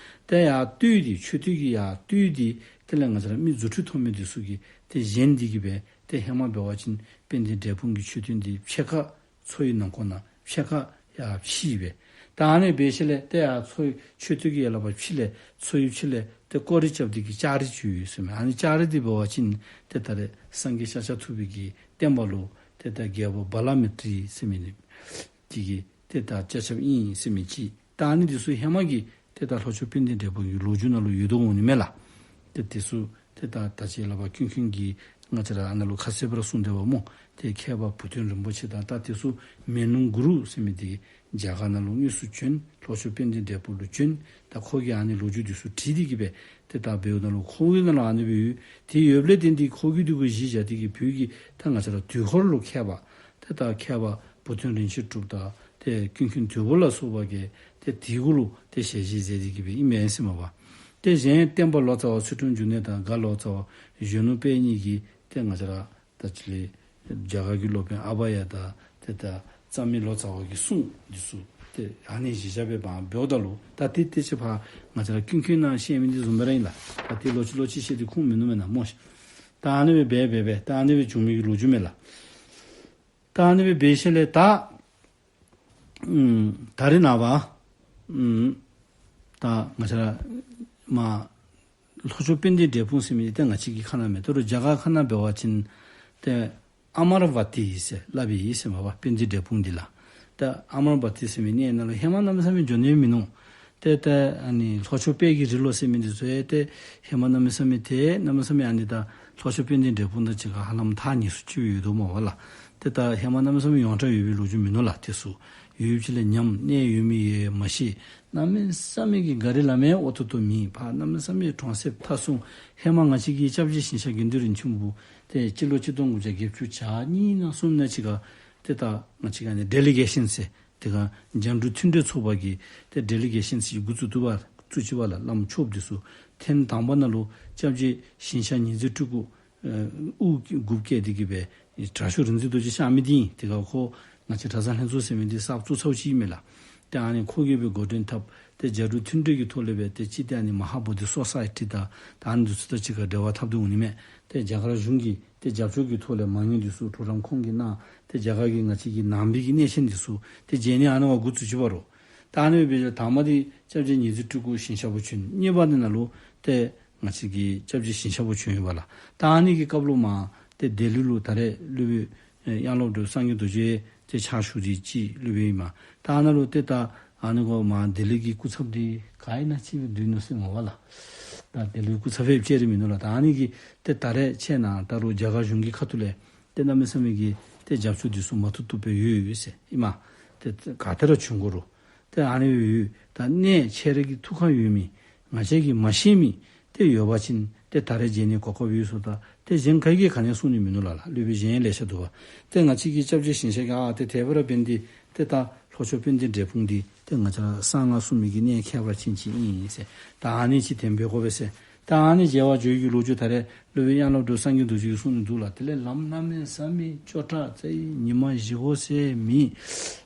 ཏེ་ཡར་སྟོད་འདི་མཆོད་རྟེན་གྱི་ཡར་སྟོད་འདི་དེ་ལས་ང་བཅས་ར་མི་རྫུ་འཕྲུལ་ཐོབ་མི་འདི་ཚུ་གིས་ཏེ་བཞེངས་ཏེ་གི་སྦེ་ཏེ་ཧེ་མ་འབད་བ་ཅིན་དཔལ་ལྡན་འབྲས་སྤུངས་ཀྱི་མཆོད་རྟེན་འདི་ཕྱེད་ཀ་མཚོ་ཡི་ནང་འཁོད་ནང་ཕྱེད་ཀ་ཡར་ཕྱེ་སྦེ། ད་ཨ་ནི་འབད་ཞིནམ་ལས་ཏེ་ཡར་མཚོ་ཡི་མཆོད་རྟེན་གྱི་ཡར་ལས་ཕར་ཕྱི་ལས་མཚོ་ཡི་ཕྱི་ལས་ཏེ་སྐོར་ར་རྐྱབ་སྟེ་གི་ལྕགས་རི་ཅིག་ཡོད་ཟེར་མས། ཨ་ནི་ལྕགས་རི་འདི་འབད་བ་ཅིན་ཏེ་ད་རེས་སངས་རྒྱས་ཤཱཀྱ་ཐུབ་པའི་གི་བསྟན་པ་ལུ་ཏེ་ད་རྒྱལ་པོ་བ་ལ་མི་ཏྲི་ཟེར་མི་འདི་གི་ཏེ་ད་ལྕགས་ཆབ་ཨིན་ཟེར་མི་ཅིག། ད་ཨ་ནི་འདི་ཚུ་ཧེ་མ་གི་ཏེ་ད་ལྷོ་ཕྱོགས་དཔལ་ལྡན་འབྲས་སྤུངས་ཀྱི་ལོ་རྒྱུས་ནང་ལུ་ཡོད་དོ་འོང་ནི་མས་ལགས། ཏེ་དེ་ཚུ་ཏེ་ད་ད་ཅི་ལས་ཕར་ཀུན་མཁྱེན་གྱིས་ང་བཅས་ར་ཨ་ནཱ་ལུ་ཁ་གསལ་སྦེ་ར་གསུངས་ཏེ་བ་སྨོ། ཏེ་མཁས་པ་བུ་སྟོན་རིན་པོ་ཆེ་དང་ད་དེ་ཚུ་མེ་ལོང་གུ་རུ་ཟེར་མི་འདི་རྒྱ་གར་ནང་ལུ་དངོས་སུ་བྱོན། ལྷོ་ཕྱོགས་དཔལ་ལྡན་འབྲས་སྤུངས་ལུ་བྱོན། ད་ཁོ་གིས་ཨ་ནི་ལོ་རྒྱུས་འདི་ཚུ་བྲིས་ཏེ་གི་སྦེ་ཏེ་ད་འབདཝ་ད་ལུ་ཁོ་གི་ནང་ལུ་ཨ་ནི་སྦེ་ཡོད། དེ་ཡོདཔ་ལས་བརྟེན་ཏེ་ཁོ་གིས་འདི་གུ་གཞི་བཞག་སྟེ་གི་བོད་ཀྱི་ད་ང་བཅས་ར་དུས་འཁོར་ལུ་མཁས་པ་ཏེ་ད་མཁས་པ་བུ་སྟོན་རིན་ཆེན་གྲུབ་དང་ཏེ་ཀུན་མཁྱེན་དོལ་པོ་ལ་སོགས་པ་གིས་ཏེ་དེ་གུ་ལུ་ཏེ་ཞལ་བཞེས་མཛད་དེ་གི་སྦེ་ཨིན་མས་ཟེར་མས་པ། ཏེ་གཞན་བསྟན་པ་ལོ་ཙཱ་བ་ཚུལ་ཁྲིམས་འབྱུང་གནས་དང་སྒ་ལོ་ཙཱ་བ་གཞོན་ནུ་དཔལ་གཉིས་ཀྱིས་ཏེ་ང་བཅས་ར་ད་ཅི་ལས་རྒྱ་གར་གྱི་སློབ་དཔོན་ཨ་བྷ་ཡ་དང་ཏེ་ད་རྩ་མེད་ལོ་ཙཱ་བ་གི་གསུང་འདི་ཚུ་ཏེ་ཨ་ནི་གཞི་བཞག་སྦེ་འབདཝ་ད་ལུ་ད་ཏེ་ཏེ་ཅིག་ཕར་ང་བཅས་ར་ཀུན་མཁྱེན་ནང་བཤད་མི་འདི་བཟུམ་སྦེ་ར་ཨིན་ལགས། ད་ཏེ་ལོག་ཅི་ལོག་ཅི་བཤད་དེ་ཁུངས་མིན་ནུག་མེན་ན་སྨོ་ཤིག། ད་ཨ་ནི་སྦེ་འབད་འབད་འབད་ད་ཨ་ནི་སྦེ་བྱུང་མི་གི་ལོ་རྒྱུས་མས་ལགས། ད་ཨ་ནི་སྦེ་འབད་ཞིནམ་ལས་ད་ཨམ་ད་རེས་ནངས་པ་ཨམ་ད་ང་བཅས་ར་མར་ལྷོ་ཕྱོགས་དཔལ་ལྡན་འབྲས་སྤུངས་ཟེར་མི་འདི་ཏེ་ང་བཅས་ཀྱི་ཁ་ནང་མེད། ད་རུང་རྒྱ་གར་ཁ་ནང་འབད་བ་ཅིན་ཏེ་ཨ་མ་ར་བ་ཏི་ཟེར་སླབ་ཨིན་ཟེར་མས་པ། དཔལ་ལྡན་འབྲས་སྤུངས་འདི་ལགས། ད་ཨ་མ་ར་བ་ཏི་ཟེར་མི་གནས་ནང་ལུ་ཧེ་མ་གནམ་མེད་ས་མེད་འགྱོ་ནི་མིན་ནུག། ཏེ་ད་ཨ་ནི་ལྷོ་ཕྱོགས་དཔལ་གྱི་རི་ལུ་ཟེར་མི་འདི་ཚུ་ཡང་ཏེ་ཧེ་མ་གནམ་མེད་ས་མེད་ཏེ་གནམ་མེད་ས་མེད་ཨ་ནི་ད་ལྷོ་ཕྱོགས་དཔལ་ལྡན་འབྲས་སྤུངས་དང་གཅིག་ཁར་ཧ་ལམ་ཐག་ཉེ་སུ་ཅིག་ཡོད་དོ་སྨོ་པ་ལགས། ཏེ་ད་ཧེ་མ་གནམ་མེད་ས་མེད་ཡོངས་གྲགས་ཡོད་པའི་ལོ་རྒྱུས་མིན་ནུག་ལགས། དེ་ཚུ་ཡོད་ཅི་ལས་ཉམས་གནས་ཡོད་མེད་ཡང་མ་ཤེས། གནམ་མེད་ས་མེད་ཀྱི་གཱ་རི་ལམ་ཡང་འོ་ཏོག་ཏོ་མེད། ཕར་གནམ་མེད་ས་མེད་གྲོང་གསེབ་མཐའ་སྲུང་། ཧེ་མ་ང་བཅས་ཀྱི་སྐྱབས་རྗེ་ཞིང་གཤེགས་དགེ་འདུན་རིན་ཆེན་བུ་ཏེ་སྤྱི་ལོ་གཅིག་སྟོང་དགུ་བརྒྱ་བརྒྱད་ཅུ་གྱ་གཉིས་ནང་གསུངས་ནང་གཅིག་ཁར་ཏེ་ད་ང་བཅས་ཀྱི་ཨ་ནི་ཌེ་ལི་གེ་ཤཱན་ཟེར་དེ་སྒང་རྒྱ་འབྲུག་མཐུན་འབྲེལ་ཚོགས་པ་གི་ཏེ་ཌེ་ལི་གེ་ཤཱན་ཅིག་འགོ་བཙུགས་འདུག་པ། བཙུགས་ཅི་བ་ལགས། བླམ་ཆོསཔ་འདི་ཚུ་ཐེངས་དང་པ་ནང་ལུ་སྐྱབས་རྗེ་ཞིང་གཤེགས་ཉི་ཟེར་སྤྲུལ་སྐུ་ཨེ་དབུ་དགུ་བཀལ་ཏེ་གི་སྦེ་དྲག་ཤོས་རིག་འཛིན་རྡོ་རྗེ་གཤགས་མི་འདི་ཨིན། དེ་སྒང་ཁོ་ང་བཅས་གྲྭ་ཚང་ལྷན་ཚོགས་ཟེར་མི་འདི་གསརཔ་བཙུགས་ཚརཝ་ཅིག་ཨིན་མས་ལགས། ཏེ་ཨ་ནི་ཁོ་གིས་སྦེ་འགོ་འདྲེན་འཐབ་སྟེ་རྒྱ་འབྲུག་མཐུན་འབྲེལ་གྱི་ཐོག་ལས་སྦེ་ཏེ་ཅི་ཏེ་ཨ་ནི་མ་ཧཱ་བོ་དྷི་སོ་སའི་ཊི་དང་ད་ཨ་ནི་འདི་ཚུ་དང་གཅིག་ཁར་འབྲེལ་བ་འཐབ་སྟེ་འོང་ནི་མས། ཏེ་རྒྱ་གར་གཞུང་གི་ཏེ་རྒྱབ་སྐྱོར་གྱི་ཐོག་ལས་མ་དངུལ་འདི་ཚུ་གྲོགས་རམ་ཁོང་གིས་གནང་སྟེ་རྒྱ་གར་གྱི་ང་བཅས་ཀྱི་ནང་པའི་གི་གནས་ཆེན་འདི་ཚུ་ཏེ་མཇལ་ནི་ཨ་ནི་བ་འགོ་བཙུགས་ཅི་བ་རུང་། ད་ཨ་ནི་སྦེ་འབད་ཞིནམ་དང་པ་འདི་སྐྱབས་རྗེ་ཉི་ཟེར་སྤྲུལ་སྐུ་ཞིང་གཤེགས་པ་བྱོན། གཉིས་པ་འདི་ནང་ལུ་ཏེ་ང་བཅས་ཀྱི་སྐྱབས་རྗེ་ཞིང་གཤེགས་པ་བྱོན་ཡོད་པ་ལགས། ད་ཨ་ནི་གི་སྐབས་ལུ་མར་ཏེ་ལྡི་ལི་ལུ་ད་རེས་སློབ་དཔོན་ཨེ་དབྱངས་སློབ་གྲུབ་སངས་རྒྱས་རྡོ་རྗེ་ཏེ་ཕྱག་ཞུ་སྟེ་ཅིག་སློབ་དཔོན་ཨིན་མས། ད་ཨ་ནཱ་ལུ་ཏེ་ད་ཨ་ནི་གོ་མར་ལྡི་ལི་གི་སྐུ་ཚབ་འདི་ག་ཨིན་ན་ཅིག་སྦེ་སྡོད་ནུག་ཟེར་མས་པ་ལགས། ད་ལྡི་ལི་སྐུ་ཚབ་ཕེབས་ཅི་ར་མིན་ནུག་ལགས། ད་ཨ་ནི་གིས་ཏེ་ད་རེས་ཁྱེད་ནཱ་ད་རུང་རྒྱ་གར་གཞུང་གི་ཁ་ཐུག་ལས་ཏེ་གནམ་མེད་ས་མེད་ཀྱི་ཏེ་རྒྱབ་སྐྱོར་འདི་ཚུ་མ་ཐུབ་ཐུབ་སྦེ་ཡོད་ཡོད་ཟེར་ཨིན་མས། ཏེ་ག་ཏེ་ར་བྱོན་དགོ་རུང་ཏེ་ཨ་ནི་ཡོད་ཡོད། ད་གནས་ཁྱེད་ར་གི་ཐུགས་ཁར་ཡོད་མི་ང་བཅས་ཀྱིས་མ་ཤེས་མི་ཏེ་ཡོད་པ་ཅིན་ཏེ་ད་རེས་མཇལ་ནི་གོ་སྐབས་ཡོད་ཟེརཝ་ད་ཏེ་གཞན་ག་གིས་ག་ནི་གསུང་ནི་མིན་ནུག་ལགས། ལགས་སློབ་དཔོན་གཞན་ལེ་ཤ་འདུག་པ། ཏེ་ང་བཅས་ཀྱི་སྐྱབས་རྗེ་ཞིང་གཤེགས་ཀྱིས་ཨ་ཏེ་དེ་སྦེ་ར་འབད་ནི་འདི་ཏེ་ད་ལྷོ་ཕྱོགས་དཔལ་ལྡན་འབྲས་སྤུངས་འདི་ཏེ་ང་བཅས་གསང་སྔགས་སྲུང་མི་གི་གནས་ཁྱད་པར་ཅན་ཅིག་ཨིན་ཟེར། ད་ཨ་ནི་ཅིག་དེ་སྦེ་དགོ་པས་ཟེར། ད་ཨ་ནི་མཇལ་བར་འགྱོ་ཡི་གི་ལོ་རྒྱུས་ད་རེས་སློབ་དཔོན་དབྱངས་སློབ་གྲུབ་སངས་རྒྱས་རྡོ་རྗེ་གིས་གསུང་ནི་འདུག་ལགས། དེ་ལས་ལམ་གནམ་མེད་ས་མེད་ཅོག་འཐདཔ་ཙ་ཡི་ཉི་མ་བཞི་གོ་ཟེར་མེད།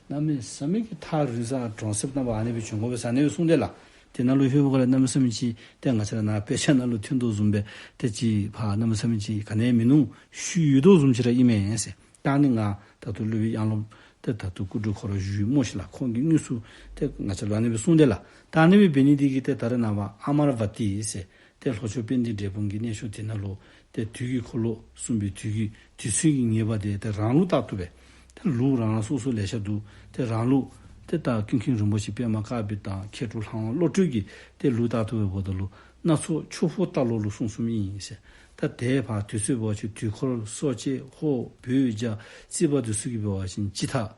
གནམ་མེད་ས་མེད་ཀྱི་ཐག་རིང་ས་གྲོང་གསེབ་ནང་པ་ཨ་ནི་སྦེ་བྱོན་དགོ་པས་ཟེར་ཨ་ནི་སྦེ་གསུངས་དེས་ལགས། དེ་ནང་ལུ་ལྷོདཔ་སྒང་ལས་གནམ་མེད་ས་མེད་ཅིག་ཏེ་ང་བཅས་ར་ནཱ་དཔེ་ཆ་ནང་ལུ་ཐོན་དོ་བཟུམ་སྦེ་ཏེ་ཅིག་ཕར་གནམ་མེད་ས་མེད་ཅིག་ག་ནི་མིན་ནུག། ཤུལ་ཡོད་དོ་བཟུམ་ཅིག་ར་ཨིན་མས་ཟེར། ད་ཨ་ནི་ང་ད་ལྟོ་སློབ་དཔོན་དབྱངས་སློབ་ཏེ་ད་ལྟོ་སྐུ་དྲུང་ཁོ་ར་བཞུགས་ཡོད་སྨོ་ཤིག་ལགས། ཁོང་གིས་དངོས་སུ་ཏེ་ང་བཅས་ལུ་ཨ་ནི་སྦེ་གསུངས་དེས་ལགས། ད་ཨ་ནི་སྦེ་འབད་ནི་འདི་གིས་ཏེ་ད་རེས་ནངས་པ་ཨ་མ་ར་བ་ཏི་ཟེར་ཏེ་ལྷོ་ཕྱོགས་དཔལ་ལྡན་འབྲས་སྤུངས་ཀྱི་གནས་མཆོག་དེ་ནང་ལུ་ཏེ་དུས་ཀྱི་འཁོར་ལོ་གསུངས་པའི་དུས་ཀྱི་དུས་ཚོད་ཀྱི་ངེས་པ་དེ་ཏེ་རང་ལུགས་ལྟར་དུ་སྦེ་ཏེ་ལུགས་རང་རང་སོ་སོ་ལེ་ཤ་འདུག། ཏེ་རང་ལུགས་ཏེ་ད་ཀུན་མཁྱེན་རིན་པོ་ཆེ་པདྨ་དཀར་པོ་དང་མཁས་གྲུབ་ལྷ་དབང་བློ་གྲོས་ཀྱིས་ཏེ་ལུགས་ལྟར་དུ་སྦེ་འབདཝ་ད་ལུ་སྣ་ཚོགས་ཆུ་ཕོ་རྟ་ལོག་ལུ་གསུངས་གསུངསམ་ཨིན་ཟེར། ད་དེ་བར་དུས་ཚོད་འབད་བ་ཅིན་དུས་འཁོར་སོ་སྐྱེ་ཧོར་བོད་རྒྱ་རྩིས་པ་འདི་ཚུ་གིས་འབད་བ་ཅིན་སྤྱི་ཐག།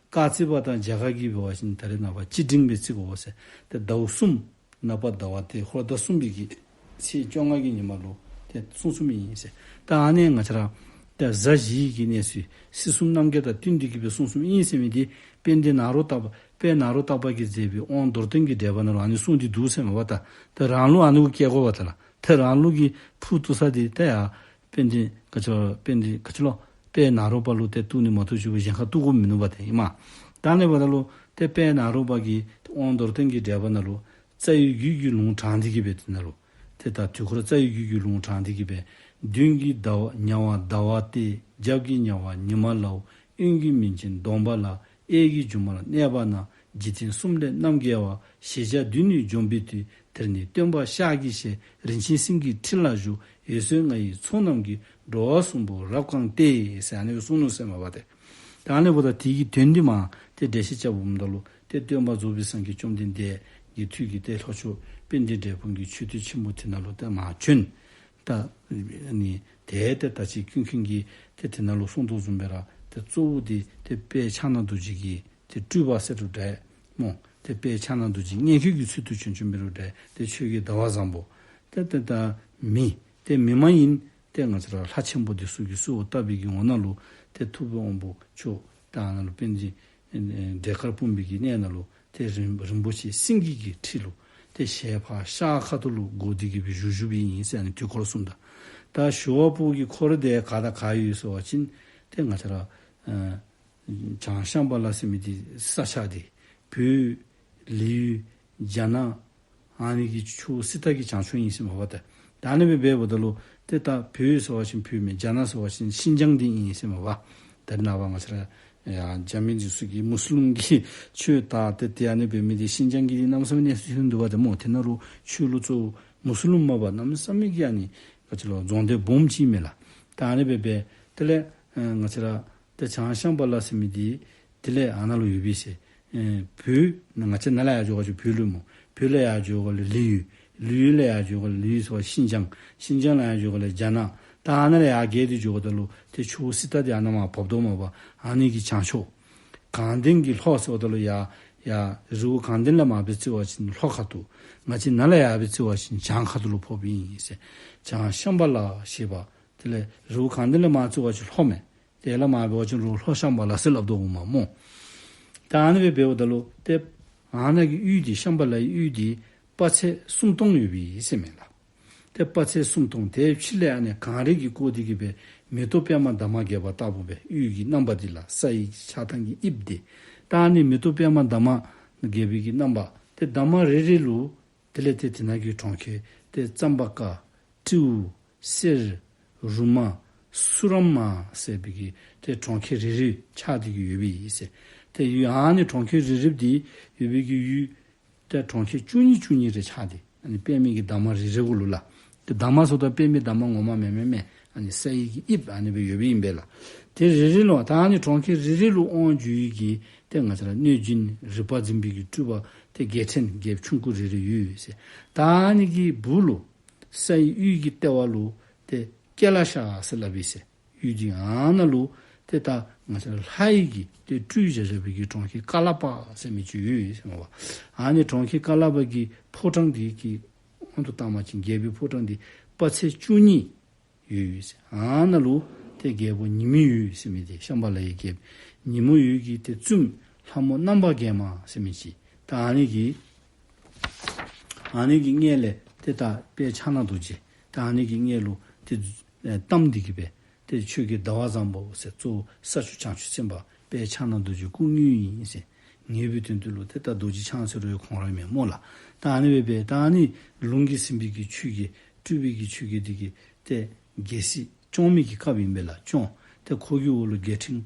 སྐར་རྩིས་པ་དང་རྒྱ་གར་གྱིས་འབད་བ་ཅིན་ད་རེས་ནངས་པ་སྤྱི་འབྲིང་སྦེ་རྩིས་དགོ་ཟེར། ཏེ་ཟླཝ་གསུམ་ནག་པ་ཟླ་བ་ཏེ་ཧོར་ཟླ་གསུམ་པའི་གི་ཚེས་བཅོ་ལྔ་གི་ཉིནམ་ལུ་ཏེ་གསུངས་གསུངསམ་ཨིན་ཟེར། ད་ཨ་ནི་ང་བཅས་ར་ཏེ་གཟའ་བཞིའི་གི་གནས་ཚུལ་སྲིད་གསུམ་རྣམ་རྒྱལ་དང་བསྟུན་ཏེ་གི་སྦེ་གསུངས་གསུངསམ་ཨིན་ཟེར་མི་འདི་དཔལ་ལྡན་ནཱ་རོ་ཏ་པ་དཔལ་ནཱ་རོ་ཏ་པ་གིས་མཛད་པའི་དབང་མདོར་བསྟན་གྱི་འགྲེལ་པ་ནང་ལུ་ཨ་ནི་གསུངས་ཏེ་འདུག་ཟེར་མས་པ། ད་ཏེ་རང་ལུགས་ཨ་ནི་གུ་བཀལ་དགོ་པ་ད་ལགས། ཏེ་རང་ལུགས་ཀྱི་ཕུགས་གཏུགས་ས་འདི་ཏེ་ཡ་དཔལ་ལྡན་ག་ཅི་ལོ་དཔལ་ལྡན་ག་ཅི་ལོ་དཔལ་ནཱ་རོ་པ་ལུ་ཏེ་གཏུགས་ནི་མ་གཏོགས་ཅིག་གཞན་ཁར་གཏུགས་དགོཔ་མིན་ནུག་པ་ཏེ་ཨིན་མས། ད་ཨ་ནི་འབདཝ་ད་ལུ་ཏེ་དཔལ་ནཱ་རོ་པ་གིས་དབང་མདོར་བསྟན་གྱི་འགྲེལ་པ་ནང་ལུ་རྩ་བའི་རྒྱུད་ཀྱི་ལུང་དྲངས་ཏེ་གི་སྦེ་དེ་ནང་ལུ་ཏེ་ད་དུས་འཁོར་རྩ་བའི་རྒྱུད་ཀྱི་ལུང་དྲངས་ཏེ་གི་སྦེ་མདུན་གྱི་ཟླ་བ་ཉ་བ་ཟླ་བ་སྟེ། རྒྱབ་ཀྱི་ཉ་བ་ཉི་མ་ལའོ། གཡོན་གྱི་མིང་ཅན་སྡོམ་པ་ལ། གཡས་ཀྱི་སྒྱུ་མར་གནས་པ་ན། འཇིག་རྟེན་གསུམ་ལས་རྣམ་རྒྱལ་བ། ཞེས་བྱ་བདུན་ནི་འཇོམས་པའི་མཐུས། དེར་ནི་སྟོན་པ་ཤཱཀྱའི་ཞལ། རིན་ཆེན་སེང་གེའི་ཁྲི་ལ་བཞུགས། འོད་ཟེར་ལྔ་ཡི་ཚོགས་རྣམས་ཀྱིས། འགྲོ་བ་གསུམ་པོ་རབ་བཀང་སྟེ། ཟེར་ཨ་ནི་སྦེ་གསུངས་ནུག་ཟེར་མས་པ་ཏེ། ད་ཨ་ནི་འབདཝ་ད་དེ་གི་དོན་འདི་མར་ཏེ་འགྲེལ་བཤད་རྐྱབ་འོངམ་ད་ལུ་ཏེ་སྟོན་པ་རྫོགས་པའི་སངས་རྒྱས་བཅོམ་ལྡན་འདས་ཀྱི་མཐུས་ཀྱིས་ཏེ་ལྷོ་ཕྱོགས་དཔལ་ལྡན་འབྲས་སྤུངས་ཀྱི་མཆོད་རྟེན་ཆེན་པོ་དེ་ནང་ལུ་ཏེ་མར་བྱོན། ད་ཨ་ནི་ཏེ་ཏེ་ད་ཅི་ཀུན་མཁྱེན་གྱིས་ཏེ་དེ་ནང་ལུ་གསུངས་དོ་བཟུམ་སྦེ་ར་ཏེ་གཙོ་བོ་འདི་ཏེ་དཔལ་ཕྱག་ན་རྡོ་རྗེ་གི་ཏེ་སྤྲུལ་པ་ཟེར་རུང་འདྲ་སྨོ། ཏེ་དཔལ་ཕྱག་ན་རྡོ་རྗེ་མངལ་སྐྱེས་ཀྱི་ཚུལ་དུ་བྱོན་བྱོནམ་རུང་འདྲ། ཏེ་ཆོས་རྒྱལ་ཟླ་བ་བཟང་པོ་ཏེ་ཏེ་ད་མི་ཏེ་མི་མ་ཡིན་ཏེ་ང་བཅས་ར་ལྷ་ཆེན་པོ་འདི་ཚུ་གིས་གསོལཝ་བཏབ་པའི་གི་ངོ་ནང་ལུ་ཏེ་ཐུབ་པའི་དབང་པོ་མཆོག་ད་ཨ་ནཱ་ལུ་དཔལ་ལྡན་འབྲས་དཀར་སྤུངས་པའི་གི་གནས་ནང་ལུ་ཏེ་རིན་རིན་པོ་ཆེ་སེང་གེ་གི་ཁྲི་ལུ་ཏེ་ཞལ་ཕར་ཤར་ཁ་ཐུག་ལུ་བསྒོར་ཏེ་གི་སྦེ་བཞུགས་བཞུགསཔ་ཨིན་ཟེར་ཨ་ནི་དུས་འཁོར་གསུངམ་ད། ད་ཞུ་བ་པོ་གི་འཁོར་དེ་ག་དང་ག་ཡོད་ཟེར་བ་ཅིན་ཏེ་ང་བཅས་ར་ཨ་བྱང་ཤམ་བྷ་ལ་ཟེར་མི་འདི་ས་ཆ་འདི་བོད་ལི་ཡུལ་རྒྱ་ནག་ཨ་ནི་གི་ཆུ་བོ་སི་ཏ་གི་བྱང་ཕྱོགས་ཨིན་ཟེར་མས་པ་ཏེ། ད་ཨ་ནི་སྦེ་འབདཝ་ད་ལུ་ཏེ་ད་བོད་ཟེར་བ་ཅིན་བོད་མེན། རྒྱ་ནག་ཟེར་བ་ཅིན་ཤིན་ཅང་འདི་ཨིན་ཟེར་མས་པ། ད་རེས་ནངས་པ་ང་བཅས་ར་ཡ་རྒྱ་མི་འདི་ཚུ་གིས་མུ་སི་ལིམ་གྱི་ཆོས་དར་ཏེ་ཏེ་ཨ་ནི་འབད་མི་འདི་ཤིན་ཅང་གི་འདི་གནམ་མེད་ས་མེད་གནས་ཚུལ་ཐོན་འདུག་པ་ཏེ་སྨོ། དེ་ནང་ལུ་ཆོས་ལུགས་གཙོ་བོ་མུ་སི་ལིམ་མ་པ་གནམ་མེད་ས་མེད་ཀྱི་ཨ་ནི་ག་ཅི་ལོ་རྫོང་སྡེ་སྦོམ་ཅིག་མས་ལགས། ད་ཨ་ནི་སྦེ་འབད་དེ་ལས་ཨ་ང་བཅས་ར་ཏེ་བྱང་ཤམ་བྷ་ལ་ཟེར་མི་འདི་དེ་ལས་ཨ་ནཱ་ལུ་ཡོད་པས་ཟེར། ཨེ་བོད་ནང་ང་བཅས་ནཱ་ལས་ཡར་འགྱོ་བ་ཅིན་བོད་ལུ་སྨོ། བོད་ལས་ཡར་འགྱོ་བ་ལས་ལི་ཡུལ། ལི་ཡུལ་ལས་ཡར་འགྱོ་བ་ལས་ལི་ཡུལ་ཟེར་བ་ཤིན་ཅང་། ཤིན་ཅང་ལས་ཡར་འགྱོ་བ་ལས་རྒྱ་ནག། ད་ཨ་ནཱ་ལས་ཡར་བརྒལ་ཏེ་འགྱོཝ་ད་ལུ་ཏེ་ཆུ་བོ་སི་ཏ་འདི་ཨ་ནཱ་མར་བབས་དོ་མས་པ། ཨ་ནི་གི་བྱང་ཕྱོགས། དགའ་ལྡན་གྱི་ལྷོ་ཟེརཝ་ད་ལུ་ཡར་ཡར་རི་བོ་དགའ་ལྡན་ལས་མར་སྦེ་རྩིས་པ་ཅིན་ལྷོ་ཁ་ཐུག། ང་བཅས་ནཱ་ལས་ཡར་སྦེ་རྩིས་པ་ཅིན་བྱང་ཁ་ཐུག་ལུ་ཕོགཔ་ཨིན་ཟེར། བྱང་ཤམ་བྷ་ལ་ཞེས་པ། དེ་ལས་རི་བོ་དགའ་ལྡན་ལས་མར་རྩིས་པ་ཅིན་ལྷོ་མས། དེ་ལས་མར་འབད་བ་ཅིན་རུང་ལྷོ་ཤམ་བྷ་ལ་ཟེར་སླབ་དོ་འོང་མས་སྨོ། ད་ཨ་ནི་སྦེ་འབདཝ་ད་ལུ་ཏེ་ཨ་ནཱ་གི་ཡུལ་འདི་ཤམ་བྷ་ལའི་ཡུལ་འདི་ དཔག་ཚད་སུམ་སྟོང་ཡོད་པའི་ཟེར་མས་ལགས། ཏེ་དཔག་ཚད་སུམ་སྟོང་དེ་ཕྱི་ལས་ཨ་ནི་གངས་རི་གིས་བསྐོར་ཏེ་གི་སྦེ་མེ་ཏོག་པདྨ་འདབ་མ་རྒྱས་པ་ལྟ་བུ་སྦེ་དབུས་ཀྱི་རྣམ་པ་འདི་ལ་ས་ཡི་ཆགས་སྡང་གི་དབྱིབས་དེ། ད་ཨ་ནི་མེ་ཏོག་པདྨ་འདབ་མ་རྒྱས་པའི་གི་རྣམ་པ་ཏེ་འདབ་མ་རེ་རེ་ལུ་དེ་ལས་ཏེ་དེ་ནང་གི་གྲོང་ཁྱེར་ཏེ་ཙམ་པ་ཀ་སྤྲེའུ་གསེར་རུ་མ་སུ་ར་མ་ཟེར་བའི་གི་ཏེ་གྲོང་ཁྱེར་རེ་རེ་ཆགས་ཏེ་གི་ཡོད་པའི་ཟེར། ཏེ་ཡུལ་ཨ་ནི་གྲོང་ཁྱེར་རེ་རེ་འདི་ཡོད་པའི་གི་ཡུལ་ཏེ་གྲོང་ཁྱེར་བཅུ་གཉིས་བཅུ་གཉིས་རེ་ཆགས་ཏེ་ཨ་ནི་པདྨའི་གི་འདབ་མ་རེ་རེ་གུ་ལུ་ལགས། ཏེ་འདབ་མ་ཟེརཝ་ད་པདྨའི་འདབ་མ་ངོ་མ་མེན་མེན་མེན། ཨ་ནི་ས་ཡི་གི་དབྱིབས་ཨ་ནི་སྦེ་ཡོད་པའི་ཨིན་པས་ལགས། ཏེ་རེ་རེ་ལུ་ད་ཨ་ནི་གྲོང་ཁྱེར་རེ་རེ་ལུ་དབང་བསྒྱུར་བའི་གི་ཏེ་ང་བཅས་ར་གནོད་སྦྱིན་རིག་པ་འཛིན་པའི་གི་སྤྲུལ་པ་ཏེ་རྒྱལ་ཕྲན་རྒྱལཔོ་ཆུང་ཀུ་རེ་རེ་ཡོད་ཟེར། ད་ཨ་ནི་གི་སྦུག་ལུ་ས་ཡི་དབུས་ཀྱི་ལྟེ་བ་ལུ་ཏེ་ཀེ་ལ་ཤ་ཟེར་སླབ་ཨིན་ཟེར། ཡུལ་འདི་ཨ་ནཱ་ལུ་ཏེ་ད་ང་བཅས་ལྷ་ཡི་གི་ཏེ་སྤྲུལ་བཞག་བཞག་པའི་གི་གྲོང་ཁྱེར་ཀ་ལ་པ་ཟེར་མི་ཅིག་ཡོད་ཟེར་མས་པ། ཨ་ནི་གྲོང་ཁྱེར་ཀ་ལ་པ་གི་ཕོ་བྲང་འདི་གི་དབང་དུ་བཏང་བ་ཅིན་རྒྱལ་པོའི་ཕོ་བྲང་འདི་དཔག་ཚད་བཅུ་གཉིས་ཡོད་ཟེར། ཨ་ནཱ་ལུ་ཏེ་རྒྱལ་པོ་ཉི་མའི་འོད་ཟེར་མི་འདི་ཤམྦྷ་ལའི་རྒྱལཔོ་ཉི་མའི་འོད་ཀྱི་ཏེ་བཙུནམོ་ལྷ་མོ་རྣམ་པར་རྒྱལ་མ་ཟེར་མི་ཅིག། ད་ཨ་ནི་གི་ཨ་ནི་གི་མངལ་ལས་ཏེ་ད་དཔལ་ཕྱག་ན་རྡོ་རྗེ་ད་ཨ་ནི་གི་མངལ་ལུ་ཏེ་ཨེ་བལྟམས་ཏེ་གི་སྦེ་ཏེ་ཁྱོད་ཀྱི་ཟླ་བ་བཟང་པོ་ཟེར་གཙོ་བོ་ས་བཅུ་བྱང་ཆུབ་སེམས་དཔའ་དཔལ་ཕྱག་ན་རྡོ་རྗེ་སྐུ་དངོས་ཨིན་ཟེར། ངེས་པའི་དོན་དུ་ལུ་ཏེ་ད་རྡོ་རྗེ་འཆང་ཟེར་རུང་ཁོང་ར་མས་སྨོ་ལགས། ད་ཨ་ནི་སྦེ་སྦེ་ད་ཨ་ནི་ལུང་གིས་ཟིན་པའི་གི་ཆོས་རྒྱལ་སྤྲུལ་པའི་གི་ཆོས་རྒྱལ་འདི་གིས་ཏེ་རྒྱལ་སྲིད་སྐྱོང་མི་གི་སྐབས་ཨིན་པས་ལགས། སྐྱོང་ཏེ་ཁོ་གི་འོག་ལུ་རྒྱལ་ཕྲན་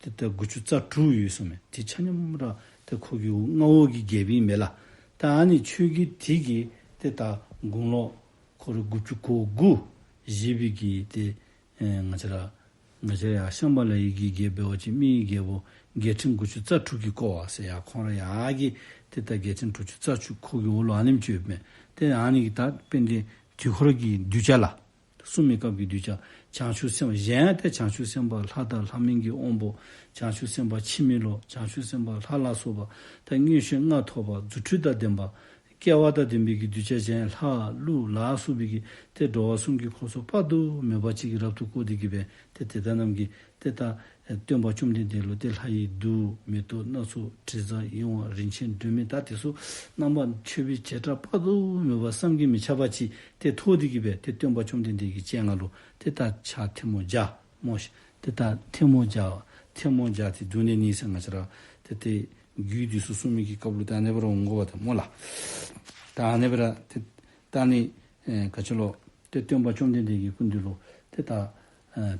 ཏེ་ད་དགུ་བཅུ་རྩ་དྲུག་ཡོད་ཟེར་མས། ཏེ་ཆ་མཉམ་ར་ཏེ་ཁོ་གི་འོག་མངའ་འོག་གི་རྒྱལཔོ་ཨིན་པས་ལགས། ད་ཨ་ནི་ཆོས་རྒྱལ་འདི་གིས་ཏེ་ད་དགུང་ལོ་ཁོ་ར་དགུ་བཅུ་གོ་དགུ་བཞེས་པའི་གི་ཏེ་ཨེ་ང་བཅས་ར་ང་བཅས་ར་ཡར་ཤམྦྷ་ལའི་གི་རྒྱལཔོ་འབད་བ་ཅིན་མིའི་རྒྱལ་པོ་རྒྱལ་ཕྲན་དགུ་བཅུ་རྩ་དྲུག་གིས་བསྐོར་བ་ཟེར། ཡར་ཁོང་ར་ཡར་གྱི་ཏེ་ད་རྒྱལ་ཕྲན་དྲུག་ཅུ་རྩ་བཅུ་ཁོ་གི་འོག་ལུ་ཨ་ནེམ་ཅིག་ཡོདཔ་མས། ཏེ་ཨ་ནི་གི་ད་དཔལ་ལྡན་དུས་འཁོར་གྱི་གདུལ་བྱ་ལགས། གསུངས་མི་སྐབས་ཀྱི་གདུལ་བྱ་བྱང་ཆུབ་སེམས་དཔའ་གཞན་ཡང་ཏེ་བྱང་ཆུབ་སེམས་དཔའ་ལྷ་དང་ལྷ་མིན་གྱི་དབང་པོ་བྱང་ཆུབ་སེམས་དཔའ་འཆི་མེད་ལོ་བྱང་ཆུབ་སེམས་དཔའ་ལྷ་ལ་སོགས་པ་ད་མངོན་ཤེས་ལྔ་ཐོབ་པ་རྫུ་འཕྲུལ་དང་ལྡན་པ་སྐལ་བ་དང་ལྡན་པའི་གི་གདུལ་བྱ་གཞན་ལྷ་ཀླུ་ལ་སོགས་པའི་གི་ཏེ་འགྲོ་བ་གསུམ་གྱི་འཁོར་ཚོགས་དཔག་ཏུ་མེད་པ་ཅིག་གིས་རབ་ཏུ་བསྐོར་ཏེ་གི་སྦེ་ཏེ་དེ་དག་རྣམས་ཀྱིས་ཏེ་ད་ཨེ་སྟོན་པ་བཅོམ་ལྡན་འདས་ལུ་ཏེ་ལྷ་ཡི་གདུགས་མེ་ཏོག་སྣ་ཚོགས་དྲི་བཟང་ཡིད་འོང་རིན་ཆེན་སྒྲོན་མེ་ད་དེ་ཚུ་རྣམ་པ་མཆོད་པའི་བྱེ་བྲག་དཔག་ཏུ་མེད་པ་བསམ་གྱིས་མི་ཁྱབ་པ་ཅིག་ཏེ་ཐོགས་ཏེ་གི་སྦེ་ཏེ་སྟོན་པ་བཅོམ་ལྡན་འདས་ཀྱི་སྤྱན་སྔར་ལུ་ཏེ་ད་ཕྱག་ཐལ་མོ་སྦྱར་མོ་ཤིག། ཏེ་ད་ཐལ་མོ་སྦྱར་ཐལ་མོ་སྦྱར་ཏེ་འདུག་ནི་ཨིན་ཟེར་ང་བཅས་ར་ཏེ་ཏེ་རྒྱུད་འདི་ཚུ་གསུང་མི་གི་སྐབས་ལུ་ད་ཨ་ནེ་སྦེ་ར་འོང་དགོཔ་ད་སྨོ་ལགས། ད་ཨ་ནེ་སྦེ་ར་ཏེ་ད་ནི་ཨེ་ག་ཅི་ལོ་ཏེ་སྟོན་པ་བཅོམ་ལྡན་འདས་ཀྱི་སྐུ་མདུན་ལུ་ཏེ་ད་ཨ་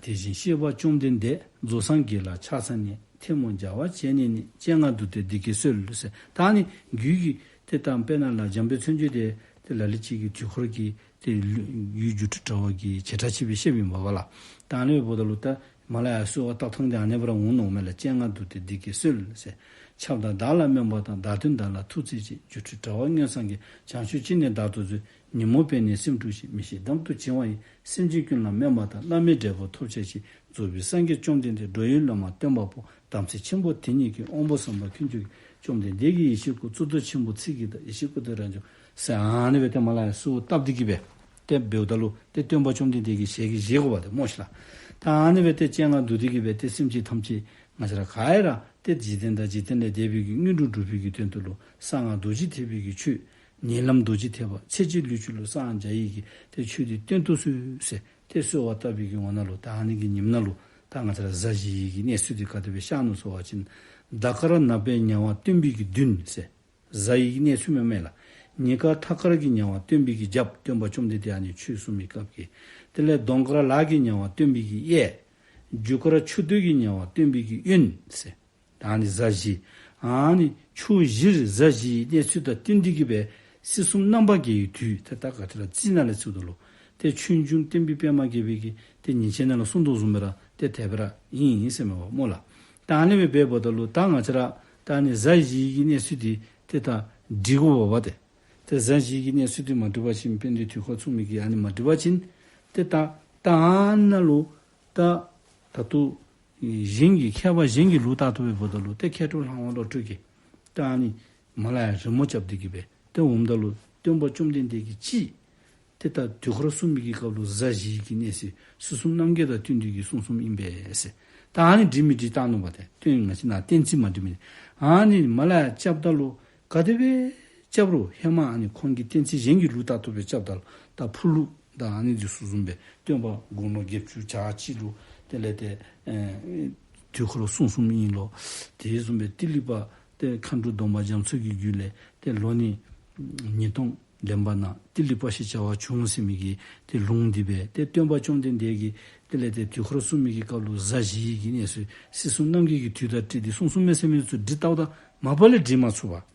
དེ་བཞིན་གཤེགས་པ་བཅོམ་ལྡན་འདས་རྫོགས་སངས་རྒྱས་ལ་ཕྱག་འཚལ་ནས་ཐལ་མོ་སྦྱར་བར་བྱས་ནས་ནི་སྤྱན་སྔར་འདུག་སྟེ་འདི་སྐད་གསོལ་ཟེར། ད་ནི་རྒྱུད་ཀྱི་ཏེ་ད་དཔེར་ན་ལ་འཇམ་དཔལ་མཚན་བརྗོད་དེ་ཏེ་ལ་ལུ་ཅིག་གིས་དུས་འཁོར་གྱི་ཏེ་ཡུལ་སྒྱུ་འཕྲུལ་དྲྭ་བ་གི་བྱེ་བྲག་ཕྱེ་བའི་ཤེས་པའི་མ་པ་ལགས། ད་ཨ་ནི་འབདཝ་ད་ལུ་ད་མ་ལ་ཡ་གསོལ་བ་བཏབ་ཐངས་དེ་ཨ་ནེ་སྦེ་ར་འོང་ནུག་མས་ལགས། སྤྱན་སྔར་འདུག་སྟེ་འདི་སྐད་གསོལ་ཟེར། ཁྱབ་བདག་བདག་ལ་སྨན་པ་དང་། བདག་དོན་བདག་ལ་ཐུགས་བརྩེ་ཅིང་། སྒྱུ་འཕྲུལ་དྲྭ་བ་མངོན་སངས་རྒྱས། བྱང་ཆུབ་ཅི་ནས་བདག་ཏུ་བཟུང་། ཉོན་མོངས་པས་ནི་སེམས་དཀྲུགས་ཤིང་། མི་ཤེས་གཏམ་དུ་བྱིང་བ་ཡི། སེམས་ཅན་ཀུན་ལ་སྨན་པ་དང་། བླ་མེད་འབྲས་བུ་ཐོབ་བྱ་ཞིང་། རྫོགས་པའི་སངས་རྒྱས་བཅོམ་ལྡན་འདས། འགྲོ་བའི་བླ་མ་སྟོན་པ་པོ། དམ་ཚིག་ཆེན་པོ་དེ་ཉིད་ཀྱིས། དབང་པོ་བསམ་པ་ཀུན་སྐྱོབ་ཀྱིས། བཅོམ་ལྡན་འདས་ཀྱི་ཡེ་ཤེས་སྐུ། གཙུག་ཏོར་ཆེན་པོ་ཚིག་གི་བདག་ཡེ་ཤེས་སྐུ་སྟེ་རབ་འབྱམས་ཟེར་ཨ་ནི་སྦེ་ཏེ་མ་ལ་ཡ་གསོལཝ་བཏབ་སྟེ་གི་སྦེ་ཏེ་འབདཝ་ད་ལུ་ཏེ་སྟོན་པ་བཅོམ་ལྡན་འདས་ཀྱིས་ཞལ་གྱིས་བཞེས་དགོ་པ་ཏེ་སྨོ་ཤིག་ལགས། ད་ཨ་ནི་སྦེ་ཏེ་སྤྱན་སྔར་འདུག་སྟེ་གི་སྦེ་ཏེ་སེམས་ཅན་ཐམས་ཅད་ང་བཅས་ར་ག་ར་ཏེ་འཇིག་རྟེན་དང་འཇིག་རྟེན་ལས་འདས་པའི་གི་དངོས་གྲུབ་སྒྲུབ་པའི་གི་དོན་དུ་ལུ་གསང་སྔགས་རྡོ་རྗེ་ཐེག་པའི་གི་ཆོས་ཉེ་ལམ་རྡོ་རྗེ་ཐེག་པ་ཚེ་གཅིག་ལུས་གཅིག་ལུ་གསང་སྔགས་རྒྱ་ཡི་གི་ཏེ་ཆོས་འདི་སྟོན་དུ་གསོལ་ཟེར་ཏེ་གསོལ་བ་བཏབ་པའི་གི་ངོ་ན་ལུ་ད་ཨ་ནི་གི་ཉིནམ་ནང་ལུ་ད་ང་བཅས་ར་གཟའ་བཞི་ཡི་གི་གནས་ཚུལ་འདི་ག་དེ་སྦེ་ཤར་ནུག་ཟེར་བ་ཅིན་ཟླ་སྐར་ནག་པོའི་ཉ་བ་སྟོན་པའི་གི་བདུན་ཟེར། གཟའ་ཡི་གི་གནས་ཚུལ་མེན་མས་ལགས། ཉིན་དཀར་ཐ་སྐར་གྱི་ཉ་བ་སྟོན་པའི་གི་རྒྱབ། སྟོན་པ་བཅོམ་ལྡན་འདས་ཨ་ནི་ཆོས་གསུང་མི་སྐབས་ཀྱི། དེ་ལས་གདོང་དཀར་ལག་གི་ཉ་བ་སྟོན་པའི་གི་གཡས། རྒྱུ་སྐར་ཆུ་སྟོད་ཀྱི་ཉ་བ་སྟོན་པའི་གི་གཡོན་ཟེར། ད་ཨ་ནི་གཟའ་བཞི། ཨ་ནི་ཕྱོགས་བཞིར་གཟའ་བཞི་ཡི་གནས་ཚུལ་དང་བསྟུན་ཏེ་གི་སྦེ་སྲིད་གསུམ་རྣམ་པར་རྒྱལ་བའི་དུས་ཏེ་ད་ག་ཏེ་ར་རྩིས་ནང་ལས་ཚུད་དོ་ལོ། ཏེ་ཆོས་འབྱུང་བསྟན་པའི་པདྨ་རྒྱས་པའི་གི་ཏེ་ཉིན་བྱེད་ནང་ལུ་གསུངས་དོ་བཟུམ་སྦེ་ར་ཏེ་དེ་སྦེ་ར་ཨིན་ཨིན་ཟེར་མས་པ་སྨོ་ལགས། ད་ཨ་ནི་སྦེ་འབདཝ་ད་ལུ་ད་ང་བཅས་ར་ད་ཨ་ནི་གཟའ་བཞི་ཡི་གི་གནས་ཚུལ་འདི་ཏེ་ད་འགྲིག་དགོ་པ་ཏེ། ཏེ་གཟའ་བཞི་གི་གནས་ཚུལ་འདི་མ་འགྲིག་པ་ཅིན་དཔལ་ལྡན་དུས་འཁོར་མཚུངས་མེད་ཀྱི་ཨ་ནི་མ་འགྲིག་པ་ཅིན་ཏེ་ད་ད་ཨ་ནཱ་ལུ་ད་ད་ལྟོ་གཞན་གྱི་མཁས་པ་གཞན་གྱི་ལུགས་ལྟར་དུ་འབདཝ་ད་ལུ་ཏེ་མཁས་གྲུབ་ལྷ་དབང་བློ་གྲོས་ཀྱིས་ད་ཨ་ནི་མ་ལ་ཡ་རི་མོ་རྐྱབ་སྟེ་གི་སྦེ་ཏེ་འོངམ་ད་ལུ་སྟོན་པ་བཅོམ་ལྡན་འདས་ཀྱིས་ཅིག་ཏེ་ད་དུས་འཁོར་གསུངས་མི་གི་སྐབས་ལུ་གཟའ་བཞི་ཡི་གི་གནས་ཚུལ་སྲིད་གསུམ་རྣམ་རྒྱལ་དང་བསྟུན་ཏེ་གི་གསུངས་གསུངསམ་ཨིན་པས་ཟེར། ད་ཨ་ནི་འགྲིག་མི་འགྲིག་བལྟ་ནུག་པ་ཏེ་སྟོན་ང་བཅས་ནཱ་གཏན་ཚིགས་མ་འགྲིག་མི་ཨ་ནི་མ་ལ་ཡ་རྐྱབ་ད་ལུ་ག་དེ་སྦེ་ རྐྱབ་རུང་ཧེ་མ་ཨ་ནི་ཁོང་གི་བསྟན་རྩིས་གཞན་གྱི་ལུགས་ལྟར་དུ་སྦེ་རྐྱབ་ད་ལུ་ད་ཕུ་ལུགས་དང་ཨ་ནི་འདི་ཚུ་བཟུམ་སྦེ་སྟོན་པ་དགུང་ལོ་བརྒྱད་ཅུ་གྱ་གཅིག་ལུ་དེ་ལས་ཏེ་ཨེ་དུས་འཁོར་གསུམ་གསུམ་ཨིན་ལོ། དེ་བཟུམ་སྦེ་ཏི་ལི་པ་ཏེ་མཁའ་འགྲོ་སྡོམ་པ་རྒྱ་མཚོ་གི་རྒྱུད་ལས་ཏེ་ལོ་ནི་ཉིས་སྟོང་ལེན་པ་ན་ཏི་ལི་པ་ཞེས་བྱ་བ་བྱུང་ཟེར་མི་གི་ཏེ་ལུང་འདི་སྦེ་ཏེ་སྟོན་པ་བཅོམ་ལྡན་འདས་ཀྱིས་དེ་ལས་ཏེ་དུས་འཁོར་གསུམ་མི་གི་སྐབས་ལུ་གཟའ་བཞི་ཡི་གི་གནས་ཚུལ་སྲིད་གསུམ་རྣམ་རྒྱལ་གྱི་དུས་དང་འཁྲིལ་ཏེ་གསུངས་གསུངསམ་མས་ཟེར་མི་ཚུ་འདི་ལྟ་བུ་ད་མ་པ་ལས་འདྲི་མ་ཚུགས་པ།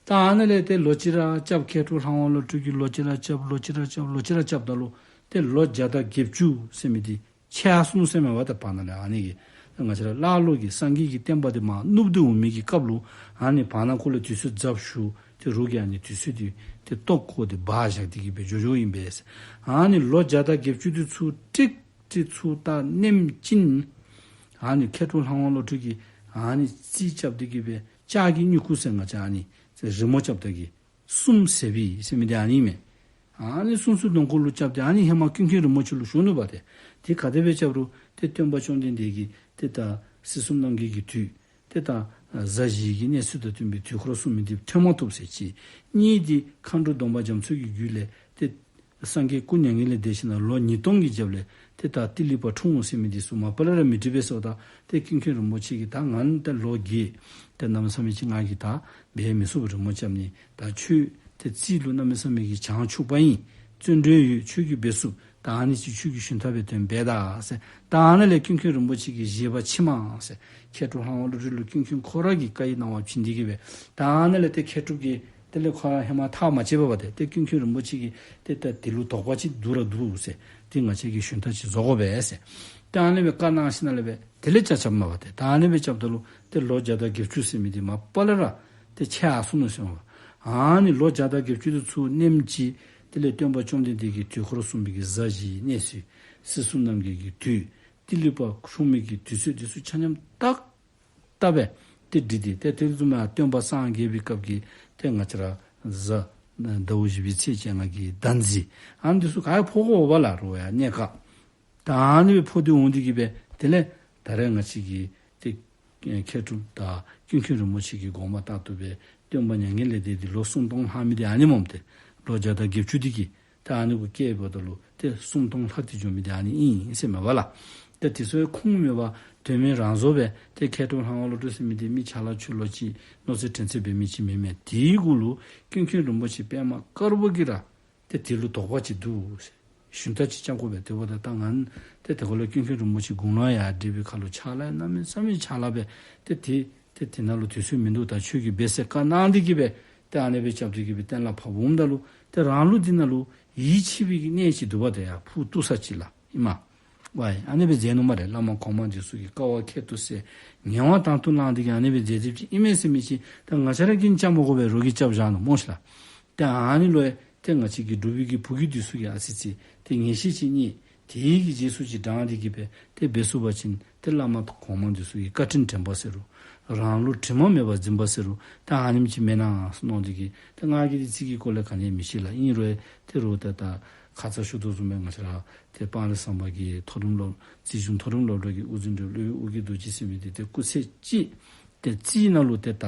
ད་ཨ་ནི་ལས་ཏེ་ལོ་གཅིག་ར་རྐྱབ། མཁས་གྲུབ་ལྷ་དབང་བློ་གྲོས་ཀྱིས་ལོ་གཅིག་ར་རྐྱབ། ལོ་གཅིག་ར་རྐྱབ། ལོ་གཅིག་ར་རྐྱབ་ད་ལུ་ཏེ་ལོ་བརྒྱ་དང་བརྒྱད་ཅུ་ཟེར་མི་འདི་ཆད་སོང་ཟེར་མས་པ། ཏེ་བར་ན་ལས་ཨ་ནི་གི་ང་བཅས་ར་ཀླ་ཀློ་གི་སངས་རྒྱས་ཀྱི་བསྟན་པ་འདི་མར་ནུབ་སྟེ་འོང་མི་གི་སྐབས་ལུ་ཨ་ནི་བར་ན་ཁོ་ལུ་དུས་ཚོད་ཛབ་ཞུ་སྟེ་རོགས་ཀྱིས་ཨ་ནི་དུས་ཚོད་འདི་ཏེ་ལྟོ་བཀོ་སྟེ་སྦ་བཞག་སྟེ་གི་སྦེ་འགྱོ་འགྱོཝ་ཨིན་པས། ཨ་ནི་ལོ་བརྒྱ་དང་བརྒྱད་ཅུ་འདི་ཚུ་ཀྲིག་ཀྲི་ཚུར་ད་ནེམ་ཅིག་ཨ་ནི་མཁས་གྲུབ་ལྷ་དབང་བློ་གྲོས་ཀྱིས་ཨ་ནི་རྩིས་རྐྱབ་སྟེ་གི་སྦེ་ལྕགས་ཀྱི་སྨྱུ་གུ་ཟེར་ང་བཅས་ཨ་ནི་རི་མོ་རྐྱབ་ད་གི་གསུམ་ཟེར་བའི་ཟེར་མི་འདི་ཨ་ནི་མས། ཨ་ནི་གསུམ་གསུམ་གདོང་ཁ་ལུ་རྐྱབ་སྟེ་ཨ་ནི་ཧེ་མ་ཀུན་མཁྱེན་རིན་པོ་ཆེ་ལུ་ཞུ་ནུག་པ། ཏེ་དེ་ག་དེ་སྦེ་རྐྱབ་རུང་ཏེ་སྟོན་པ་བཅོམ་ལྡན་འདས་ཀྱིས་ཏེ་ད་སྲིད་གསུམ་རྣམ་རྒྱལ་གྱི་དུས་ཏེ་ད་གཟའ་བཞི་ཡི་གི་གནས་ཚུལ་དང་བསྟུན་པའི་དུས་འཁོར་གསུམ་མི་འདི་ཐོན་མ་ཐུབ་ཟེར་གཅིག། གཉིས་འདི་མཁའ་འགྲོ་སྡོམ་པ་རྒྱ་མཚོ་གི་རྒྱུད་ལས་ཏེ་སངས་རྒྱས་སྐུ་མྱ་ངན་ལས་འདས་ཞིནམ་ལས་ལོ་ཉིས་སྟོང་གི་རྒྱབ་ལས་ཏེ་ད་ཏི་ལི་པ་འཁྲུངས་འོང་ཟེར་མི་འདི་ཚུ་མ་པ་ལས་ར་མི་འགྲིག་པས་ཟེརཝ་ད་ཏེ་ཀུན་མཁྱེན་རིན་པོ་ཆེ་གིས་ད་ང་ནི་ད་ལོ་རྒས། ཏེ་གནམ་མེད་ས་མེད་ཅིག་ང་གིས་ད་འབད་མི་ཚུགས་པར་རི་མོ་རྐྱབ་ནི། ད་ཁྱོད་ཏེ་རྩིས་ལུ་གནམ་མེད་ས་མེད་ཀྱི་བྱང་ཆུབ་པ་ཨིན། བརྩོན་འགྲུས་ཡོད། ཁྱོད་ཀྱིས་འབད་ཚུགས། ད་ཨ་ནི་ཅིག་ཁྱོད་ཀྱིས་ཞུན་དག་འབད་དེ་འབད་ད་ཟེར། ད་ཨ་ནི་ལས་ཀུན་མཁྱེན་རིན་པོ་ཆེ་གིས་བཞེད་པ་ཕྱི་མ་ཟེར་མཁས་གྲུབ་ལྷ་དབང་བློ་གྲོས་ལུ་ཀུན་མཁྱེན་ཁོ་ར་གིས་བཀའ་ཡི་གནང་བ་བྱིན་ཏེ་གི་སྦེ། ད་ཨ་ནི་ལས་ཏེ་མཁས་གྲུབ་ཀྱིས་དེ་ལས་ཁོ་ར་ཧེ་མ་ཐག་མ་བཅད་པར་སྦེ་ཏེ་ཏེ་ཀུན་མཁྱེན་རིན་པོ་ཆེ་གིས་ཏེ་ད་དེ་ལུ་དོགས་པ་ཅིག་འདུག་ར་འདུག་ཟེར། ཏེ་ང་བཅས་ཀྱིས་ཞུན་དག་ཅིག་བཟོ་དགོ་པས་ཟེར། ཏེ་ཨ་ནི་སྦེ་བཀའ་གནང་ཞིནམ་ལས་སྦེ་དེ་ལས་ཆ་ཁྱབ་མ་པ་ཏེ་ད་ཨ་ནི་སྦེ་རྐྱབ་ད་ལུ་ཏེ་ལོ་བརྒྱ་དང་བརྒྱད་ཅུ་ཟེར་མི་འདི་མ་པ་ལས་ར་ཏེ་ཆད་སོང་ནུག་ཟེར་མས། ཨ་ནི་ལོ་བརྒྱ་དང་བརྒྱད་ཅུ་འདི་ཚུར་ནེམ་ཅིག་དེ་ལས་སྟོན་པ་བཅོམ་ལྡན་འདས་ཀྱིས་དུས་འཁོར་གསུམ་པའི་གི་གཟའ་བཞིའི་གནས་ཚུལ་སྲིད་གསུམ་རྣམ་རྒྱལ་གྱི་དུས་ཏི་ལི་པ་འཁྲུངས་མི་གི་དུས་ཚོད་འདི་ཚུ་ཆ་མཉམ་ཏག་ཏག་སྦེ་ཏེ་བྲིས་ཏེ་ཏེ་དེ་བཟུམ་མའི་སྟོན་པ་སངས་རྒྱས་པའི་སྐབས་ཀྱི་ཏེ་ང་བཅས་ར་གཟའ་ཟླཝ་བཞི་པའི་ཚེས་བཅོ་ལྔ་གི་ཟླ་འཛིན་ཨ་ནི་འདི་ཚུ་ག་ཡང་ཕོག་དགོ་པས་ལགས། རོགས་ཡ་གནས་སྐབས་ད་ཨ་ནི་སྦེ་ཕོག་སྟེ་འོང་སྟེ་གི་སྦེ་དེ་ལས་ད་རེས་ང་བཅས་ཀྱི་ཏེ་མཁས་གྲུབ་དང་ཀུན་མཁྱེན་རིན་པོ་ཆེ་གི་དགོངས་པ་ལྟར་དུ་སྦེ་སྟོན་པ་མྱ་ངན་ལས་འདས་ཏེ་ལོ་སུམ་སྟོང་ལྷག་མི་འདི་ཨ་ནི་སྨོ། ཏེ་ལོ་བརྒྱ་དང་བརྒྱད་ཅུ་འདི་གིས་ད་ཨ་ནི་གུ་བསྐལ་པ་ད་ལུ་ཏེ་སུམ་སྟོང་ལྷག་སྟེ་འགྱོ་མི་འདི་ཨ་ནི་ཨིན་ཟེར་མས་པ་ལགས། ཏེ་དེ་ཚུ་ཁུངས་མེད་པར་དོན་མེད་རང་བཟོ་སྦེ་ཏེ་མཁས་གྲུབ་ལྷ་དབང་བློ་གྲོས་ཟེར་མི་འདི་མི་ཆ་ལ་ཆོས་ལོག་ཅིག་མནོ་ཚད་དྲན་ཚད་འབད་མི་ཅིག་མེན་མས། དེའི་གུ་ལུ་ཀུན་མཁྱེན་རིན་པོ་ཆེ་པདྨ་དཀར་པོ་གིས་ར་ཏེ་དེ་ལུ་དོགས་པ་ཅིག་འདུག་ཟེར། ཞུན་དག་ཅིག་རྐྱབ་དགོ་པས། དེ་འབདཝ་ད་ད་ང་ཏེ་དེ་ཁར་ལུ་ཀུན་མཁྱེན་རིན་པོ་ཆེ་དགུང་ལོ་ཡར་འདྲིས་པའི་ཁར་ལུ་ཕྱག་ལཱ་གནམ་མེད་ས་མེད་ཕྱག་ལཱ་འབད་ཏེ་དེ་ཏེ་དེ་ནང་ལུ་དུས་ཚོད་མིན་འདུག། ད་ཁྱོད་ཀྱིས་འབད་ཟེར་བཀའ་གནང་སྟེ་གི་སྦེ་ཏེ་ཨ་ནི་སྦེ་རྐྱབ་སྟེ་གི་སྦེ་གཏན་ལ་ཕབ་འོངམ་ད་ལུ་ཏེ་རང་ལུགས་འདི་ནང་ལུ་ཡིད་ཆེས་པའི་གི་གནས་ཅིག་འདུག་པ། ཏེ་ཡར་ཕུ་བཏུ་ས་ཅིག་ལགས་ཨིན་མས། ཝའི་ཨ་ནི་སྦེ་མཛད་ནུག་སྨ་རེ། བླ་མ་གོང་མ་འདི་ཚུ་གིས་དཀའ་བ་ཁྱད་དུ་བསད་ངལ་བ་དང་དུ་བླངས་ཏེ་གི་ཨ་ནི་སྦེ་མཛད་མཛདཔ་ཅིག་ཨིན་མས་ཟེར་མི་ཅིག་ད་ང་བཅས་ར་གིས་རྐྱབ་མ་དགོ་པར་རོགས་ཀྱིས་རྐྱབ་བཞག་ནུག་སྨོ་ཤིག་ལགས། ཏེ་ཨ་ནི་ལུ་ཡང་ཏེ་ང་བཅས་ཀྱི་འབྲུག་པའི་གི་བུ་རྒྱུད་འདི་ཚུ་གིས་ཨ་ཙི་ཅིག་ཏེ་ངེས་ཤེས་ཅིག་རྙེད། དེའི་གི་རྗེས་སུ་ཅིག་འབྲང་སྟེ་གི་སྦེ་ཏེ་འབད་ཚུགས་པ་ཅིན་ཏེ་བླ་མ་གོང་མ་འདི་ཚུ་གི་བཀའ་དྲིན་དྲན་པ་ཟེར་རུང་རང་ལུགས་དྲི་མ་མེད་པར་འཛིན་པ་ཟེར་རུང་ཏེ་ཨ་ནེམ་ཅིག་མེན་ན་ཟེར་མནོ་སྟེ་གི་ཏེ་ང་གིས་ཏེ་རྩིས་ཀྱི་སྐོར་ལས་ག་ནི་ཡང་མི་ཤེས་ལགས། ཨིན་རུང་ཏེ་རོགས་ད་ད་ཁ་ཙ་ཞུ་དོ་བཟུམ་སྦེ་ང་བཅས་ར་ཏེ་སྤང་རི་ཟམ་པ་གི་མཐོ་རིམ་སློབ་རྩིས་གཞུང་མཐོ་རིམ་སློབ་གྲྭ་གི་དབུ་འཛིན་འབྲེལ་སློབ་དབྱེ་དབུ་འབྱེད་རྡོ་རྗེ་ཟེར་མི་འདི་ཏེ་སྐུ་ཚེ་གཅིག་ཏེ་རྩིས་ནང་ལུ་ཏེ་ད་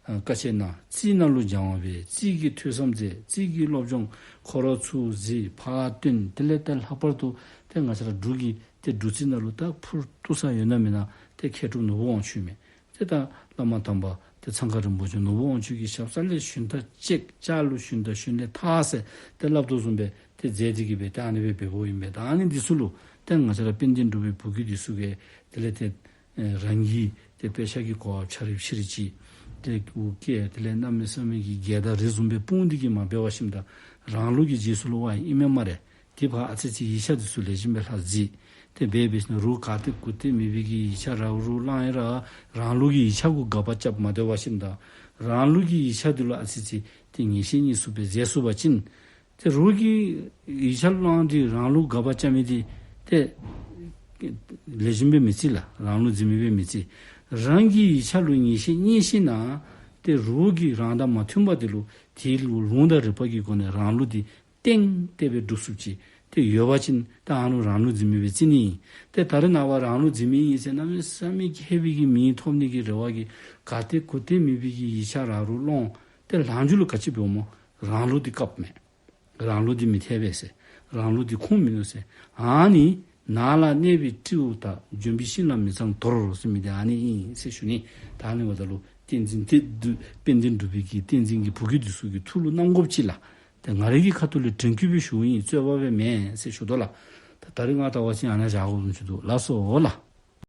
ཨ་བཀའ་ཆད་གནང་། རྩིས་ནང་ལུ་སྦྱང་བ་འབད། རྩིས་ཀྱི་ཐོས་བསམ་མཛད། རྩིས་ཀྱི་སློབ་སྦྱོང་ཁོ་ར་ཚུ་གཟིགས་ཕར་སྟོན། དེ་ལས་ཏེ་ལྷག་པར་དུ་ཏེ་ང་བཅས་ར་འབྲུག་གི་ཏེ་འབྲུག་རྩིས་ནང་ལུ་ད་ཕུར་བཏུ་ས་ཡོད་ན་མེད་ན་ཏེ་མཁས་གྲུབ་ནོར་བུ་དབང་ཕྱུག་མས། ཏེ་ད་བླ་མ་དམ་པ་ཏེ་ཚང་ཁ་རིན་པོ་ཆེ་ནོར་བུ་དབང་ཕྱུག་གི་ཞབས་ས་ལས་ཞུན་དག་ཅིག་ལྕགས་ལུ་ཞུན་དག་ཞུན་ལས་ཐར་ཟེར་ཏེ་སླབ་དོ་བཟུམ་སྦེ་ཏེ་མཛད་དེ་གི་སྦེ་ཏེ་ཨ་ནི་སྦེ་འབདཝ་ཨིན་པས། ད་ཨ་ནི་འདི་ཚུ་ལུ་ཏེ་ང་བཅས་ར་དཔལ་ལྡན་འབྲུག་པའི་བུ་རྒྱུད་འདི་ཚུ་གིས་དེ་ལས་ཏེ་ཨེ་རང་གི་ཏེ་དཔེ་ཆ་གི་གོ་བ་ཕྱག་རིས་ཕྱི་རིས་ཅིག་ཏེ་འུ་སྐད་དེ་ལས་གནམ་མེད་ས་མེད་ཀྱི་རྒྱལ་དང་རི་བཟུམ་སྦེ་སྤུངས་ཏེ་གི་མ་འབད་བ་ཅིན་ད་རང་ལུགས་ཀྱི་རྗེས་སུ་ལུ་བ་ཨིན་མས་སྨ་རེ། དེ་ཕར་ཨ་ཙི་ཅིག་ཡིག་ཆ་འདི་ཚུ་ལེགས་ཤོམ་སྦེ་ལྷག་གཟིགས། ཏེ་འབད་འབད་ཞིན་ན་རོགས་ག་ཏེ་གུ་ཏེ་མེད་པའི་གི་ཡིག་ཆ་ར་རུ་བླངས་ཡི་ར་རང་ལུགས་ཀྱི་ཡིག་ཆ་གུ་དགག་པ་རྐྱབ་མ་སྡོད་པ་ཅིན་ད་རང་ལུགས་ཀྱི་ཡིག་ཆ་འདི་ལུ་ཨ་ཙི་ཅིག་ཏེ་ངེས་ཤེས་རྙེད་ཚུགསཔ་སྦེ་མཛད་ཚུགས་པ་ཅིན་ཏེ་རོགས་ཀྱི་ཡིག་ཆ་བླངས་ཏེ་རང་ལུགས་དགག་པ་རྐྱབ་མི་འདི་ཏེ་ལེགས་ཤོམ་སྦེ་མི་རྩི་ལགས། རང་ལུགས་འཛིན་མི་སྦེ་མི་རྩི། རང་གི་ཡིག་ཆ་ལུ་ངེས་ཤེས་རྙེད་ཞིན་ན་ཏེ་རོགས་ཀྱིས་རང་དང་མ་མཐུན་པ་འདི་ལུ་དེ་ལུ་ལུང་དང་རིགས་པ་གི་སྒོ་ནས་རང་ལུགས་འདི་གཏན་གཏན་སྦེ་སྒྲུབ་ཚུགསཔ་ཅིག་ཏེ་ཡོད་པ་ཅིན་ད་ཨ་ནི་རང་ལུགས་འཛིན་མི་སྦེ་རྩི་ནི་ཨིན། ཏེ་ད་རེས་ནངས་པ་རང་ལུགས་འཛིན་མི་ཨིན་ཟེར་གནམ་མེད་ས་མེད་ཀྱི་མཁས་པའི་གི་མིང་ཐོབ་ནི་གི་རེ་བ་གིས་ག་ཏེ་གུ་ཏེ་མེད་པའི་གི་ཡིག་ཆ་ར་རུ་བླངས། ཏེ་ལྷག་འཇུག་ལུ་ག་ཅི་འབདཝ་སྨོ། རང་ལུགས་འདི་སྐབས་མེད། རང་ལུགས་འདི་མི་འཐད་པས་ཟེར། རང་ལུགས་འདི་ཁུངས་མིན་ནུག་ཟེར། ཨ་ནི་ནགས་ལ་གནས་པའི་སྤྲེའུ་དག། ལྗོན་པའི་ཤིང་ལ་མི་ཚངས་དོར་ཟེར་མི་འདི་ཨ་ནི་ཨིན་ཟེར་ཞུ་ནི། ད་ཨ་ནི་འབདཝ་ད་ལུ་བསྟན་འཛིན་ཏེ་དཔལ་ལྡན་འབྲུག་པའི་གི་བསྟན་འཛིན་གྱི་བུ་རྒྱུད་འདི་ཚུ་གི་ཐུགས་ལུ་བསྣམ་དགོཔ་ཅིག་ལགས། ཏེ་ང་རའི་གི་ཁ་ཐུག་ལས་དྲན་སྐུལ་སྦེ་ཞུཝ་ཨིན། རྩོད་པ་སྦེ་མེན་ཟེར་ཞུ་དོ་ལགས། ད་ད་རིས་ང་བལྟ་བ་ཅིན་ཨ་ནཱ་བཞག་དགོཔ་བཟུམ་ཅིག་འདུག། ལགས་སོ་ལགས།